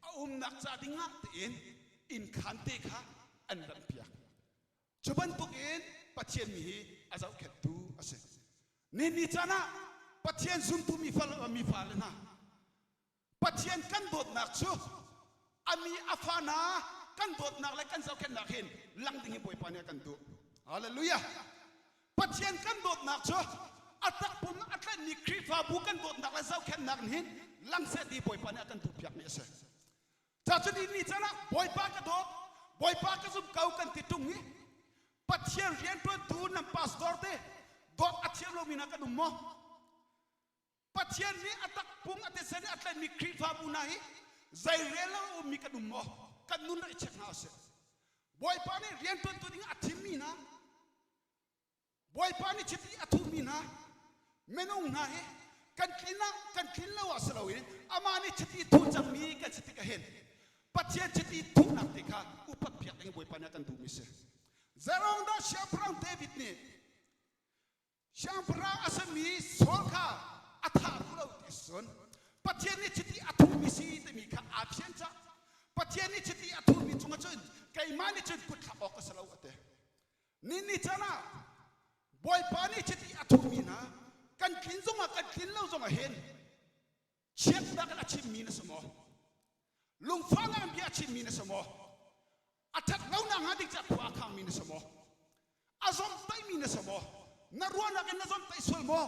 a umnak ca dingah tiin inn khaan te kha an ramhpiak. Cu bantukin Pathian mi hi a zohkhenhtu a si. Ni ni caan ah Pathian zumtu mi fale hna Pathian kan dawtnak cu a mi a fa hna kan dawtnak le kan zohkhenhnak hin lang ding hi Bawipa nih a kan duh. Hallelujah. Pathian kan dawtnak cu a takpum a tlanhmi Khrihfabu kan dawtnak le zohkhenhnak hin lang seh ti Bawipa nih a kan duhpiakmi a si. Cacun ni ni can ah Bawipa ka dawt, Bawipa ka zum ko kan ti ṭung i Pathian rianṭuantu nan pastor te dawt a thiam lomi hna kan um maw? Pathian nih a takpum a thisen a tlenmi Khrihfabu hna hi zei rel lo a ummi kan um maw? Kan nun rak i check hna usih. Bawipa nih rianṭuantu ding a thimmi hna, Bawipa nih chiti a thuhmi hna, minung hna hi kan tlin ah kan tlin lo ah si loin amah nih chiti thuh cangmi kan si tikah hin Pathian chiti thuhnak te kha upat piak ding Bawipa nih a kan duhmi si. Zeirong dah Siangpahrang David nih Siangpahrang a simi Saul kha a thah duh lo ti cun Pathian nih chiti a thuhmi si timi kha aa fian cah. Pathian nih chiti a thuhmi cungah cun keimah nih cun kut thlak awk ka si lo a ti. Ni ni caan ah Bawipa nih chiti a thuhmi hna kan tlin zongah kan tlin lo zongah hin chiatnak in a chimmi na si maw? Lungfahnak in bia a chimmi na si maw? A ṭhat lonak hnga ding caah khua a khangmi na si maw? A zomhtaihmi na si maw? Na ruahnak in na zomhtaih sual maw?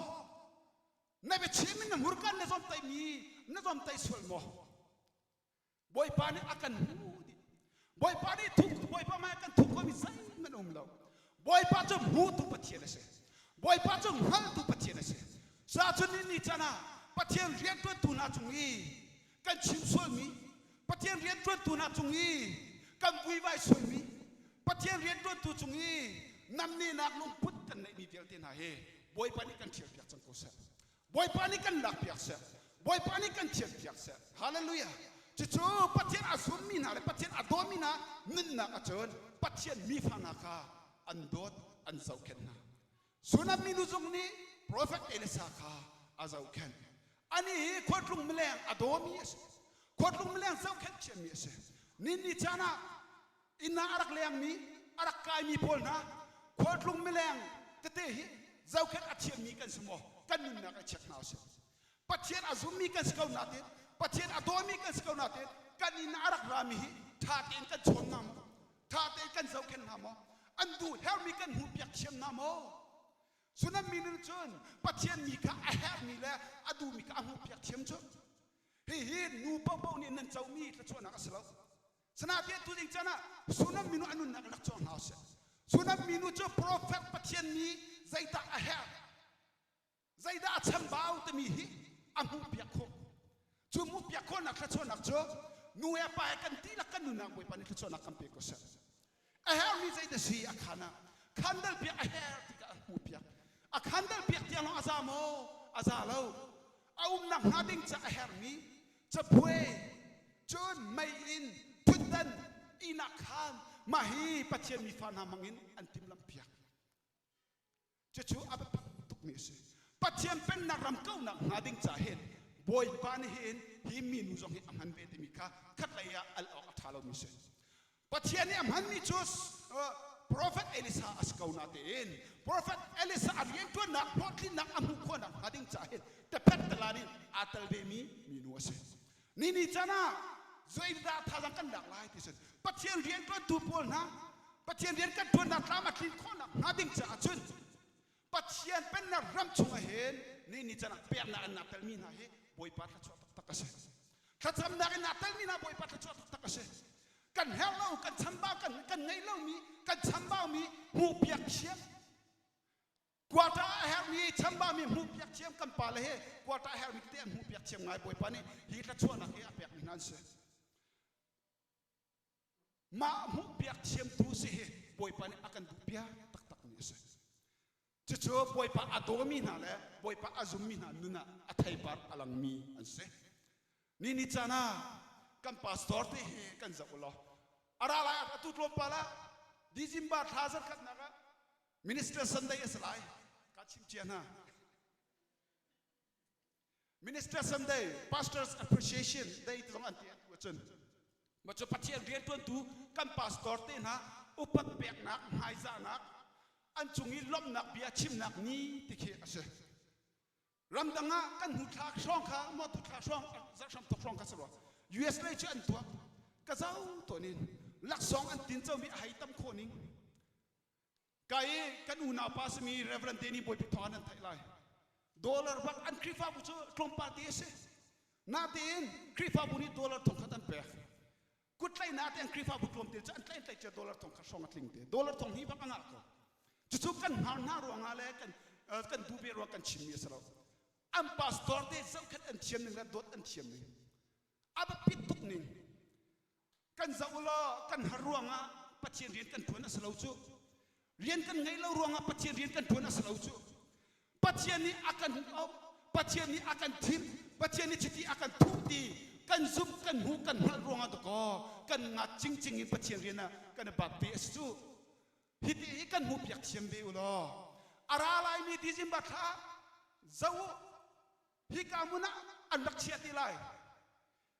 Na biachim in na hmurka in na zomhtaihmi na zomhtaih sual maw? Bawipa nih a kan hmu dih. Bawipa nih thuk Bawipa hmai kan thuk komi zeihmanh um lo. Bawipa cu hmutu Pathian a si. Bawipa cu hngaltu Pathian a si. Sa cun ni ni can ah Pathian rianṭuantu hna cung i kan chim sualmi, Pathian rianṭuantu hna cung i kan vuivai sualmi, Pathian rianṭuantu cung i namnehnak lungput kan neihmi vialte hna hi Bawipa nih kan ṭhialpiak cang ko seh. Bawipa nih kan lakpiak seh. Bawipa nih kan thianpiak seh. Hallelujah. Cucu Pathian a zummi hna le Pathian a dawmi hna nunnak ahcun Pathian mifa hna kha an dawt, an zohkhenh hna. Sunam minu zong nih Prophet Elisa kha a zohkhenh. Ani hi khuatlung mileng a dawmi a si. Khuatlung mileng zohkhenh thiammi a si. Nin ni caan ah inn ah a rak lengmi a rak kaimi pawl hna khualtlung mileng tete hi zohkhenh a thiammi kan si maw kan nunnak i check hna usih Pathian a zummi kan si ko nain Pathian a dawmi kan si ko nain kan inn ah a rak rami hi ṭha tein kan chawn hna maw ṭha tein kan zohkhenh hna maw an duh herhmi kan hmuhpiak thiam hna maw Sunam mi nih cun Pathian mi kha a herhmi le a duhmi kha a hmuhpiak thiam cu hihi nu paohpaoh nih nan comi thluachuahnak a si lo Sinain tu ding can ah Sunam minu a nunnak rak cawng hna usih. Sunam minu cu prophet Pathian mi zeidah a herh, zeidah a chambau timi hi a hmuhpiak khawh. Cu hmuhpiak khawhnak thluachuahnak cu nu he pa he kan dihlak kan nunnak Bawipa nih thluachuahnak kan pe ko seh. A herhmi zeidah si a khan ah khandal piak a herh tikah a hmuhpiak. A khandal piak tiang lawng a za maw? A za lo. A umnak hnga ding ca a herhmi cabuai cun meiinn thutdan ihnak khaan mah hi Pathian mifa hna hmangin an timhlamh piak cucu a biapi tukmi a si Pathian pennak ram kaunak hnga ding ca hin Bawipa nih hin hi minu zong hi a hman ve timi kha khatlei ah al awk a ṭha lomi a si Pathian nih a hmanmi cu Prophet Elisa a si ko natein Prophet Elisa a rianṭuannak hlawhtlinnak a hmuh khawhnak hnga ding caah hin tephet talan in aa tel vemi minu a si. Ni ni can ah zeidah thazaang kan lak lai ti sin Pathian rianṭuantu pawl hna Pathian rian kan ṭuannak tlam a tlin khawhnak hnga ding caah cun Pathian pennak ram chungah hin ni ni can ah peknak in naa telmi hna hi Bawipa thluachuah taktak a si. Thlacamnak in naa telmi hna Bawipa thluachuah taktak a si. Kan herh lo, kan chambau, kan, kan ngeih lomi, kan chambaumi hmuhpiak thiam. Quarter a herhmi chambaumi hmuhpiak thiam kan pale he quarter a herhmi tete an hmuhpiak thiam ngai Bawipa nih hi thluachuahnak hi a pekmi hna an si. Mah hmuhpiak thiamtu si hi Bawipa nih a kan duhpiak taktakmi a si. Cucu Bawipa a dawmi hna le Bawipa a zummi hna nun ah a theipar a langmi an si. Ni ni caan ah kan pastor te hi kan zoh law a ra lai atu tlawmpal ah December thla zarkhatnak ah Minister Sunday a si lai. Ka chim cia hna. Minister Sunday, Pastors Appreciation Day ti zong an ti atu ahcun. Ma cu Pathian riantuantu kan pastor te hna upat peknak, hmaizahnak, an cung i lawmhnak bia chimnak ni ti khi a si. Ramdang ah kan hnu thla hrawng kha maw tu thla hrawng zarh hram thok hrawng kha si rua. US lei cu an tuah. Ka zau tawn in laksawng an tin comi a hei tam khawh ning. Ka i kan unau pa simi Reverend Danny Bawipi thawng an theih lai. Dollar bak an Khrihfabu cu tlawmpal te a si. Natein Khrihfabu nih dollar thongkhat an pek. Kuttlaihnak te an Khrihfabu tlawmte cu an tlaih an tlaih cia dollar thongkhat hrawng a tling te. Dollar thong hnih bak a ngah ko. Cucu kan hnar hna ruangah le kan kan duh ve ruang kan chimmi a si lo. An pastor te zohkhenh an thiam ning le dawt an thiam ning. A biapit tuk ning. Kan zoh law kan har ruangah Pathian rian kan ṭuan a si lo cu. Rian kan ngeih lo ruangah Pathian rian kan ṭuan a si lo cu. Pathian nih a kan auh, Pathian nih a kan thim, Pathian nih chiti a kan thuh ti kan zumh, kan hmuh, kan hngalh ruangah dakaw kan ngat cingcing in Pathian rian ah kan i bat ve a si cu. Hiti hi kan hmuh piak thiam ve u law a ra laimi December thla zoh u hika hmun ah an rak chia ti lai.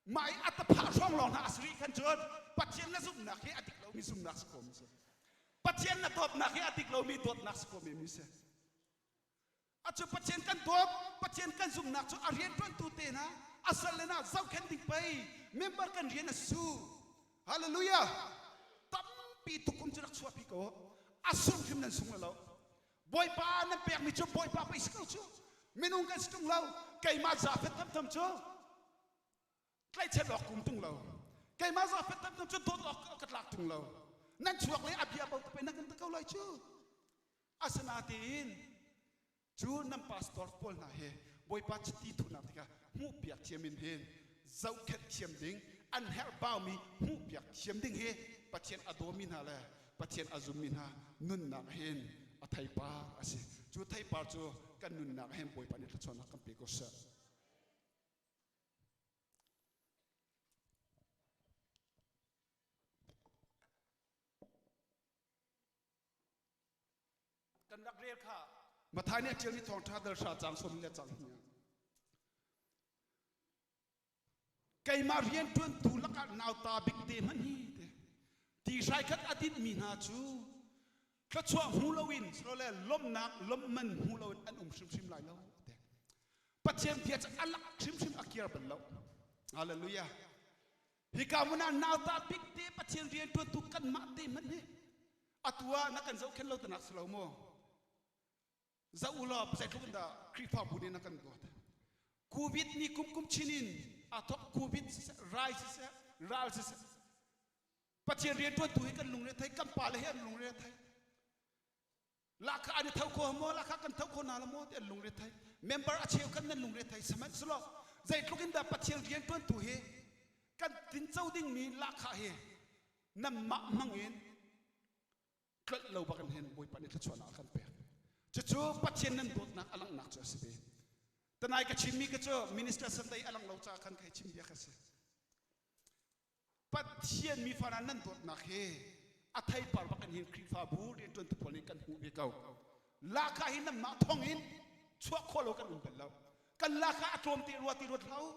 Mah i a taphah hrawng lawng hna a si rih khan cun Pathian na zumhnak hi a dik lomi zumhnak si ko mi si. Pathian na dawtnak hi a dik lomi dawtnak si ko mi si. Acu Pathian kan dawt, Pathian kan zumhnak cu a rianṭuantu te hna, a sal le hna zohkhenh ding pei member kan rian a su. Hallelujah! Tampi tukum cu rak chuahpi ko. A sung hrim nan sung lo. Bawipa nan pekmi cu Bawipa pei si ko cu. Minung kan si ṭung lo. Keimah zaafet thamtham cu tlaihchet awk kum tung lo keimah zaafet thamtham cu dawt awk ka tlak tung lo nan chuak le a bia bo te nan kan ko lai cu asinatein cu nan pastor pawl hna he bawipa chiti thuhnak tikah hmuh piak thiam in hin zohkhenh thiam ding an herh baumi hmuh piak thiam ding hi Pathian a dawmi hna le Pathian a zummi hna nunnak hin a theipar a si cu theipar cu kan nunnak hin Bawipa nih thluachuahnak kan pe ko seh. Kan rak rel kha Mathai nih a ṭialmi thawngṭha dal hra caang sawm le cang hnih keimah rianṭuantu lakah nauta bik te hmanh hi te ti hrai khat a dinhmi hna cu thluachuah hmu loin silole lawmhnak lawmhman hmu loin an um hrimhrim lai lo te Pathian bia cu a lak hrimhrim a kiar bal lo hallelujah hika hmun ah nauta bik te Pathian rianṭuantu kanmah te hmanh hi atu ah na kan zohkhenh lo tanak si lo maw Zoh u law zeitluk in dah Khrihfabu nih na kan dawt. Covid ni kum kum chin in aa thawk Covid siseh, rai siseh, ral siseh. Pathian rianṭuantu hi kan lungre thei, kan pale hi an lungre thei. Lahkhah an i tho kho maw, lahkhah kan tho kho hna lo maw ti an lungre thei. Member a cheu kan nan lungre thei. Sihmanhsehlaw zeitluk in dah Pathian rianṭuantu hi kan tinco dingmi lahkhah hi nanmah hmang in tlolh lo bak in hin Bawipa nih thluachuahnak a kan pek. Cucu Pathian nan dawtnak a langhnak cu a si ve. Tanai ka chimmi ka cu minister Sunday a lang lo caah khan kai chim bia ka si. Pathian mi fana nan dawtnak hi a theipar bak in hin Khrihfabu rianṭuantu pawl nih kan hmuh ve ko. Lahkhah hi nanmah thawng in chuah khawh lo kan um bal lo. Kan lahkhah a tlawm te rua ti ruat hlah u.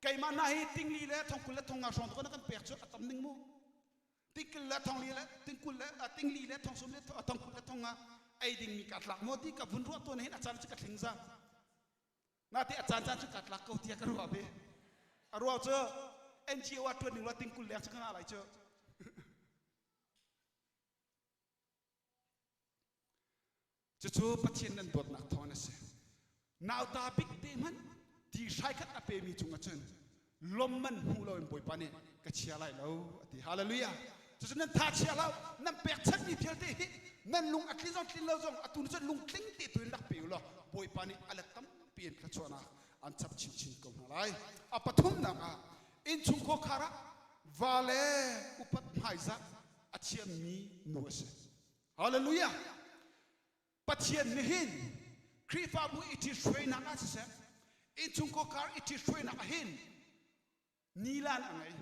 Keimah hna hi tingli le thongkul le thongnga hrawng tu kan pek cu a tam ning mu. Tingkil le thongli le tingkul le tingli le thongsum le thongkul le thonga ei dingmi ka tlak maw ti ka vun ruah tawn hin a caan cu ka thling za nate a caan caan cu ka tlak ko tiah ka ruah ve a ruah cu NGO ah tuan ning lo tingkul leng cu ka ngah lai cu Cucu Pathian nan dawtnak thawng a si. Nauta bik te hmanh ti hrai khat a pemi cungah cun lawmman hmu loin Bawipa nih ka chia lai lo a ti. Hallelujah. Cucu nan tha chia lo, nan pekchanhmi vialte hi nan lung a tlin zong tlin lo zong atu ni cun lungtling te tu in rak pe u law Bawipa nih a let tampi in thluachuahnak an chap chinchin ko hna lai. A pathumnak ah innchung khuakhar ah va le upat hmaizah a thiammi nu a si. Hallelujah! Pathian nih hin Khrihfabu i ṭhithruainak ah siseh, innchungkhar i ṭhithruainak ah hin nilan a ngei.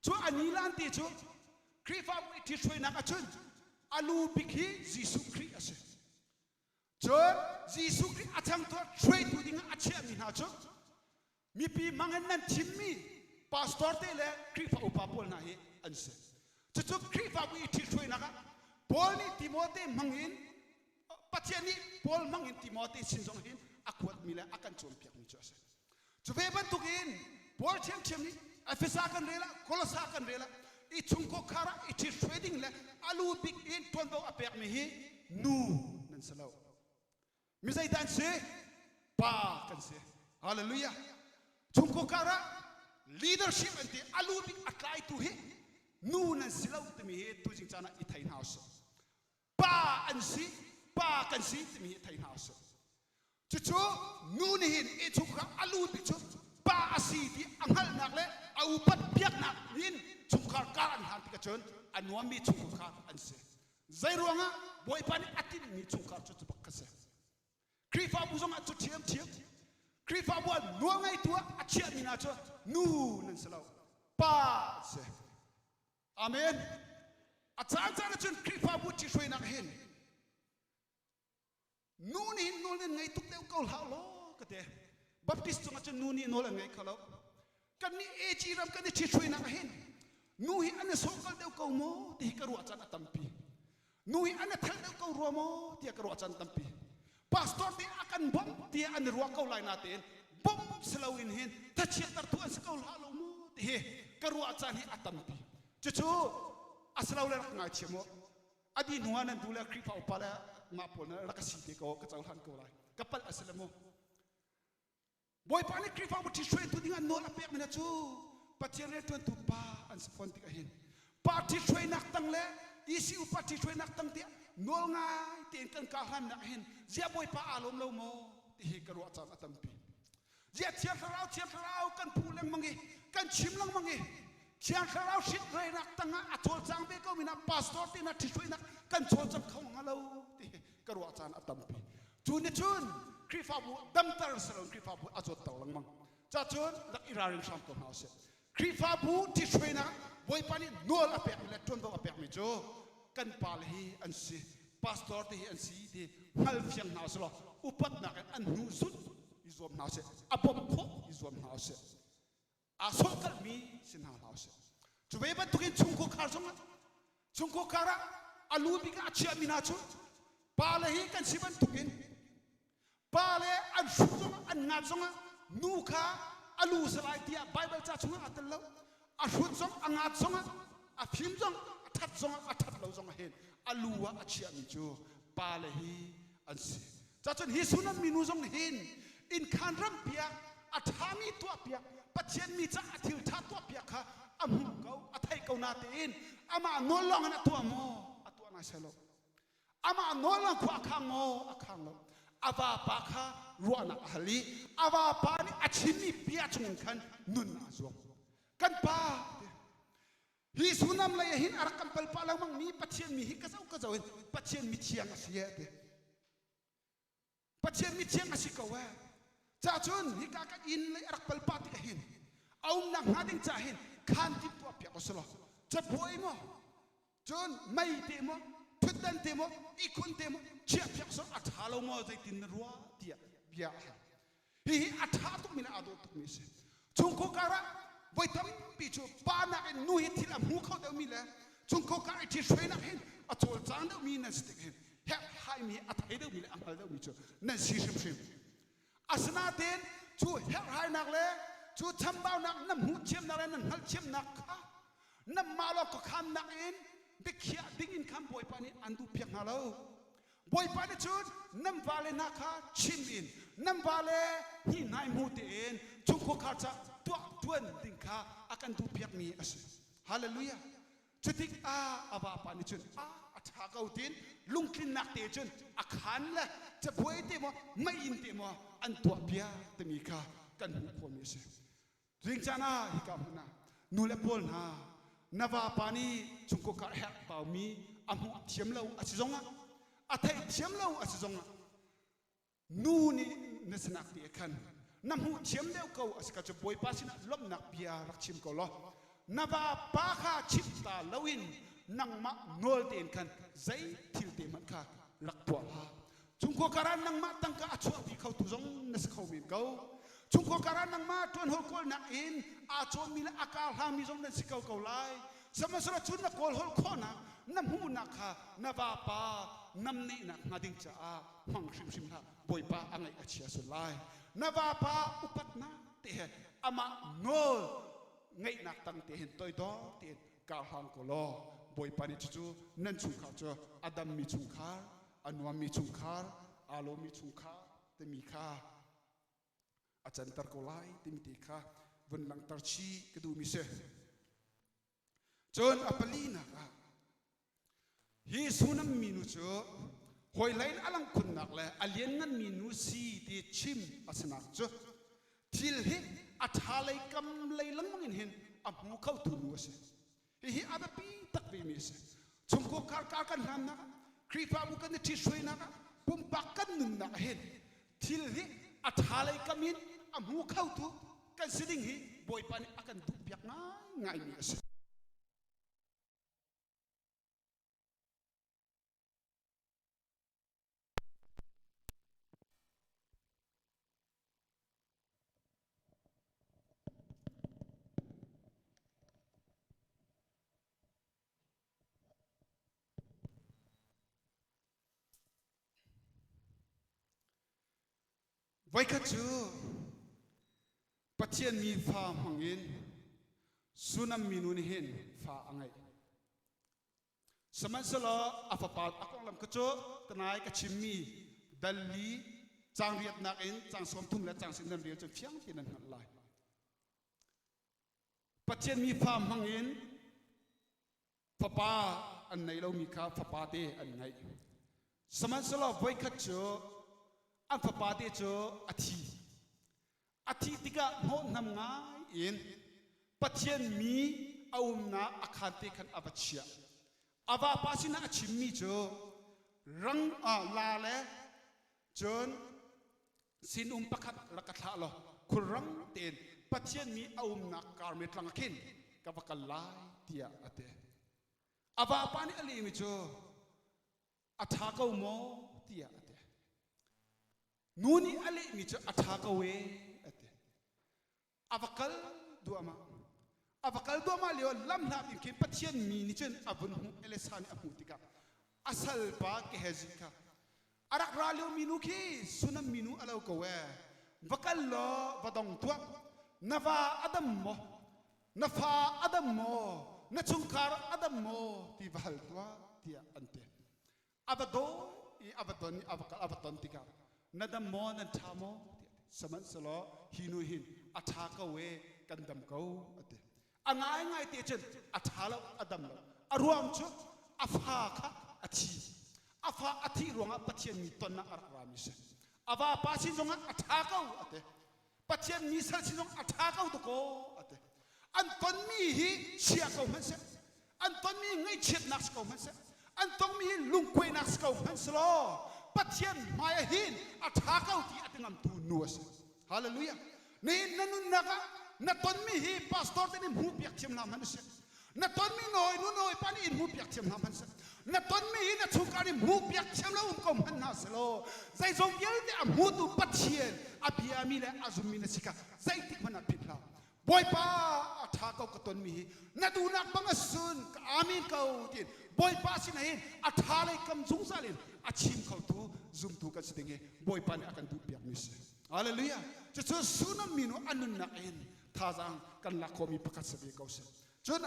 Cu a nilan ti cu Khrihfabu i ṭhithruainak ah cun a A lu bik hi Jesuh Khrih a si. Cun Jesuh Khrih a changtu hruaitu ding ah a chiahmi hna cu mipi hmangin nan thimmi pastor te le Khrihfa upa pawl hna hi an si. Cucu Khrihfabu i ṭhithruainak ah Paul nih Timote hmangin Pathian nih Paul hmangin Timote sin zong hin a kuatmi le a kan cawnpiakmi cu a si. Cu ve bantukin Paul ṭhiamṭhiam nih Efesa kan rel ah Kolosa kan rel ah i chungkhar ah i ṭhithruai ding le a lu bik in ṭuanvo a pekmi hi nu nan si lo. Mi zeidah an si? Pa kan si. Hallelujah. Chungkhar ah leadership an ti a lu bik a tlaitu hi nu nan si lo timi hi tuzing caan ah i thei hna usih. Pa an si, pa kan si timi hi thei hna usih. Cucu nu nih hin i chungkhar a lu bik cu pa a si ti a hngalhnak le a upat biaknak in chungkhar kar an hlan tikah cun a nuammi chungkhar an si. Zei ruangah Bawipa nih a tinhmi chungkhar cu cu bak kha si. Khrihfabu zongah cu ṭhiamṭhiam. Khrihfabu ah nawlngeitu ah a chiahmi hna cu nu nan si lo, pa an si. Amen. A caan caan ahcun Khrihfabu ṭhihruainak hin nu nih hin nawl nan ngei tuk deuh ko hlah law ka ti. Baptist cungah cun nu nih nawl an ngei kho lo. Kannih AG ram kan i ṭhithruainak ah hin nu hi an i sawhkal deuh ko maw ti hi ka ruah caan a tampi. Nu hi an i thelh deuh ko rua maw tiah ka ruah caan tampi. Pastor nih a kan bawmh tiah an i ruah ko lai natein bawmh si loin hin thachiattertu an si ko hlah lo maw ti hi ka ruah caan hi a tampi. Cucu a si lo le rak ngaithiam u. A dih hnu ah nan duh le Khrihfa upa le mah pawl rak ka si te ko ka cohlan ko lai. Ka palh a si le mu. Bawipa nih Khrihfabu ṭhithruaitu ding ah nawl a pekmi hna cu Pathian rianṭuantu pa an si fawn tikah hin pa ṭhithruainak tang le ECU pa ṭhithruainak tang tiah nawl ngai tein kan karhlannak hin ziah Bawipa aa lawm lo maw ti hi ka ruah caan a tampi. Ziah Thiang Thlarau Thiang Thlarau kan phu lengmang i kan chim lengmang i Thiang Thlarau hrithrainak tangah a cawlcang ve ko mi hna pastor te hna ṭhithruainak kan cawlcang kho hnga lo ti hi ka ruah caan a tampi. Cu nih cun Khrihfabu damter si loin Khrihfabu a zawtter lengmang. Cacun rak i ralring hram ko hna usih. Khrihfabu ṭhithruainak Bawipa nih nawl a pekmi le ṭuanvo a pekmi cu kan pale hi an si, pastor te hi an si ti hngal fiang hna usih law upatnak in an hnu zulh i zuam hna usih, a bawmh khawh i zuam hna usih. Aa sawhkalhmi si hna hlah usih. Cu ve bantukin chungkhar zongah chungkhar ah a lu bik ah a chiahmi hna cu pale hi kan si bantukin pale an hruh zongah an ngat zongah nu kha a lu si lai tiah Baibal ca chungah aa tel lo. A hrut zong a ngat zongah a fim zong a that zongah a that lo zongah hin a lu ah a chiahmi cu pale hi an si. Cacun hi Sunam minu zong nih hin innkhan rampi ah a ṭhami tuahpiak Pathian mi caah a thil ṭha tuahpiak kha a hmuh ko a theih ko natein amah nawl lawng in a tuah maw a tuah nai lo amah nawl lawng khua a khang maw a khang lo a vapa kha ruahnak a hal i a vapa nih a chimmi bia chungin khan nun aa zuam kan pa Hi Sunam lei ah hin a rak kan pal pah lengmang mi Pathian mi hi ka zoh ka zoh in Pathian mi thiang a si e ti. Pathian mi thiang a si ko e. Ca cun hika kan inn lei a rak pal pah tik ah hin a umnak hnga ding ca hin khaan timhtuah piak u selaw cabuai maw cun mei te maw thutdan te maw ihkhun te maw chiah piak sawh a ṭha lo maw zeitin na ruah tiah bia a hal. Hihi a ṭha tukmi le aa dawh tukmi a si. Chungkhar karah voi tampi cu pa nakin nu hi thil a hmu kho deuhmi le chungkhar kar i ṭhithruainak hin a cawlcang deuhmi nan si tik hin herhhaimi a thei deuhmi le a hngal deuhmi cu nan si hrimhrim. Asinain cu herhhainak le cu chambaunak nan hmuh thiamnak le nan hngalh thiamnak kha nanmah lawng khuakhannak in biakhiah ding in khan Bawipa nih an duhpiak hna lo. Bawipa nih cun nan vale hna kha chim in nan vale hnihnai hmu tein chungkhar ca tuah ṭuan ding kha a kan duhpiakmi a si. Hallelujah. Cutik ah a vapa nih cun a a ṭha ko tiin lungtlinnak te cun a khaan le cabuai te maw meiinn te maw an tuahpiak timi kha kan hmuh khawhmi a si. Ringcaan ah hika hmun ah nu le pawl hna na vapa nih chungkhar herh baumi a hmuh thiam lo a si zongah a theih thiam lo a si zongah nu nih na sinak te khan na hmuh thiam deuh ko a si ka cu Bawipa sinah lawmhnak bia rak chim ko law na vapa kha chimh ta loin. nangmah nawl tein khan zei thil te hmanh kha rak tuah hlah. Chungkhua karah nangmah tangka a chuahpi khotu zong na si kho men ko. Chungkhua karah nangmah ṭuanhawl kawlnak in aa cawmmi le a kar hlangmi zong nan si ko ko lai. Sihmanhsehlaw cun na kawlhawl khawhnak na hmuhnak kha na vapa namnehnak hnga ding caah hmang hrimhrim hlah. Bawipa a ngaih a chia sual lai. Na vapa upatnak te he amah nawl ngeihnak tang te hin toidor tein kar hlang ko law Bawipa nih cucu nan chungkhar cu a dammi chungkhar a nuammi chungkhar aa lawmmi chungkhar timi kha a canter ko lai timi te kha vun langhter chih ka duhmi si. Cun a palinak ah hi Sunam minu cu hawihlei in a langkhunnak le a liannganmi nu si ti chim a sinak cu thil hi a ṭha lei kam lei lengmang in hin a hmu khotu nu a si. Hihi a biapi tak vemi a si. Chungkhar kar kar kan hlannak ah, Khrihfabu kan i ṭhithruainak ah, pumpak kan nunnak ah hin thil hi a ṭha lei kam in a hmu khotu kan si ding hi Bawipa nih a kan duhpiak ngaingaimi a si. Voikhat cu Pathian mi fa hmangin Sunam minu nih hin fa a ngeih. Sihmanhsehlaw a fapa a konglam kha cu tanai ka chimmi dal li caang riatnak in caang 30 le caang sin nan rel cun fiang tein nan hngalh lai. Pathian mi fa hmangin fapa an nei lomi kha fapa te an ngeih. Sihmanhsehlaw voikhat cu an fapa te cu a thi. A thih tikah hnawhhnam ngai in Pathian mi a umnak a khaan te khan a va chiah. A vapa sinah a chimmi cu rang la le cun sinum pakhat rak ka thlah law khulrang tein Pathian mi a umnak Karmel tlang ah khin ka va kal lai tiah a ti. A vapa nih a lehmi cu a ṭha ko maw tiah a ti. Nu nih a lehmi cu a ṭha ko ee a ti. A va kal duahmah. A va kal duahmah lio lam hlat in khin Pathian mi nih cun a vun hmuh Elisa nih a hmuh tikah a salpa Gehazi kha a rak ra lio minu khi Sunam minu a lo ko ee va kal law va dong tuah na va a dam maw na fa a dam maw na chungkhar a dam maw ti va hal tuah tiah an ti a va daw i a va don i a va kal a va ton tikah na dam maw nan ṭha maw tiah sihmanhsehlaw hi nu hin a ṭha ko e kan dam ko a ti a ngaingai te cun a ṭha lo a dam lo a ruang cu a fa kha a thi a fa a thih ruangah Pathian mi tonnak a rak rami si a vapa sin zongah a ṭha ko a ti Pathian mi sal sin zong a ṭha ko dakaw a ti. An tonmi hi chia ko hmanh seh, an tonmi ngaihchiatnak si ko hmanh seh, an tongmi hi lungkuainak si ko hmanh selaw Pathian hmai ah hin a ṭha ko ti a ti ngamtu nu a si. Hallelujah. Nihin na nunnak ah na tonmi hi pastor te nih hmuh piak thiam hna hmanh seh. Na tonmi nawi nu nawi pa nih in hmuh piak thiam hna hmanh seh. Na tonmi hi na chungkhar nih hmuh piak thiam lo um ko hmanh hna selaw zeizong vialte a hmutu Pathian a biami le a zummi na si kha zeitik hmanh ah philh hlah. Bawipa a ṭha ko ka tonmi hi na duhnak bang a sun ka amen ko tiin Bawipa sinah hin a ṭha lei kam zungzal in a chim khotu zumtu kan si ding hi Bawipa nih a kan duh piakmi si. Hallelujah. Cucu Sunam minu a nunnak in thazaang kan lak khawhmi pakhat si ve ko seh. Cun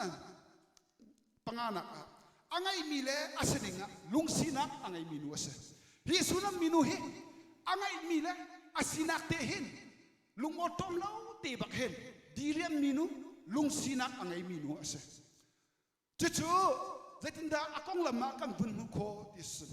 panganak ah a ngeihmi le a si ding ah lungsinak a ngeimi nu a si. Hi Sunam minu hi a ngeihmi le a sinak te hin lungawṭawm lo te bak hin diriammi nu lungsinak a ngeimi nu a si. Cucu zeitindah a konglam ah kan vun hmuh khawh ti si.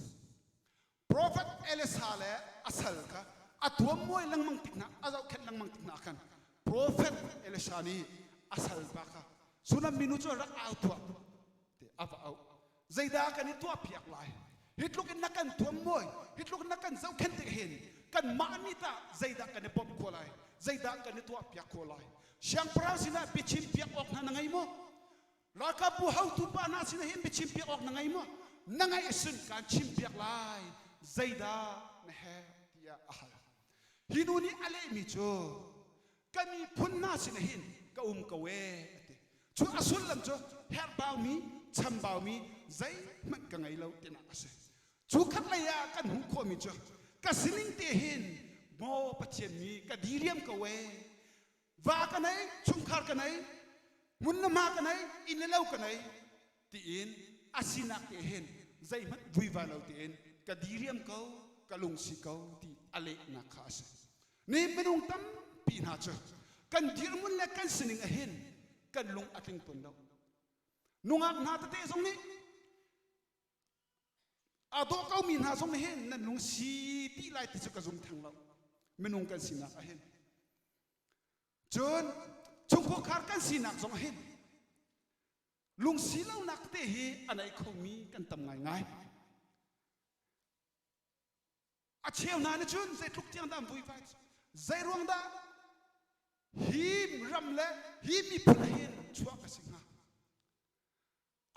Prophet Elisa le a sal kha a tuammuai lengmang tik hna a zohkhenh lengmang tik hna khan Prophet Elisha nih a sal pa kha Sunam minu cu rak au tuah ti a va auh. Zeidah kan i tuah piak lai? Hi tluk in na kan tuammuai, hi tluk in na kan zohkhenh tik hin kanmah nih tah zeidah kan i bawmh khawh lai? Zeidah kan i tuah piak khawh lai? Siangpahrang sinah biachim piak awk hna na ngei maw? Ralkapbu hotu pa hna sinah hin biachim piak awk na ngei maw? Na ngaih ahcun kaan chim piak lai. Zeidah na herh tiah a hal. Hi nu nih a lehmi cu ka miphun hna sinah hin ka um ko ee a ti. Cu a sullam cu herhbaumi, chambaumi zeihmanh ka ngei lo tinak a si. Cu khat lei ah kan hmuh khawhmi cu ka sining te hin maw Pathian mi ka diriam ko ee va ka nei chungkhar ka nei hmun le hma ka nei inn le lo ka nei tiin a sinak te hin zeihmanh vuivai lo tein ka diriam ko ka lungsi ko ti a lehnak kha a si ni minung tampi hna cu kan dirhmun le kan sining ah hin kan lung a tling tawn lo nungak hna tete zong nih A dawh komi hna zong hin nan lung si ti lai ti cu ka zum theng lo. Minung kan sinak ah hin. Cun chungkhar kan sinak zong hin lungsi lonak te hi a nei khomi kan tam ngaingai. A cheu hna nih cun zeitluk tiang dah an vuivai zei ruang dah hi ram le hi miphun hin chuah ka si hnga?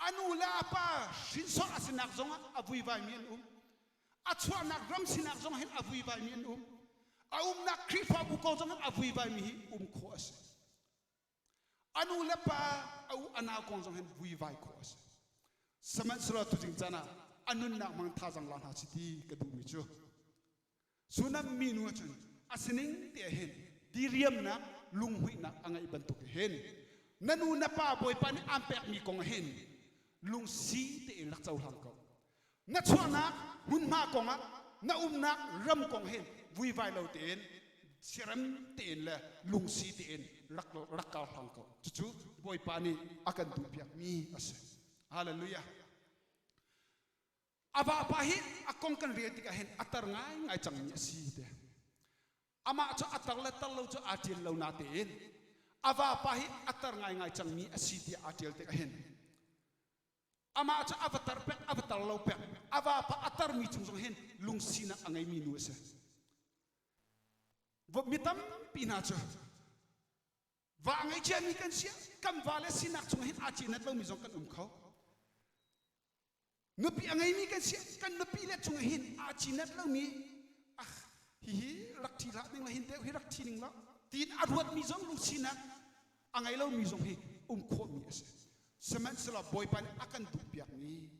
A nu le a pa hrinsor a sinak zongah a vuivaimi an um. A chuahnak ram sinak zong hin a vuivaimi an um. A umnak Khrihfabu ko zong hin a vuivaimi hi um khawh a si. A nu le pa, a u a nau kong zong hin vuivai khawh a si. Sihmanhsehlaw tuzing caan ah a nunnak hmang thazang la hna si ti ka duhmi cu Sunam minu ahcun a sining te hin diriamnak lunghmuihnak a ngeih bantuk hin na nu na pa Bawipa nih aan pekmi kong hin lungsi tein rak cohlang ko. Na chuahnak hmunhma kongah na umnak ram kong hin vuivai lo tein siarem tein le lungsi tein rak rak karhlang ko. Cucu Bawipa nih a kan duhpiakmi a si. Hallelujah. A vapa hi a kong kan rel tikah hin a tar ngaingai cangmi a si te. Amah cu a tar le tar lo cu aa ṭial lo natein a vapa hi a tar ngaingai cangmi a si tiah aa ṭial tikah hin amah cu a va tar pek a va tar lo pek a vapa a tarmi cung zong hin lungsinak a ngeimi nu a si. Mi tampi hna cu va a ngei ciami kan si kan va le sinak chung hin aa cinat lomi zong kan um kho. Nupi a ngeimi kan si kan nupi le chung hin aa cinat lomi ah hihi rak ṭhi hlah ning la hin deuh hi rak ṭhi ning la tiin a ruatmi zong lungsinak a ngei lomi zong hi um khawhmi a si. Sihmanhsehlaw Bawipa nih a kan duhpiakmi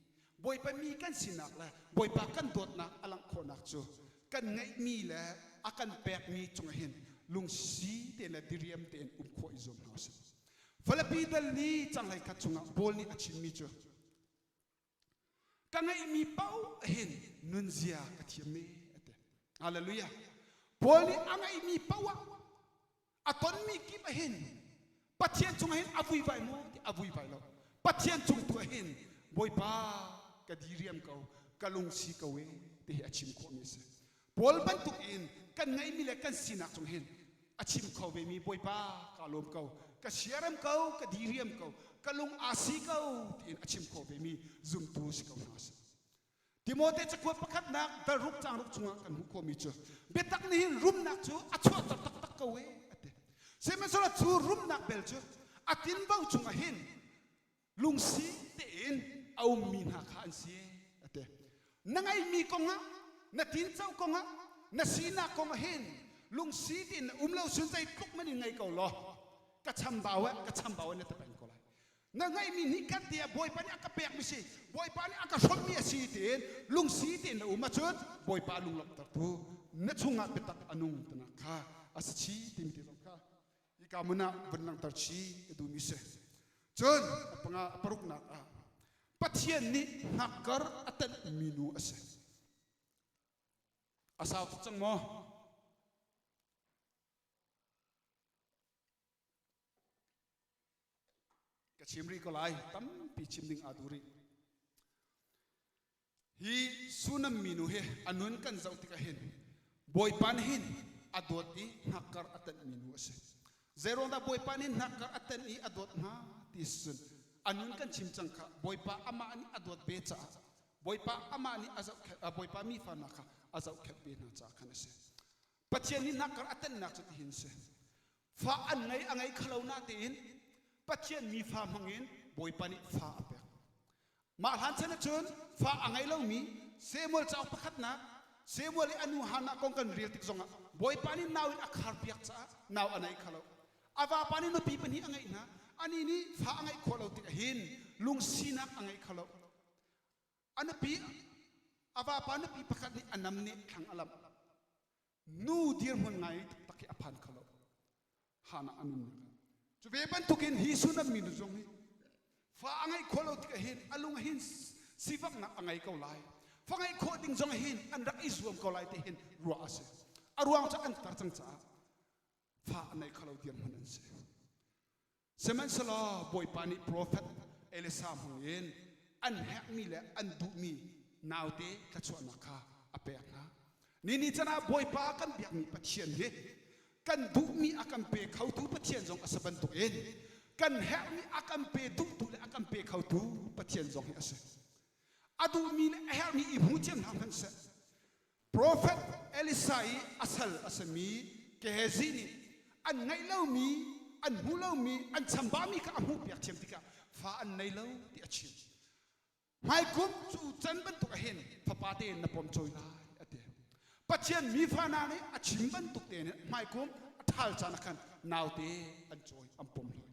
Bawipa mi kan sinak le Bawipa kan dawtnak a langh khawhnak cu kan ngeihmi le a kan pekmi cungah hin lungsi tein le diriam tein um khawh i zuam hna usih. Filipi dal ni canghlei khat chungah Paul nih a chimmi cu Ka ngeihmi paoh hin nunzia ka thiam e a ti. Hallelujah. Paul nih a ngeihmi paoh ah a tonmi kip ah hin Pathian cungah hin a vuivai maw ti a vuivai lo. Pathian cung tu ah hin Bawipa ka diriam ko, ka lungsi ko e ti hi a chim khawhmi a si. Paul bantuk in kan ngeihmi le kan sinak cung hin a chim kho vemi Bawipa ka lawm ko, ka siarem ko, ka diriam ko, ka lung aa si ko tiin a chim kho vemi zumtu si ko hna sih. Timote cakuat pakhatnak dal ruk cang ruk chungah kan hmuh khawhmi cu biatak nih hin rumnak cu a chuahter taktak ko e a ti. Sihmanhsehlaw cu rumnak bel cu a tinvo chungah hin lungsi tein a ummi hna kha an si a ti. Na ngeihmi kongah, na tinco kongah, na sinak kongah hin lungsi tein na um lo sun zeitluk man in ngei ko law ka chambau eh ka chambau eh na ti peng ko lai. Na ngeihmi nih kan ti ah Bawipa nih a ka pekmi si, Bawipa nih a ka hromhmi a si tiin lungsi tein na um ahcun Bawipa lunglawmhtertu na chungah biatak a nung tinak kha a si chi timi te zong kha hika hmun ah vun langhter chih ka duhmi si. Cun a panga a paruknak ah Pathian nih hnakkar a tenhmi nu a si. A sau tuk cang maw? Ka chim rih ko lai, tampi chim ding aa duh rih. Hi Sunam minu hi a nun kan zoh tikah hin Bawipa nih hin a dawt i hnakkar a tenhmi nu a si. Zeiruang dah Bawipa nih hnakkar a tenh i a dawt hnga ti cun a nun kan chim cang kha Bawipa amah nih a dawt ve caah Bawipa amah nih a zohkhenh Bawipa mi fa hna kha a zohkhenh ve hna caah khan a si. Pathian nih hnakkar a tenhnak cu tihin si. Fa an ngei a ngei khalo na tein Pathian mi fa hmangin Bawipa nih fa a pek. Mah hlan chan ahcun fa a ngei lomi Samuel cauk pakhatnak Samuel i a nu Hannah kong kan rel tik zongah Bawipa nih nau in a kharpiak caah nau a nei kho lo. A vapa nih nupi pahnih a ngeih hna. Anih nih fa a ngeih khawh lo tikah hin lungsinak a ngei kho lo. A nupi a vapa nupi pakhat nih a nam nih thlang a lamh. Nu dirhmun ngai taktak hi a phan kho lo. Hannah a nunnak ah. Cu ve bantukin hi Sunam minu zong hi fa a ngeih khawh lo tikah hin a lung hin sifaknak a ngei ko lai. Fa ngeih khawh ding zong hin an rak i zuam ko lai ti hin ruah a si. A ruang cu an tar cang caah fa a nei kho lo dirhmun an si. Sihmanhsehlaw Bawipa nih profet Elisha hmang in an herhmi le an duhmi naute thluachuahnak kha a pek hna. Ni ni can ah Bawipa kan biakmi Pathian hi kan duhmi a kan pe khotu Pathian zong a si bantukin kan herhmi a kan pe duhtu le a kan pe khotu Pathian zong hi a si. A duhmi le a herhmi i hmu thiam hna hmanh seh. Profet Elisha i a sal a simi Gehazi nih an ngeih lomi, an hmuh lomi, an chambami kha a hmuhpiak thiam tikah fa an nei lo ti a chim. Hmaikum cu can bantuk ah hin fapa tein na pom cawi lai a ti. Pathian mi fa hna nih a chim bantuk tein hmaikum a ṭhal caan ah khan naute an cawi an pom hloi.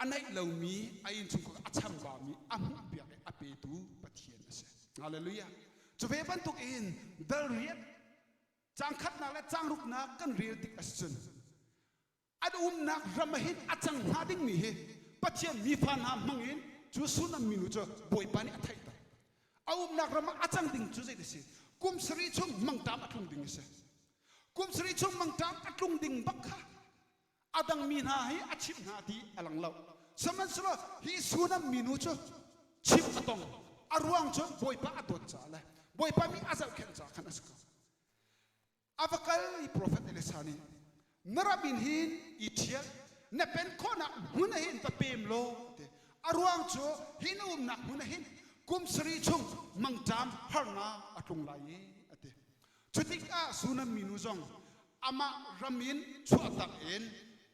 A neih lomi a innchungkhar a chambami a hmuhpiak i a petu Pathian a si. Hallelujah. Cu ve bantuk in dal riat cang khatnak le cang ruknak kan rel tik a si cun an umnak ram ah hin a cang hnga dingmi hi Pathian mifa hna hmang in cu Sunam minu cu Bawipa nih a theihter. A umnak ram ah a cang ding cu zei a si? Kum sarih chung mangṭam a tlung ding a si. Kum sarih chung mangṭam a tlung ding bak kha a dangmi hna hi a chimh hna ti a lang lo. Sihmanhsehlaw hi Sunam minu cu chimh a tong. A ruang cu Bawipa a dawt caah le Bawipa mi a zohkhenh caah khan a si ko. A va kal i profet Elisha nih na ram in hin i ṭhial na pen khawhnak hmun ah hin va pem law ti. A ruang cu hi na umnak hmun ah hin kum sarih chung mangṭam harnak a tlung lai i a ti. Cutikah Sunam minu zong amah ram in chuahtak in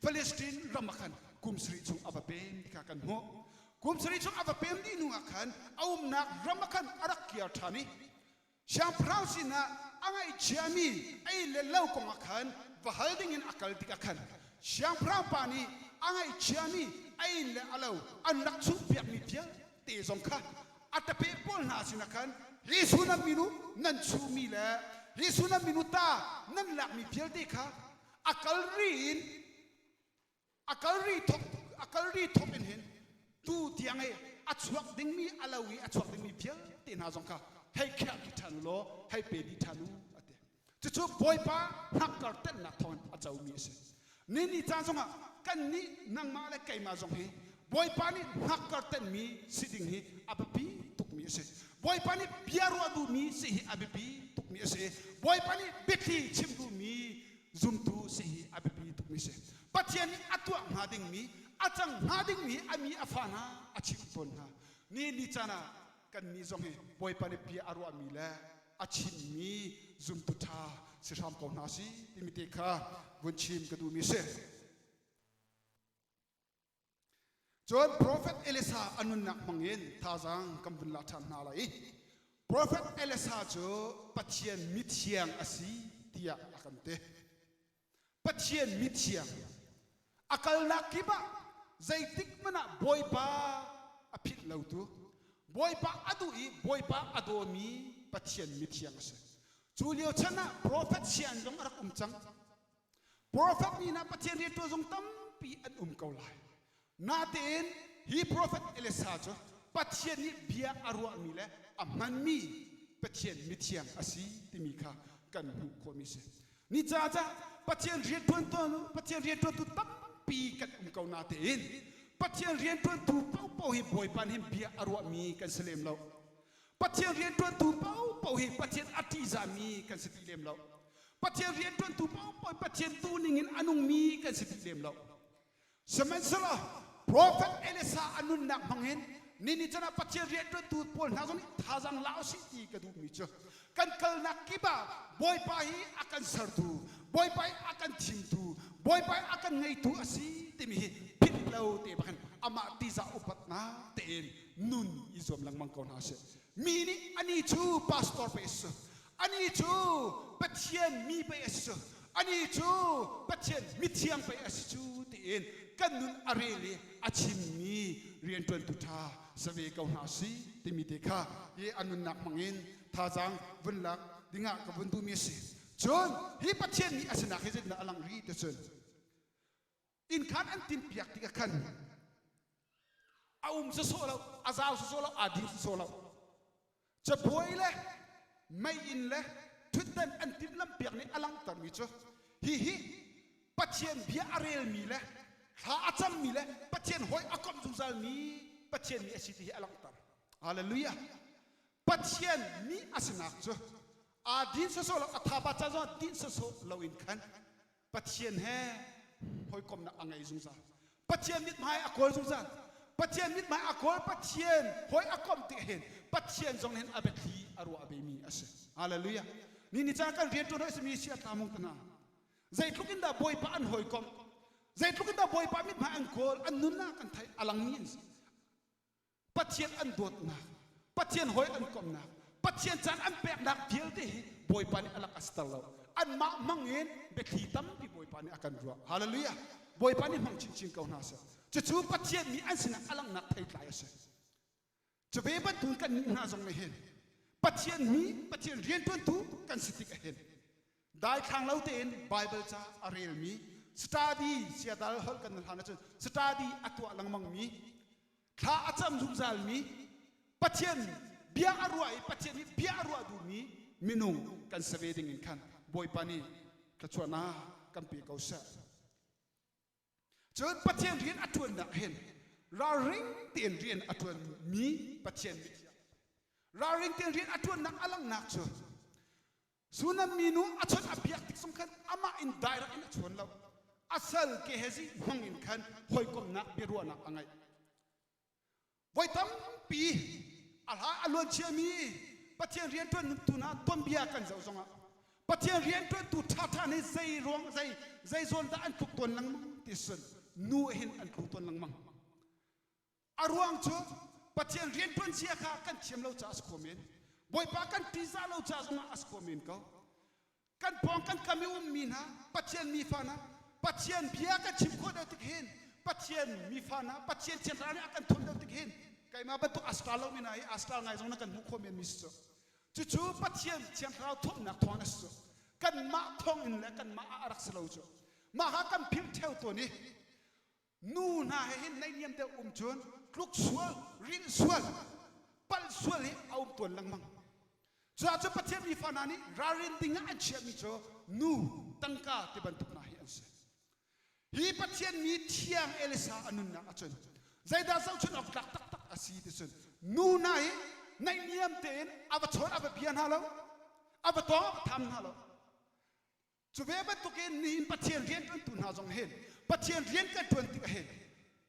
Palestine ram ah khan kum sarih chung a va pem ti kha kan hmuh. Kum sarih chung a va pem dih hnu ah khan a umnak ram ah khan a rak kir ṭhan i siangpahrang sinah a ngaihchiami ei le lo kong ah khan va hal dingin a kal tikah khan siangpahrang pa nih a ngaihchiami a inn le a lo an rak chuhpiakmi vialte zong kha a tapeh pawl hna sinah khan hi Sunam minu nan chuhmi le hi Sunam minu ta nan lakmi vialte kha a kal ri in a kal ri thok a kal ri thok in hin tu tiang i a chuak dingmi a lo i a chuak dingmi vialte hna zong kha hei khiah khi ṭhan u law hei pe dih ṭhan u a ti. Cucu Bawipa hnakkar tenhnak thawngin a comi a si. Ni ni caan zongah kannih nangmah le keimah zong hi Bawipa nih hnakkar tenhmi si ding hi a biapi tukmi a si. Bawipa nih bia ruah duhmi si hi a biapi tukmi a si. Bawipa nih biathli chim duhmi zumtu si hi a biapi tukmi a si. Pathian nih a tuah hnga dingmi, a cang hnga dingmi a mi a fa hna a chimh tawn hna. Ni ni caan ah kannih zong hi Bawipa nih bia a ruahmi le a chimmi zumtu ṭha si hram ko hna si timi te kha vun chim ka duhmi si. Cun Profet Elisha a nunnak hmangin thazaang kan vun la ṭhan hna lai i Profet Elisha cu Pathian mithiang a si tiah a kan ti. Pathian mithiang a kalnak kip ah zeitik hmanh ah Bawipa a philh lotu Bawipa a duh i Bawipa a dawmi Pathian mithiang a si. Cu lio chan ah profet sian zong a rak um cang. Profet mi hna Pathian rianṭuan zong tampi an um ko lai. Natein hi profet Elisha cu Pathian nih bia a ruahmi le a hmanmi Pathian mithiang a si timi kha kan hmuh khawhmi a si. Ni ca ca Pathian rianṭuan Pathian rianṭuantu tampi kan um ko natein Pathian rianṭuantu paohpaoh hi Bawipa nih bia a ruahmi kan si lem lo. Pathian rianṭuantu paohpaoh hi Pathian a ṭihzahmi kan si ti lem lo. Pathian rianṭuantu paohpaoh Pathian duhning in a nungmi kan si ti lem lo. Sihmanhsehlaw Profet Elisha a nunnak hmangin nini can ah Pathian rianṭuantu pawl hna zong nih thazaang la usih ti ka duhmi cu kan kalnak kip ah Bawipa hi a kan sertu, Bawipa hi a kan thimtu, Bawipa a kan ngeitu a si timi hi philh lo te bak in amah tizah upatnak tein nun i zuam lengmang ko hna sih. Mi nih ani cu pastor pe a si, ani cu Pathian mi pei a si cu, ani cu Pathian mithiang pei a si cu tiin kan nun a rel i a chimmi rianṭuantu ṭha si ve ko hna si timi te kha hi a nunnak hmangin thazaang vun lak dingah ka vun duhmi a si. Cun hi Pathian nih a sinak hi zeitindah a langh rih ti cun inn khan an timhpiak tikah khan a um sawsawh lo, a zau sawsawh lo, aa din sawsawh lo. Cabuai le meiinn le ṭhutdan an timhlamhpiak nih a langhtermi cu hihi Pathian bia a relmi le thla a cammi le Pathian hawi a komh zungzalmi Pathian mi a si ti hi a langhter. Hallelujah. Pathian mi a sinak cu aa din sawsawh lo, a thaba ca zong din sawsawh loin khan Pathian he hawikomhnak a ngei zungzal. Pathian mithmai a kawl zungzal. Pathian mithmai a kawl Pathian hawi a komh tik hin Pathian zong hin a biathli a ruah ve mi a si. Hallelujah. Ni ni caan kan rian ṭuan hoi simi si a tla mung tana. Zeitluk in dah Bawipa an hawikomh, zeitluk in dah Bawipa mithmai an kawl, an nunnak an theih a langmi an si. Pathian an dawtnak, Pathian hawi an komhnak, Pathian caan an peknak vialte hi Bawipa nih a lak a si ter lo. Anmah hmang in biathli tampi Bawipa nih a kan ruah. Hallelujah. Bawipa nih hmang chinchin ko hna seh. Cucu Pathian mi an sinah a langhnak theitlai a si. Cu ve bantuk kan nih hna zong nih hin Pathian mi, Pathian rianṭuantu kan si tik ah hin daithlang lo tein Bible ca a relmi study siadal holh kan hlan ahcun study a tuah lengmangmi thla a cam zungzalmi Pathian bia a ruah i Pathian nih bia a ruah duhmi minung kan si ve ding in khan Bawipa nih thluachuahnak kan pe ko seh. Cun Pathian rian a ṭuannak hin ralring tein rian a ṭuanmi Pathian mithiang ralring tein rian a ṭuannak a langhnak cu Sunam minu a chawnh a biak tik zong khan amah in direct in a chawn lo. A sal Gehazi hmang in khan hawikomhnak biaruahnak a ngeih. Voi tampi a hla a luan ciami Pathian rianṭuan tu hna tuanbia kan zoh zongah Pathian rianṭuantu ṭhaṭha nih zei ruang zei zei zawn dah an tluk tawn lengmang ti sun nu hin an tlu tawn lengmang. A ruang cu Pathian rianṭuan zia kha kan thiam lo caah a si kho men. Bawipa kan ṭihzah lo ca zongah a si kho men ko. Kan pawng kan kam i ummi hna Pathian mifa hna Pathian bia kan chim khawh deuh tik hin Pathian mifa hna Pathian thiangthlarau nih a kan thuam deuh tik hin keimah bantuk astral lomi hna hi astral ngai zong na kan hmuh khawh men mi si cu. Cucu Pathian thiangthlarau thuamnak thawng a si cu. Kanmah thawng in le kanmah ah a rak si lo cu. Mah kha kan philh ṭheo tawn i Nu hna he hin naihniam deuh um cun tluk sual, rilh sual, palh sual hi a um tuan lengmang. Cuah cu Pathian mifa hna nih ralrin ding ah an chiahmi cu nu, tangka ti bantuk hna hi an si. Hi Pathian mi thiang Elisa a nunnak ahcun zeidah zohchun awk tlak taktak a si ti cun nu hna hi naihniam tein a va chawn a va bia hna lo, a va tawng a va tham hna lo. Cu ve bantukin nihin Pathian rianṭuantu hna zong hin Pathian rian kan ṭuan tikah hin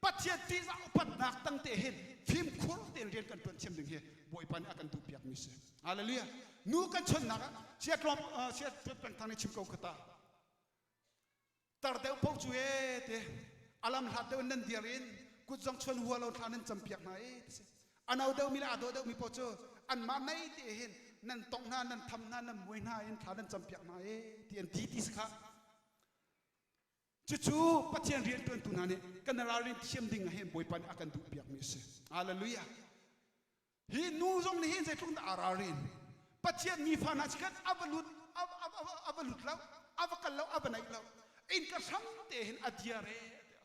Pathian ṭihzah upatnak tangte hin fimkhur tein rian kan ṭuan thiam ding hi Bawipa nih a kan duhpiakmi si. Hallelujah. Nu kan chonnak ah sia tlawm sia peng thang nih chim ko khata. Tar deuh paoh cu e te alam hlat deuh in nan dir in kut zong chuan hua lo thla nan campiak hna e ti si. A no deuhmi le aa dawh deuhmi paoh cu anmah mei te hin nan tongh hna nan tham hna nan muai hna in thla nan campiak hna e ti an ti ti si kha. Cucu Pathian rianṭuantu hna nih kan ralrin thiam ding ah hin Bawipa nih a kan duhpiakmi a si. Hallelujah. Hi nu zong nih hin zeitluk dah aa ralrin. Pathian mifa hna chikkhat a va lut a va lut lo, a va kal lo, a va naih lo. Inn ka hram te hin a diar e,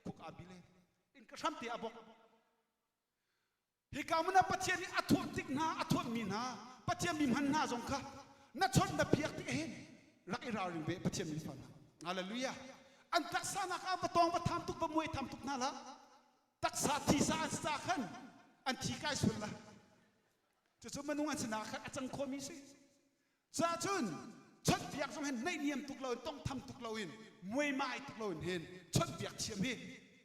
khuk aa bil e. Inn ka hram te a bok. Hika hmun ah Pathian nih a thuah tik hna, a thuanhmi hna, Pathian mi hman hna zong kha na chawnh na biak tik hin rak i ralring ve Pathian mi fa hna. Hallelujah. An taksa nak ah va tawng va tham tuk va muai tham tuk hna la. Taksa thisa an sa khan an thi kai sual la. Cucu minung an sinah khan a cang khomi si. Cahcun chawnhbiak zong hin naihniam tuk loin tongtham tuk loin muaimai tuk loin hin chawnhbiak thiam hi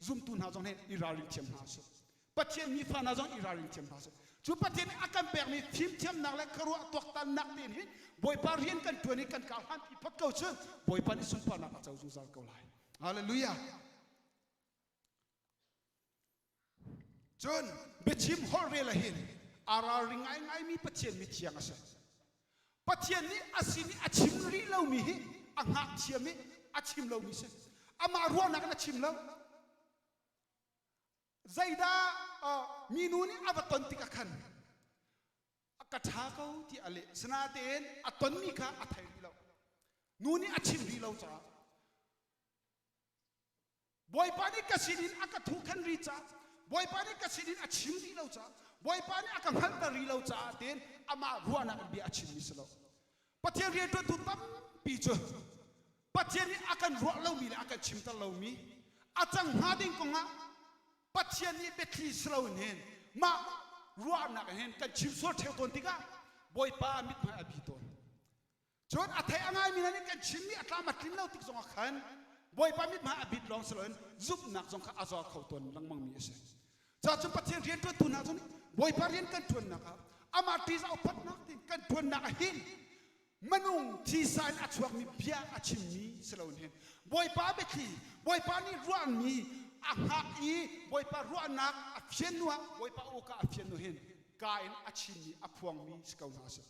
zumtu hna zong hin i ralring thiam hna usih. Pathian mifa hna zong i ralring thiam hna usih. Cu Pathian nih a kan pekmi fimthiamnak le khuaruah tuaktannak tein hin Bawipa rian kan ṭuan i kan kar hlanpi phot ko cun Bawipa nih sunparnak a co zungzal ko lai. Hallelujah. Cun biachim holh rel ah hin aa ralring ngaingaimi Pathian mithiang a si. Pathian nih a sin i a chim rih lomi hi a ngakchiam i a chim lomi si. Amah ruahnak in a chim lo. Zeidah minu nih a va ton tikah khan ka ṭha ko ti a leh. Sinain a tonmi kha a thei rih lo. Nu nih a chim rih lo caah Bawipa nih ka sinin a ka thuhkhan rih caah Bawipa nih ka sinin a chim rih lo caah Bawipa nih a ka hngalhter rih lo caah tiin amah ruahnak in bia a chimmi si lo. Pathian rianṭuantu tampi cu Pathian nih a kan ruah lomi le a kan chimter lomi a cang hnga ding kongah Pathian nih biathli si loin hin mah ruahnak hin kan chim sual ṭheo tawn tikah Bawipa mithmai a bi tawn. Cun a thei a ngaimi hna nih kan chimmi a tlam a tlin lo tik zongah khan Bawipa mithmai a bit lawng si loin zumhnak zong kha a zor kho tawn lengmangmi a si. Ca cun Pathian rianṭuantu hna cu nih Bawipa rian kan ṭuannak ah amah ṭihzah upatnak tin kan ṭuannak ah hin minung thisa in a chuakmi bia a chimmi si loin hin Bawipa biathli Bawipa nih ruahmi a hngak i Bawipa ruahnak a fian hnu ah Bawipa awka a fian hnu hin ka in a chimmi a phuangmi si ko hna seh.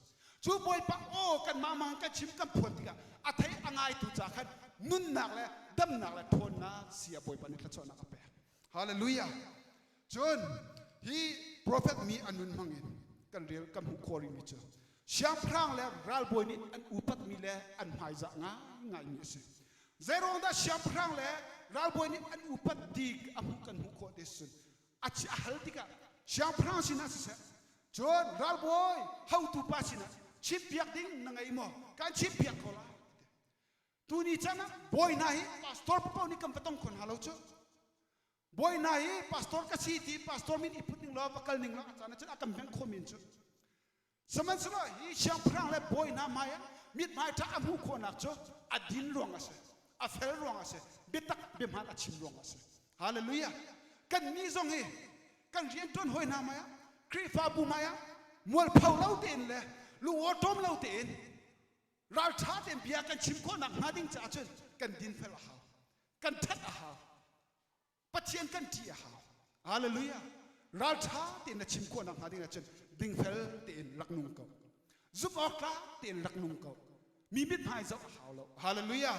Cu Bawipa aw kanmah mang kan chim kan phuan tikah a thei a ngaitu ca khan nunnak le damnak le ṭhawnnak si ah Bawipa nih thluachuahnak a pek. Hallelujah. Cun hi prophet mi a nun hmang in kan rel kan hmuh khawh rihmi cu siangpahrang le ralbawi nih an upatmi le an hmaizah ngaingaimi a si. Zeiruang dah siangpahrang le ralbawi nih an upat ti a hmuh kan hmuh khawh ti cun a a hal tikah siangpahrang sinah siseh cun ralbawi hotu pa sinah chimpiak ding na ngei maw kan chimpiak ko lai tuni chan ah bawi hna hi pastor paoh nih kan va tong kho hna lo cu bawi hna hi pastor ka si ti pastor min i put ning law va kal ning law a caan ah cun a kan bengh kho men cu Sihmanhsehlaw hi siangpahrang le bawi hna hmai ah mithmai ṭha a hmuh khawhnak cu a din ruang a si, a fel ruang a si, biatak biahmaan a chim ruang a si. Hallelujah! Kannih zong hi kan rianṭuan hawi hna hmai ah, Khrihfabu hmai ah mualpho lo tein le lungawṭawm lo tein ralṭha tein bia kan chim khawhnak hnga ding caah cun kan dinfel a hau, kan ṭhat a hau. Pathian kan ṭih a hau. Hallelujah. Ralṭha tein na chim khawh nakhnga ding ahcun dingfel tein rak nung ko. Zumh awk tlak tein rak nung ko. Mi mithmai zoh a hau lo. Hallelujah.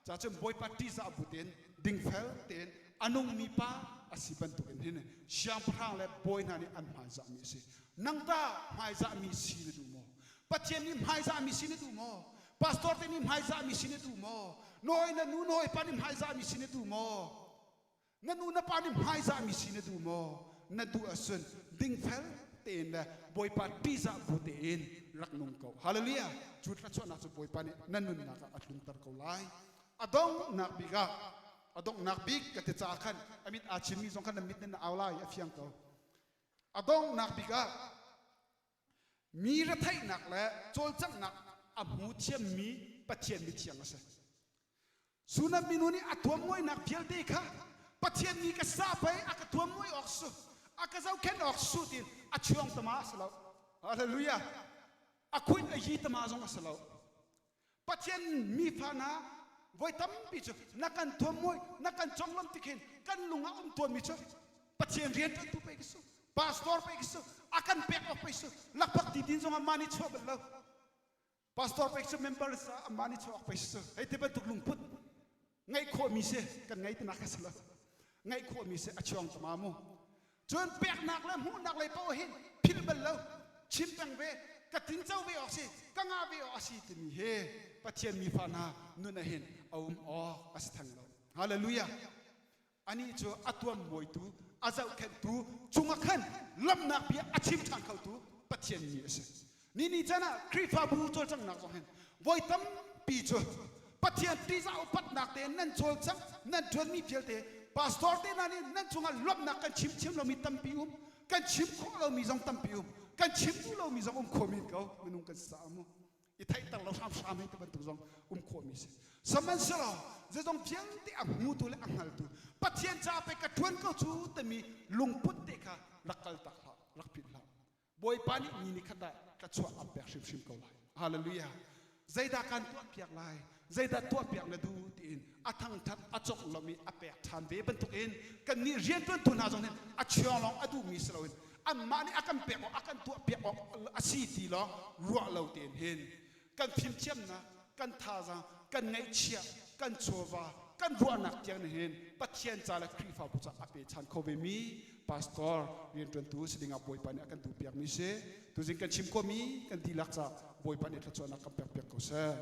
Ca cun Bawipa ṭihzah bu tein dingfel tein a nungmi pa a si bantukin hin siangpahrang le bawi hna nih an hmaizahmi a si. Nang tah hmaizahmi si na duh maw? Pathian nih hmaizahmi si na duh maw? Pastor te nih hmaizahmi si na duh maw? Nawi na nu nawi pa nih hmaizahmi si na duh maw? Na nu na pa nih hmaizahmi si na duh maw? Na duh ahcun dingfel tein le Bawipa ṭihzah bu tein rak nung ko. Hallelujah! Cu thluachuahnak cu Bawipa nih na nunnak ah a tlunter ko lai. A donghnak bik ah a donghnak bik ka ti caah khan a mit aa chimmi zong khan na mit in na au lai a fiang ko. A donghnak bik ah Mi retheihnak le cawlcanghnak a hmu thiammi Pathian mithiang a si. Sunam minu nih a thuammuainak vialte kha Pathian mi ka sa pei a ka thuammuai awk su a ka zohkhenh awk su tiin a chuang tama a si lo. Hallelujah. A khuin a yi tama zong a si lo. Pathian mi fa hna voi tampi cu na kan thuammuai na kan conglawmh tik hin kan lung ah um tawnmi cu Pathian rian ṭuantu pei ka si pastor pei ka si a kan pek awk pei si lakphak ti tin zong ah mah nih chuah bal lo pastor pei cu member sa amah nih chuah awk pei si hei ti bantuk lungput ngeih khawhmi si kan ngei tinak ka si lo ngeih khawhmi si a chuang tama mu Cun peknak le hmuhnak lei paoh hin philh bal lo, chim peng ve, ka tinco ve awk si, ka ngah ve awk a si timi hi Pathian mifa hna nun ah hin a um awk a si theng lo. Hallelujah. Anih cu a tuam mawitu, a zohkhenhtu, cungah khan lamnak bia a chim ṭhan khotu Pathian mi a si. Ni ni chan ah Khrihfabu cawlcanghnak zong hin voi tampi cu Pathian ṭihzah upatnak tein nan cawlcangh nan ṭuanmi vialte pastor te hna nih nan cungah lawmhnak kan chim thiam lomi tampi um kan chim khawh lomi zong tampi um kan chim duh lomi zong um kho men ko minung kan si caah mu i theihter lo hramhram hei ti bantuk zong um khawhmi si sihmanhsehlaw zeizong vialte a hmutu le a hngaltu Pathian ca pei ka ṭuan ko cu timi lungput te kha rak kal tak hlah rak philh hlah Bawipa nih ni ni khat ah thlachuah an pek hrimhrim ko lai. Hallelujah. Zeidah kan tuah piak lai? Zeidah tuahpiak na duh tiin a thangthat a conglawmh i a pek ṭhan ve bantukin kannih rianṭuantu hna zong nih a chiong lawng a duhmi si loin anmah nih a kan pek awk a kan tuahpiak awk a si ti lawng ruah lo tein hin kan fimthiamnak kan thazaang kan ngaihchiah kan chawva kan ruahnak tiang nih hin Pathian ca le Khrihfabu ca a pechan kho ve mi pastor rianṭuantu si dingah Bawipa nih a kan duhpiak mi si. Tuzing kan chim khawhmi kan dihlak ca Bawipa nih thluachuahnak kan pekpiak ko seh.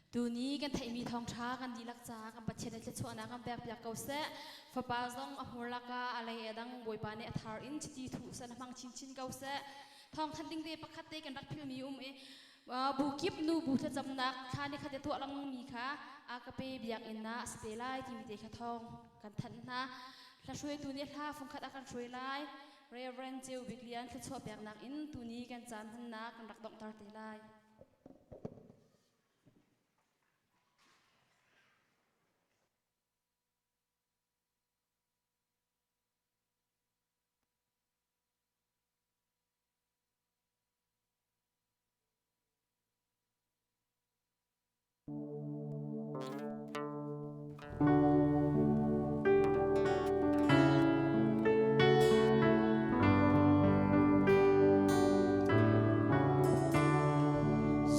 Tuni kan theihmi thawngṭha kan dihlak caah kan Pathian nih thluachuahnak kan pekpiak ko seh. Fapa zong a hmur lakah a lei a dang Bawipa nih a thar in chiti thuh seh na hmang chinchin ko seh. Thawngthanh ding te pakhat te kan rak philmi um i bu kip nu bu thlacamnak thla ni khat te tuah lengmangmi kha a ka pe biakinn ah a si te lai timi te kha thawng kan thanh hna. Hla hruaitu nih hla fungkhat a kan hruai lai. Reverend Ceu Bik Lian thluachuah peknak in tuni kan caan hmannak kan rak donghter te lai.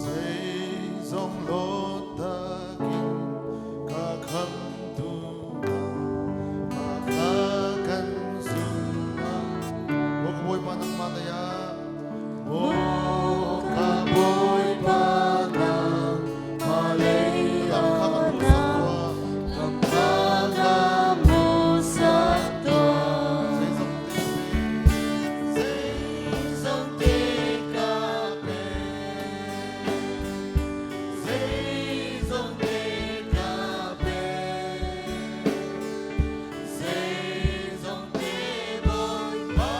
Zeizong lawt takin ka khamtu mah kha kan zumh. Maw ka Bawipa nangmah na ya. Maw ka Bawipa nangmah lei lam kha kan hmuhsak tuah. Lam kha ka hmuhsak tuah. Zeizong te zeizong te ka pe. Zeizong te ka pe. Zeizong te Bawipa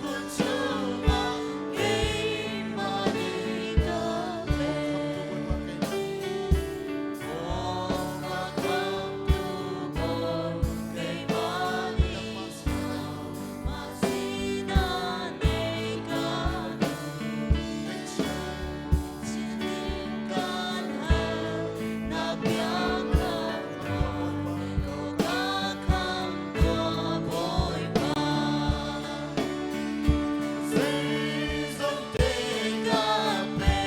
kut chungah keimah nih ka pe. Maw ka khamtu Bawi keimah nih mah sinah nei ka duh. Kan hal na biakam ko ka kham tuah Bawipa. Zeizong te ka pe,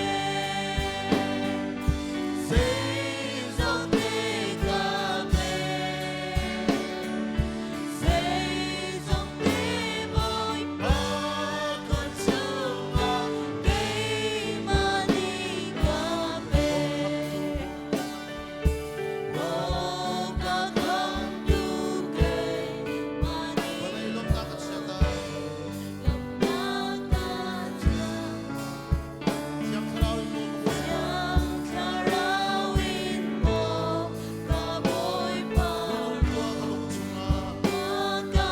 zeizong te ka pe, zeizong te Bawipa kut chungah keimah nih ka pe. Maw ka khamtu keimah nih Vawlei lawmhnak kan chiata. lawmhnak ka chia. Thiang Thlarau in maw ka Bawipa. Thiang Thlarau in maw ka Bawipa. Rung tuah ka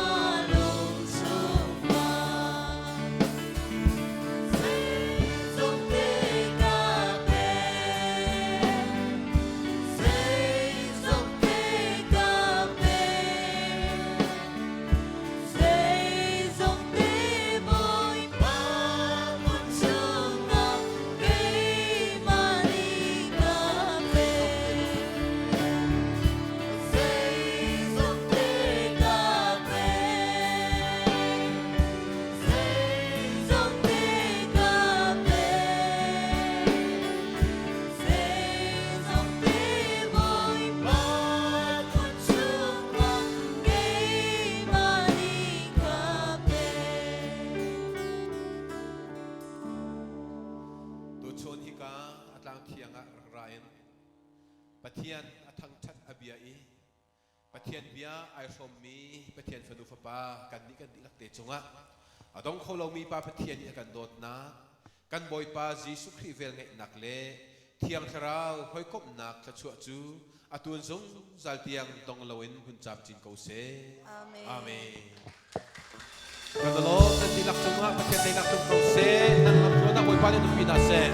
lung chungah. Ka lung chungah. Zeizong te ka pe. Zeizong te ka pe. Zeizong te Bawipa kut chungah keimah nih ka pe. Zeizong te ka pe. Zeizong te ka pe. Zeizong te Bawipa kut chungah keimah nih ka pe. Tuchun hika a tlang thiang ah rak ra in Pathian a thangṭhat a bia i Pathian bia ai hrawmmi Pathian fanu fapa kan nih kan dihlak te cungah a dong kho lomi Pa Pathian nih a kan dawtnak kan Bawipa Jesuh Khrih velngeihnak le Thiang Thlarau hawikomhnak thluachuah cu a tun zungzal tiang dong loin hun camcin ko seh. Amen. Amen. Kan lawm nan dihlak cungah Pathian teinak tlung ko seh. Nan lam tluan ah Bawipa nih nupi hna seh.